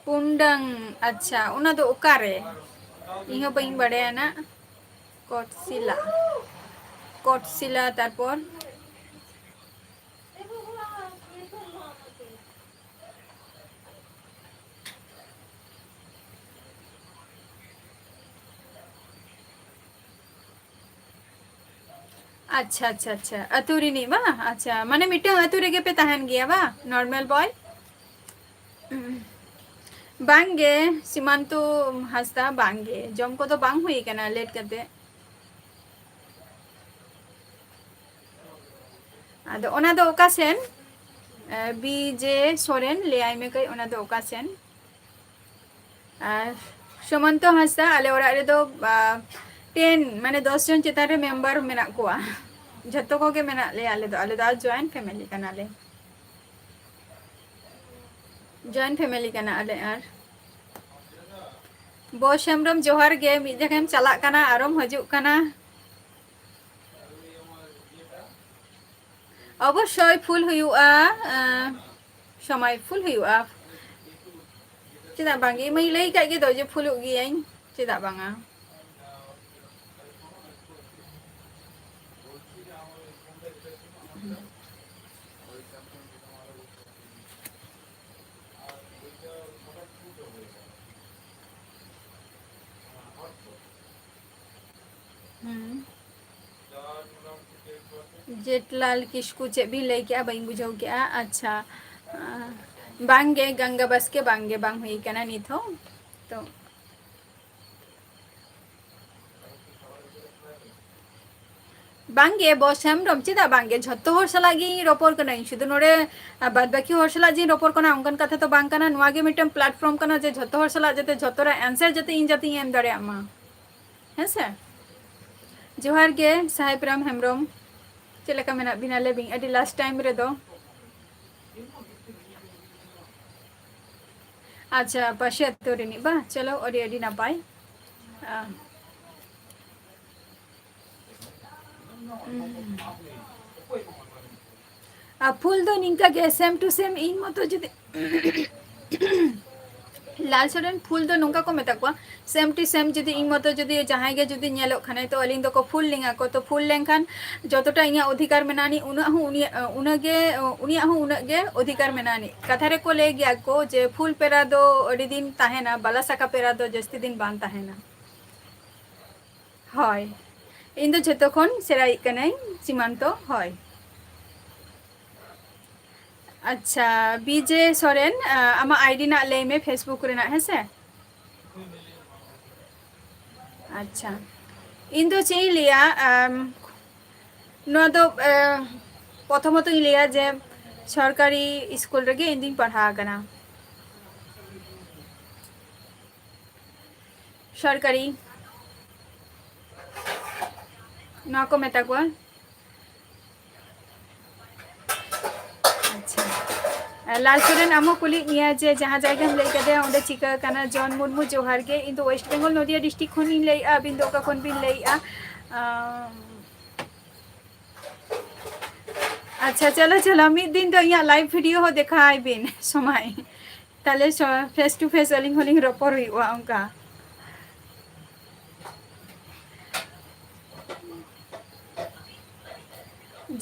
ᱯᱩᱱᱰᱟᱹᱝ, ᱟᱪᱪᱷᱟ, ᱚᱱᱟ ᱫᱚ ᱚᱠᱟᱨᱮ? ᱤᱧ ᱦᱚᱸ ᱵᱟᱹᱧ ᱵᱟᱲᱟᱭᱟ ᱱᱟᱜ᱾ ᱠᱚᱴᱥᱤᱞᱟ, ᱠᱚᱴᱥᱤᱞᱟ, ᱛᱟᱨᱯᱚᱨ ᱟᱪᱪᱷᱟ, ᱟᱪᱪᱷᱟ, ᱟᱪᱪᱷᱟ, ᱟᱹᱛᱩ ᱨᱤᱱᱤᱡ ᱵᱟ? ᱟᱪᱪᱷᱟ, ᱢᱟᱱᱮ ᱢᱤᱫᱴᱟᱝ ᱟᱹᱛᱩ ᱨᱮᱜᱮ ᱯᱮ ᱛᱟᱦᱮᱱ ᱜᱮᱭᱟ ᱵᱟ, ᱱᱚᱨᱢᱟᱞ ᱵᱚᱭ? ᱵᱟᱝᱜᱮ, ᱥᱤᱢᱟᱱᱛᱩ ᱦᱟᱸᱥᱫᱟ, ᱵᱟᱝᱜᱮ, ᱡᱚᱢ ᱠᱚᱫᱚ ᱵᱟᱝ ᱦᱩᱭ ᱠᱟᱱᱟ ᱞᱮᱴ ᱠᱟᱛᱮ᱾ ᱟᱫᱚ ᱚᱱᱟ ᱫᱚ ᱚᱠᱟ ᱥᱮᱱ? ᱮ, ᱵᱤ ᱡᱮ ᱥᱚᱨᱮᱱ, ᱞᱟᱹᱭᱟᱭ ᱢᱮ ᱠᱟᱹᱡ, ᱚᱱᱟ ᱫᱚ ᱚᱠᱟ ᱥᱮᱱ? ᱟᱨ ᱥᱩᱢᱚᱱᱛᱚ ᱦᱟᱸᱥᱫᱟ, ᱟᱞᱮ ᱚᱲᱟᱜ ᱨᱮᱫᱚ, ᱟ, ᱴᱮᱱ, ᱢᱟᱱᱮ ᱫᱚᱥ ᱡᱚᱱ ᱪᱮᱛᱟᱱ ᱨᱮ ᱢᱮᱢᱵᱟᱨ ᱢᱮᱱᱟᱜ ᱠᱚᱣᱟ᱾ ᱡᱷᱚᱛᱚ ᱠᱚᱜᱮ ᱢᱮᱱᱟᱜ ᱞᱮᱭᱟ ᱟᱞᱮ ᱫᱚ, ᱟᱞᱮ ᱫᱚ ᱟᱨ ᱡᱚᱭᱮᱱᱴ ᱯᱷᱮᱢᱮᱞᱤ ᱠᱟᱱᱟᱞᱮ᱾ ᱡᱚᱭᱮᱱᱴ ᱯᱷᱮᱢᱮᱞᱤ ᱠᱟᱱᱟ ᱟᱞᱮ᱾ ᱟᱨ ᱵᱚᱥ ᱦᱮᱢᱵᱨᱚᱢ, ᱡᱚᱦᱟᱨ ᱜᱮ᱾ ᱢᱤᱫ ᱡᱟᱭᱜᱟᱢ ᱪᱟᱞᱟᱜ ᱠᱟᱱᱟ, ᱟᱨᱚᱢ ᱦᱤᱡᱩᱜ ᱠᱟᱱᱟ᱾ ᱚᱵᱚᱥᱥᱳᱭ ᱯᱷᱩᱞ ᱦᱩᱭᱩᱜᱼᱟ, ᱮᱸ, ᱥᱚᱢᱚᱭ ᱯᱷᱩᱞ ᱦᱩᱭᱩᱜᱼᱟ᱾ ᱪᱮᱫᱟᱜ ᱵᱟᱝ? ᱤᱧ ᱢᱟᱧ ᱞᱟᱹᱭ ᱠᱟᱜ ᱜᱮ ᱫᱚ ᱡᱮ ᱯᱷᱩᱞᱩᱜ ᱜᱤᱭᱟᱹᱧ, ᱪᱮᱫᱟᱜ ᱵᱟᱝᱟ? ᱦᱩᱸ᱾ ᱡᱮᱴᱞᱟᱞ ᱠᱤᱥᱠᱩ, ᱪᱮᱫ ᱵᱤᱱ ᱞᱟᱹᱭ ᱠᱮᱜᱼᱟ? ᱵᱟᱹᱧ ᱵᱩᱡᱷᱟᱹᱣ ᱠᱮᱜᱼᱟ᱾ ᱟᱪᱪᱷᱟ, ᱟᱸ, ᱵᱟᱝᱜᱮ, ᱜᱟᱝᱜᱟ ᱵᱟᱥᱠᱮ, ᱵᱟᱝᱜᱮ, ᱵᱟᱝ ᱦᱩᱭ ᱠᱟᱱᱟ ᱱᱤᱛ ᱦᱚᱸ᱾ ᱛᱚ, ᱵᱟᱝᱜᱮ, ᱵᱚᱥ ᱦᱮᱢᱵᱨᱚᱢ, ᱪᱮᱫᱟᱜ ᱵᱟᱝᱜᱮ? ᱡᱷᱚᱛᱚ ᱦᱚᱲ ᱥᱟᱞᱟᱜ ᱜᱮ ᱤᱧ ᱨᱚᱯᱚᱲ ᱠᱟᱹᱱᱟᱹᱧ, ᱥᱩᱫᱷᱩ ᱱᱚᱰᱮ, ᱟᱨ ᱵᱟᱫ ᱵᱟᱹᱠᱤ ᱦᱚᱲ ᱥᱟᱞᱟᱜ ᱡᱮᱧ ᱨᱚᱯᱚᱲ ᱠᱟᱱᱟ, ᱚᱱᱠᱟᱱ ᱠᱟᱛᱷᱟ ᱛᱚ ᱵᱟᱝ ᱠᱟᱱᱟ᱾ ᱱᱚᱣᱟ ᱜᱮ ᱢᱤᱫᱴᱟᱝ platform ᱠᱟᱱᱟ ᱡᱮ ᱡᱷᱚᱛᱚ ᱦᱚᱲ ᱥᱟᱞᱟᱜ ᱡᱟᱛᱮ ᱡᱷᱚᱛᱚ ᱨᱮᱭᱟᱜ answer ᱡᱟᱛᱮ ᱤᱧ ᱡᱟᱛᱮ ᱤᱧ ᱮᱢ ᱫᱟᱲᱮᱭᱟᱜ ᱢᱟ᱾ ᱦᱮᱸ ᱥᱮ? ᱡᱚᱦᱟᱨ ᱜᱮ, ᱥᱟᱦᱮᱵ ᱨᱟᱢ ᱦᱮᱢᱵᱨᱚᱢ᱾ ᱪᱮᱫ ᱞᱮᱠᱟ ᱢᱮᱱᱟᱜ ᱵᱤᱱᱟ ᱞᱟᱹᱭ ᱵᱤᱱ? ᱟᱹᱰᱤ last time ᱨᱮᱫᱚ᱾ ᱟᱪᱪᱷᱟ, ᱯᱟᱥᱮ ᱟᱹᱛᱩ ᱨᱤᱱᱤᱡ ᱵᱟ? ᱪᱚᱞᱚ, ᱟᱹᱰᱤ, ᱟᱹᱰᱤ ᱱᱟᱯᱟᱭ᱾ ᱟ, ᱦᱩᱸ᱾ ᱟᱨ ᱯᱷᱩᱞ ᱫᱚ ᱱᱤᱝᱠᱟ ᱜᱮ, same to same ᱤᱧ ᱢᱚᱛᱚ ᱡᱩᱫᱤ ᱞᱟᱞ ᱥᱚᱨᱮᱱ ᱯᱷᱩᱞ ᱫᱚ ᱱᱚᱝᱠᱟ ᱠᱚ ᱢᱮᱛᱟ ᱠᱚᱣᱟ, same to same ᱡᱩᱫᱤ ᱤᱧ ᱢᱚᱛᱚ ᱡᱩᱫᱤ ᱡᱟᱦᱟᱸᱭ ᱜᱮ ᱡᱩᱫᱤ ᱧᱮᱞᱚᱜ ᱠᱷᱟᱱᱮ, ᱛᱚ ᱟᱹᱞᱤᱧ ᱫᱚᱠᱚ ᱯᱷᱩᱞ ᱞᱤᱧᱟ ᱠᱚ᱾ ᱛᱚ ᱯᱷᱩᱞ ᱞᱮᱱᱠᱷᱟᱱ ᱡᱚᱛᱚᱴᱟ ᱤᱧᱟᱹᱜ ᱚᱫᱷᱤᱠᱟᱨ ᱢᱮᱱᱟᱜᱼᱟ, ᱩᱱᱟᱹᱜ ᱦᱚᱸ ᱩᱱᱤᱭᱟᱜ, ᱩᱱᱟᱹᱜ ᱜᱮ, ᱩᱱᱤᱭᱟᱜ ᱦᱚᱸ ᱩᱱᱟᱹᱜ ᱜᱮ ᱚᱫᱷᱤᱠᱟᱨ ᱢᱮᱱᱟᱜᱼᱟ᱾ ᱠᱟᱛᱷᱟ ᱨᱮᱠᱚ ᱞᱟᱹᱭ ᱜᱮᱭᱟ ᱠᱚ ᱡᱮ ᱯᱷᱩᱞ ᱯᱮᱨᱟ ᱫᱚ ᱟᱹᱰᱤ ᱫᱤᱱ ᱛᱟᱦᱮᱱᱟ, ᱵᱟᱞᱟ ᱥᱟᱠᱟ ᱯᱮᱨᱟ ᱫᱚ ᱡᱟᱹᱥᱛᱤ ᱫᱤᱱ ᱵᱟᱝ ᱛᱟᱦᱮᱱᱟ᱾ ᱦᱳᱭ, ᱤᱧ ᱫᱚ ᱡᱷᱚᱛᱚ ᱠᱷᱚᱱ ᱥᱮᱬᱟᱭᱤᱡ ᱠᱟᱹᱱᱟᱹᱧ, ᱥᱤᱢᱟᱱᱛᱚ, ᱦᱳᱭ᱾ ᱟᱪᱪᱷᱟ, ᱵᱤᱡᱮ ᱥᱚᱨᱮᱱ, ᱟᱢᱟᱜ ᱟᱭᱰᱤ ᱨᱮᱱᱟᱜ ᱞᱟᱹᱭ ᱢᱮ, Facebook ᱨᱮᱱᱟᱜ, ᱦᱮᱸ ᱥᱮ? ᱟᱪᱪᱷᱟ, ᱤᱧ ᱫᱚ ᱪᱮᱫ ᱤᱧ ᱞᱟᱹᱭᱟ, ᱟᱢ, ᱱᱚᱣᱟ ᱫᱚ, ᱮ, ᱯᱨᱚᱛᱷᱚᱢᱚᱛᱚᱧ ᱞᱟᱹᱭᱟ ᱡᱮ ᱥᱚᱨᱠᱟᱨᱤ ᱥᱠᱩᱞ ᱨᱮᱜᱮ ᱤᱧ ᱫᱩᱧ ᱯᱟᱲᱦᱟᱣ ᱟᱠᱟᱱᱟ᱾ ᱥᱚᱨᱠᱟᱨᱤ, ᱱᱚᱣᱟ ᱠᱚ ᱢᱮᱛᱟ ᱠᱚᱣᱟ᱾ ᱟᱪᱪᱷᱟ, ᱞᱟᱞ ᱥᱚᱨᱮᱱ, ᱟᱢ ᱦᱚᱸ ᱠᱩᱞᱤᱭᱮᱫ ᱢᱮᱭᱟ ᱡᱮ ᱡᱟᱦᱟᱸ ᱡᱟᱭᱜᱟᱢ ᱞᱟᱹᱭ ᱠᱟᱫᱮᱭᱟ ᱚᱸᱰᱮ ᱪᱤᱠᱟᱹ ᱠᱟᱱᱟ? ᱡᱚᱱ ᱢᱩᱨᱢᱩ, ᱡᱚᱦᱟᱨ ᱜᱮ᱾ ᱤᱧ ᱫᱚ West Bengal, ᱱᱚᱫᱤᱭᱟ district ᱠᱷᱚᱱᱤᱧ ᱞᱟᱹᱭᱮᱫᱼᱟ᱾ ᱟᱹᱵᱤᱱ ᱫᱚ ᱚᱠᱟ ᱠᱷᱚᱱ ᱵᱤᱱ ᱞᱟᱹᱭᱮᱫᱼᱟ? ᱟᱢ, ᱟᱪᱪᱷᱟ, ᱪᱚᱞᱚ ᱪᱚᱞᱚ, ᱢᱤᱫ ᱫᱤᱱ ᱫᱚ ᱤᱧᱟᱹᱜ live video ᱦᱚᱸ ᱫᱮᱠᱷᱟᱣᱟᱭ ᱵᱤᱱ ᱥᱚᱢᱚᱭ, ᱛᱟᱦᱞᱮ ᱥᱚ-, face to face ᱟᱹᱞᱤᱧ ᱦᱚᱸᱞᱤᱧ ᱨᱚᱯᱚᱲ ᱦᱩᱭᱩᱜᱼᱟ ᱚᱱᱠᱟ᱾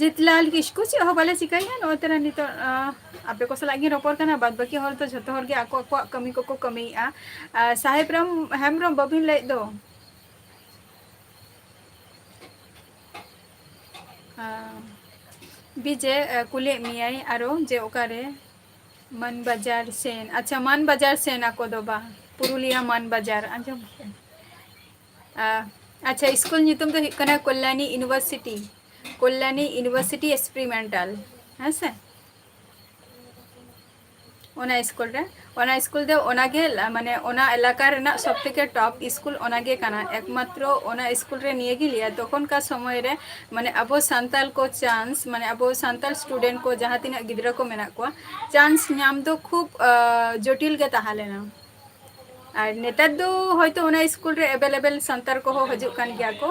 ᱡᱤᱛᱞᱟᱞ ᱠᱤᱥᱠᱩ, ᱪᱮᱫ ᱦᱚᱸ ᱵᱟᱞᱮ ᱪᱤᱠᱟᱹᱭᱟ, ᱱᱚᱜᱼᱚᱭ ᱛᱚᱨᱟ ᱱᱤᱛᱚᱜ, ᱟᱸ, ᱟᱯᱮ ᱠᱚ ᱥᱟᱞᱟᱜ ᱜᱤᱧ ᱨᱚᱯᱚᱲ ᱠᱟᱱᱟ, ᱵᱟᱫ ᱵᱟᱹᱠᱤ ᱦᱚᱲ ᱫᱚ ᱡᱷᱚᱛᱚ ᱦᱚᱲ ᱜᱮ ᱟᱠᱚ ᱟᱠᱚᱣᱟᱜ ᱠᱟᱹᱢᱤ ᱠᱚᱠᱚ ᱠᱟᱹᱢᱤᱭᱮᱫᱼᱟ᱾ ᱟᱨ ᱥᱟᱦᱮᱵ ᱨᱟᱢ ᱦᱮᱢᱵᱨᱚᱢ ᱵᱟᱹᱵᱤᱱ ᱞᱟᱹᱭᱮᱫ ᱫᱚ? ᱟᱸ, ᱵᱤᱡᱮ, ᱟᱸ, ᱠᱩᱞᱤᱭᱮᱫ ᱢᱮᱭᱟᱭ ᱟᱨᱚ ᱡᱮ ᱚᱠᱟᱨᱮ? ᱢᱟᱱ ᱵᱟᱡᱟᱨ ᱥᱮᱱ᱾ ᱟᱪᱪᱷᱟ, ᱢᱟᱱ ᱵᱟᱡᱟᱨ ᱥᱮᱱ ᱟᱠᱚ ᱫᱚ ᱵᱟ, ᱯᱩᱨᱩᱞᱤᱭᱟ ᱢᱟᱱ ᱵᱟᱡᱟᱨ, ᱟᱸᱡᱚᱢ ᱯᱮ᱾ ᱟᱸ, ᱟᱪᱪᱷᱟ, ᱥᱠᱩᱞ ᱧᱩᱛᱩᱢ ᱫᱚ ᱦᱩᱭᱩᱜ ᱠᱟᱱᱟ ᱠᱚᱞᱭᱟᱱᱤ University, ᱠᱚᱞᱭᱟᱱᱤ University Experimental, ᱦᱮᱸ ᱥᱮ? ᱚᱱᱟ ᱥᱠᱩᱞ ᱨᱮ, ᱚᱱᱟ ᱥᱠᱩᱞ ᱫᱚ ᱚᱱᱟᱜᱮ ᱞᱟ-, ᱢᱟᱱᱮ ᱚᱱᱟ ᱮᱞᱟᱠᱟ ᱨᱮᱱᱟᱜ ᱥᱚᱵ ᱛᱷᱮᱠᱮ top ᱥᱠᱩᱞ ᱚᱱᱟᱜᱮ ᱠᱟᱱᱟ᱾ ᱮᱠᱢᱟᱛᱨᱚ ᱚᱱᱟ ᱥᱠᱩᱞ ᱨᱮ ᱱᱤᱭᱟᱹᱜᱤᱧ ᱞᱟᱹᱭᱟ, ᱛᱚᱠᱷᱚᱱᱠᱟᱨ ᱥᱚᱢᱚᱭ ᱨᱮ ᱢᱟᱱᱮ ᱟᱵᱚ ᱥᱟᱱᱛᱟᱞ ᱠᱚ chance, ᱢᱟᱱᱮ ᱟᱵᱚ ᱥᱟᱱᱛᱟᱞ student ᱠᱚ ᱡᱟᱦᱟᱸ ᱛᱤᱱᱟᱹᱜ ᱜᱤᱫᱽᱨᱟᱹ ᱠᱚ ᱢᱮᱱᱟᱜ ᱠᱚᱣᱟ, chance ᱧᱟᱢ ᱫᱚ ᱠᱷᱩᱵ, ᱟᱸ, ᱡᱚᱴᱤᱞ ᱜᱮ ᱛᱟᱦᱮᱸ ᱞᱮᱱᱟ᱾ ᱟᱨ ᱱᱮᱛᱟᱨ ᱫᱚ ᱦᱚᱭᱛᱳ ᱚᱱᱟ ᱥᱠᱩᱞ ᱨᱮ available ᱥᱟᱱᱛᱟᱲ ᱠᱚᱦᱚᱸ ᱦᱤᱡᱩᱜ ᱠᱟᱱ ᱜᱮᱭᱟ ᱠᱚ᱾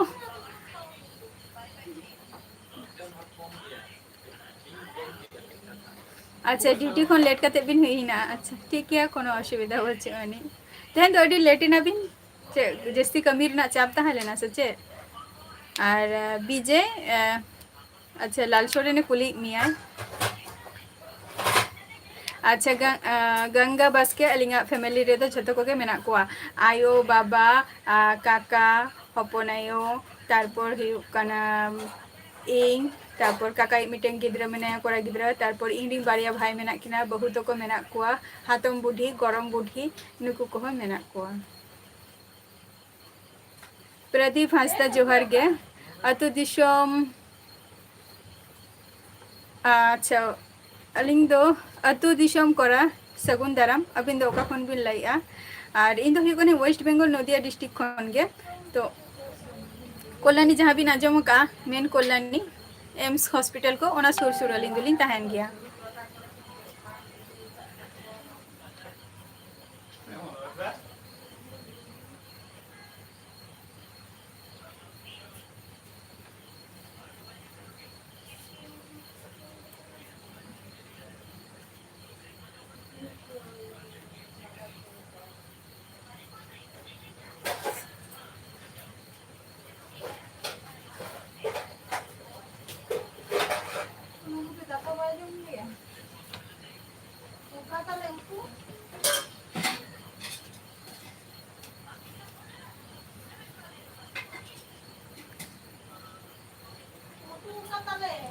ᱟᱪᱪᱷᱟ, duty ᱠᱷᱚᱱ late ᱠᱟᱛᱮ ᱵᱤᱱ ᱦᱮᱡ ᱮᱱᱟ᱾ ᱟᱪᱪᱷᱟ, ᱴᱷᱤᱠ ᱜᱮᱭᱟ, ᱠᱳᱱᱳ ᱚᱥᱩᱵᱤᱫᱷᱟ ᱵᱟᱹᱪᱩᱜ ᱟᱹᱱᱤᱡ᱾ ᱛᱮᱦᱮᱧ ᱫᱚ ᱟᱹᱰᱤ late ᱮᱱᱟ ᱵᱤᱱ? ᱪᱮᱫ ᱡᱟᱹᱥᱛᱤ ᱠᱟᱹᱢᱤ ᱨᱮᱱᱟᱜ ᱪᱟᱯ ᱛᱟᱦᱮᱸ ᱞᱮᱱᱟ ᱥᱮ ᱪᱮᱫ? ᱟᱨ, ᱟᱸ, ᱵᱤᱡᱮ, ᱟᱸ, ᱟᱪᱪᱷᱟ, ᱞᱟᱞ ᱥᱚᱨᱮᱱᱮ ᱠᱩᱞᱤᱭᱮᱫ ᱢᱮᱭᱟᱭ᱾ ᱟᱪᱪᱷᱟ, ᱜᱟ-, ᱟᱸ, ᱜᱟᱝᱜᱟ ᱵᱟᱥᱠᱮ, ᱟᱹᱞᱤᱧᱟᱜ family ᱨᱮᱫᱚ ᱡᱷᱚᱛᱚ ᱠᱚᱜᱮ ᱢᱮᱱᱟᱜ ᱠᱚᱣᱟ, ᱟᱭᱳ, ᱵᱟᱵᱟ, ᱟᱸ, ᱠᱟᱠᱟ, ᱦᱚᱯᱚᱱ ᱟᱭᱳ, ᱛᱟᱨᱯᱚᱨ ᱦᱩᱭᱩᱜ ᱠᱟᱱᱟ ᱤᱧ, ᱛᱟᱨᱯᱚᱨ ᱠᱟᱠᱟᱭᱤᱡ ᱢᱤᱫᱴᱮᱱ ᱜᱤᱫᱽᱨᱟᱹ ᱢᱮᱱᱟᱭᱟ, ᱠᱚᱲᱟ ᱜᱤᱫᱽᱨᱟᱹ, ᱛᱟᱨᱯᱚᱨ ᱤᱧ ᱨᱤᱱ ᱵᱟᱨᱭᱟ ᱵᱷᱟᱭ ᱢᱮᱱᱟᱜ ᱠᱤᱱᱟ, ᱵᱟᱹᱦᱩ ᱛᱟᱠᱚ ᱢᱮᱱᱟᱜ ᱠᱚᱣᱟ, ᱦᱟᱛᱚᱢ ᱵᱩᱰᱷᱤ, ᱜᱚᱲᱚᱢ ᱵᱩᱰᱷᱤ, ᱱᱩᱠᱩ ᱠᱚᱦᱚᱸ ᱢᱮᱱᱟᱜ ᱠᱚᱣᱟ᱾ ᱯᱨᱚᱫᱤᱯ ᱦᱟᱸᱥᱫᱟ, ᱡᱚᱦᱟᱨ ᱜᱮ᱾ ᱟᱹᱛᱩ ᱫᱤᱥᱚᱢ, ᱟᱪᱪᱷᱟ, ᱟᱹᱞᱤᱧ ᱫᱚ ᱟᱹᱛᱩ ᱫᱤᱥᱚᱢ ᱠᱚᱲᱟ, ᱥᱟᱹᱜᱩᱱ ᱫᱟᱨᱟᱢ᱾ ᱟᱹᱵᱤᱱ ᱫᱚ ᱚᱠᱟ ᱠᱷᱚᱱ ᱵᱤᱱ ᱞᱟᱹᱭᱮᱜᱼᱟ? ᱟᱨ ᱤᱧ ᱫᱚ ᱦᱩᱭᱩᱜ ᱠᱟᱹᱱᱟᱹᱧ ᱳᱭᱮᱥᱴ ᱵᱮᱝᱜᱚᱞ, ᱱᱚᱫᱤᱭᱟ ᱰᱤᱥᱴᱨᱤᱠᱴ ᱠᱷᱚᱱ ᱜᱮ᱾ ᱛᱚ ᱠᱚᱞᱞᱟᱱᱤ ᱡᱟᱦᱟᱸ ᱵᱤᱱ ᱟᱸᱡᱚᱢ ᱟᱠᱟᱫᱼᱟ, ᱢᱮᱱ ᱠᱚᱞᱞᱟᱱᱤ, ᱮᱢᱥ ᱦᱚᱥᱯᱤᱴᱟᱞ ᱠᱚ, ᱚᱱᱟ ᱥᱩᱨ ᱥᱩᱨ ᱟᱹᱞᱤᱧ ᱫᱚᱞᱤᱧ ᱛᱟᱦᱮᱱ ᱜᱮᱭᱟ᱾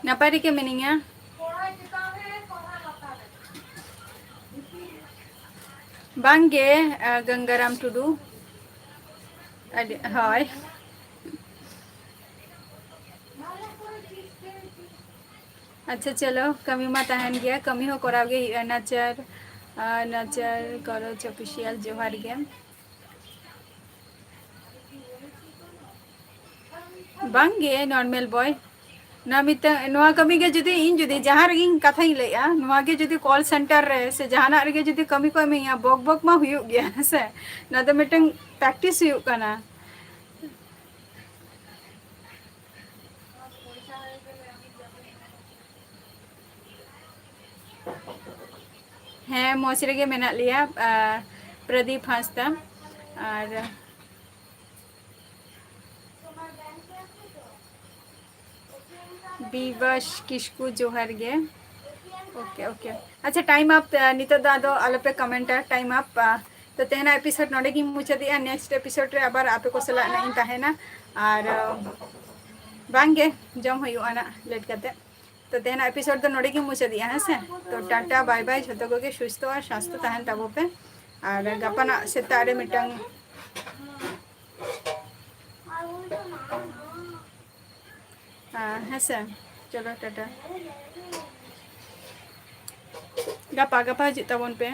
ᱱᱟᱯᱟᱭ ᱨᱮᱜᱮ ᱢᱤᱱᱟᱹᱧᱟ᱾ ᱵᱟᱝᱜᱮ, ᱟ, ᱜᱚᱝᱜᱟᱨᱟᱢ ᱴᱩᱰᱩ᱾ ᱟᱹᱰᱤ, ᱦᱳᱭ᱾ ᱟᱪᱪᱷᱟ, ᱪᱚᱞᱚ, ᱠᱟᱹᱢᱤ ᱢᱟ ᱛᱟᱦᱮᱱ ᱜᱮᱭᱟ, ᱠᱟᱹᱢᱤ ᱦᱚᱸ ᱠᱚᱨᱟᱣ ᱜᱮ ᱦᱩᱭᱩᱜᱼᱟ᱾ ᱱᱟᱪᱟᱨ, ᱟ, ᱱᱟᱪᱟᱨ ᱠᱚᱨᱚᱪ ᱚᱯᱷᱤᱥᱤᱭᱟᱞ, ᱡᱚᱦᱟᱨ ᱜᱮ᱾ ᱵᱟᱝᱜᱮ, ᱱᱚᱨᱢᱮᱞ ᱵᱚᱭ᱾ ᱱᱚᱣᱟ ᱢᱤᱫᱴᱟᱝ, ᱱᱚᱣᱟ ᱠᱟᱹᱢᱤ ᱜᱮ ᱡᱩᱫᱤ ᱤᱧ ᱡᱩᱫᱤ ᱡᱟᱦᱟᱸ ᱨᱮᱜᱮᱧ ᱠᱟᱛᱷᱟᱧ ᱞᱟᱹᱭᱮᱜᱼᱟ, ᱱᱚᱣᱟ ᱜᱮ ᱡᱩᱫᱤ ᱠᱚᱞ ᱥᱮᱱᱴᱟᱨ ᱨᱮ ᱥᱮ ᱡᱟᱦᱟᱱᱟᱜ ᱨᱮᱜᱮ ᱡᱩᱫᱤ ᱠᱟᱹᱢᱤ ᱠᱚ ᱮᱢᱟᱹᱧᱟ, ᱵᱚᱠ ᱵᱚᱠ ᱢᱟ ᱦᱩᱭᱩᱜ ᱜᱮᱭᱟ, ᱦᱮᱸ ᱥᱮ? ᱱᱚᱣᱟ ᱫᱚ ᱢᱤᱫᱴᱟᱝ ᱯᱨᱮᱠᱴᱤᱥ ᱦᱩᱭᱩᱜ ᱠᱟᱱᱟ᱾ ᱦᱮᱸ, ᱢᱚᱡᱽ ᱨᱮᱜᱮ ᱢᱮᱱᱟᱜ ᱞᱮᱭᱟ, ᱟ, ᱯᱨᱚᱫᱤᱯ ᱦᱟᱸᱥᱫᱟ ᱟᱨ ᱵᱤᱵᱟᱥ ᱠᱤᱥᱠᱩ, ᱡᱚᱦᱟᱨ ᱜᱮ᱾ Okay, okay. ᱟᱪᱪᱷᱟ, time up, ᱟ, ᱱᱤᱛᱚᱜ ᱫᱚ ᱟᱫᱚ ᱟᱞᱚᱯᱮ ᱠᱚᱢᱮᱱᱴᱟ, time up, ᱟ, ᱛᱚ ᱛᱮᱦᱮᱧᱟᱜ ᱮᱯᱤᱥᱳᱰ ᱱᱚᱰᱮ ᱜᱤᱧ ᱢᱩᱪᱟᱹᱫᱮᱜᱼᱟ᱾ ᱱᱮᱠᱥᱴ ᱮᱯᱤᱥᱳᱰ ᱨᱮ ᱟᱵᱟᱨ ᱟᱯᱮ ᱠᱚ ᱥᱟᱞᱟᱜ ᱱᱟᱜ ᱤᱧ ᱛᱟᱦᱮᱱᱟ᱾ ᱟᱨ ᱵᱟᱝᱜᱮ, ᱡᱚᱢ ᱦᱩᱭᱩᱜᱼᱟ ᱱᱟᱜ ᱞᱮᱴ ᱠᱟᱛᱮ᱾ ᱛᱚ ᱛᱮᱦᱮᱧᱟᱜ ᱮᱯᱤᱥᱳᱰ ᱫᱚ ᱱᱚᱰᱮ ᱜᱮ ᱢᱩᱪᱟᱹᱫᱮᱜᱼᱟ, ᱦᱮᱸ ᱥᱮ? ᱛᱚ ᱴᱟᱴᱟ ᱵᱟᱭ ᱵᱟᱭ, ᱡᱷᱚᱛᱚ ᱠᱚᱜᱮ ᱥᱩᱥᱛᱷᱚ ᱟᱨ ᱥᱟᱥᱛᱷᱚ ᱛᱟᱦᱮᱱ ᱛᱟᱵᱚ ᱯᱮ᱾ ᱟᱨ ᱜᱟᱯᱟᱱᱟᱜ ᱥᱮᱛᱟᱜ ᱨᱮ ᱢᱤᱫᱴᱟᱝ, ᱟᱨ ᱦᱮᱸ ᱥᱮ, ᱪᱚᱞᱚ ᱴᱟᱴᱟ᱾ ᱜᱟᱯᱟ, ᱜᱟᱯᱟ ᱦᱤᱡᱩᱜ ᱛᱟᱵᱚᱱ ᱯᱮ᱾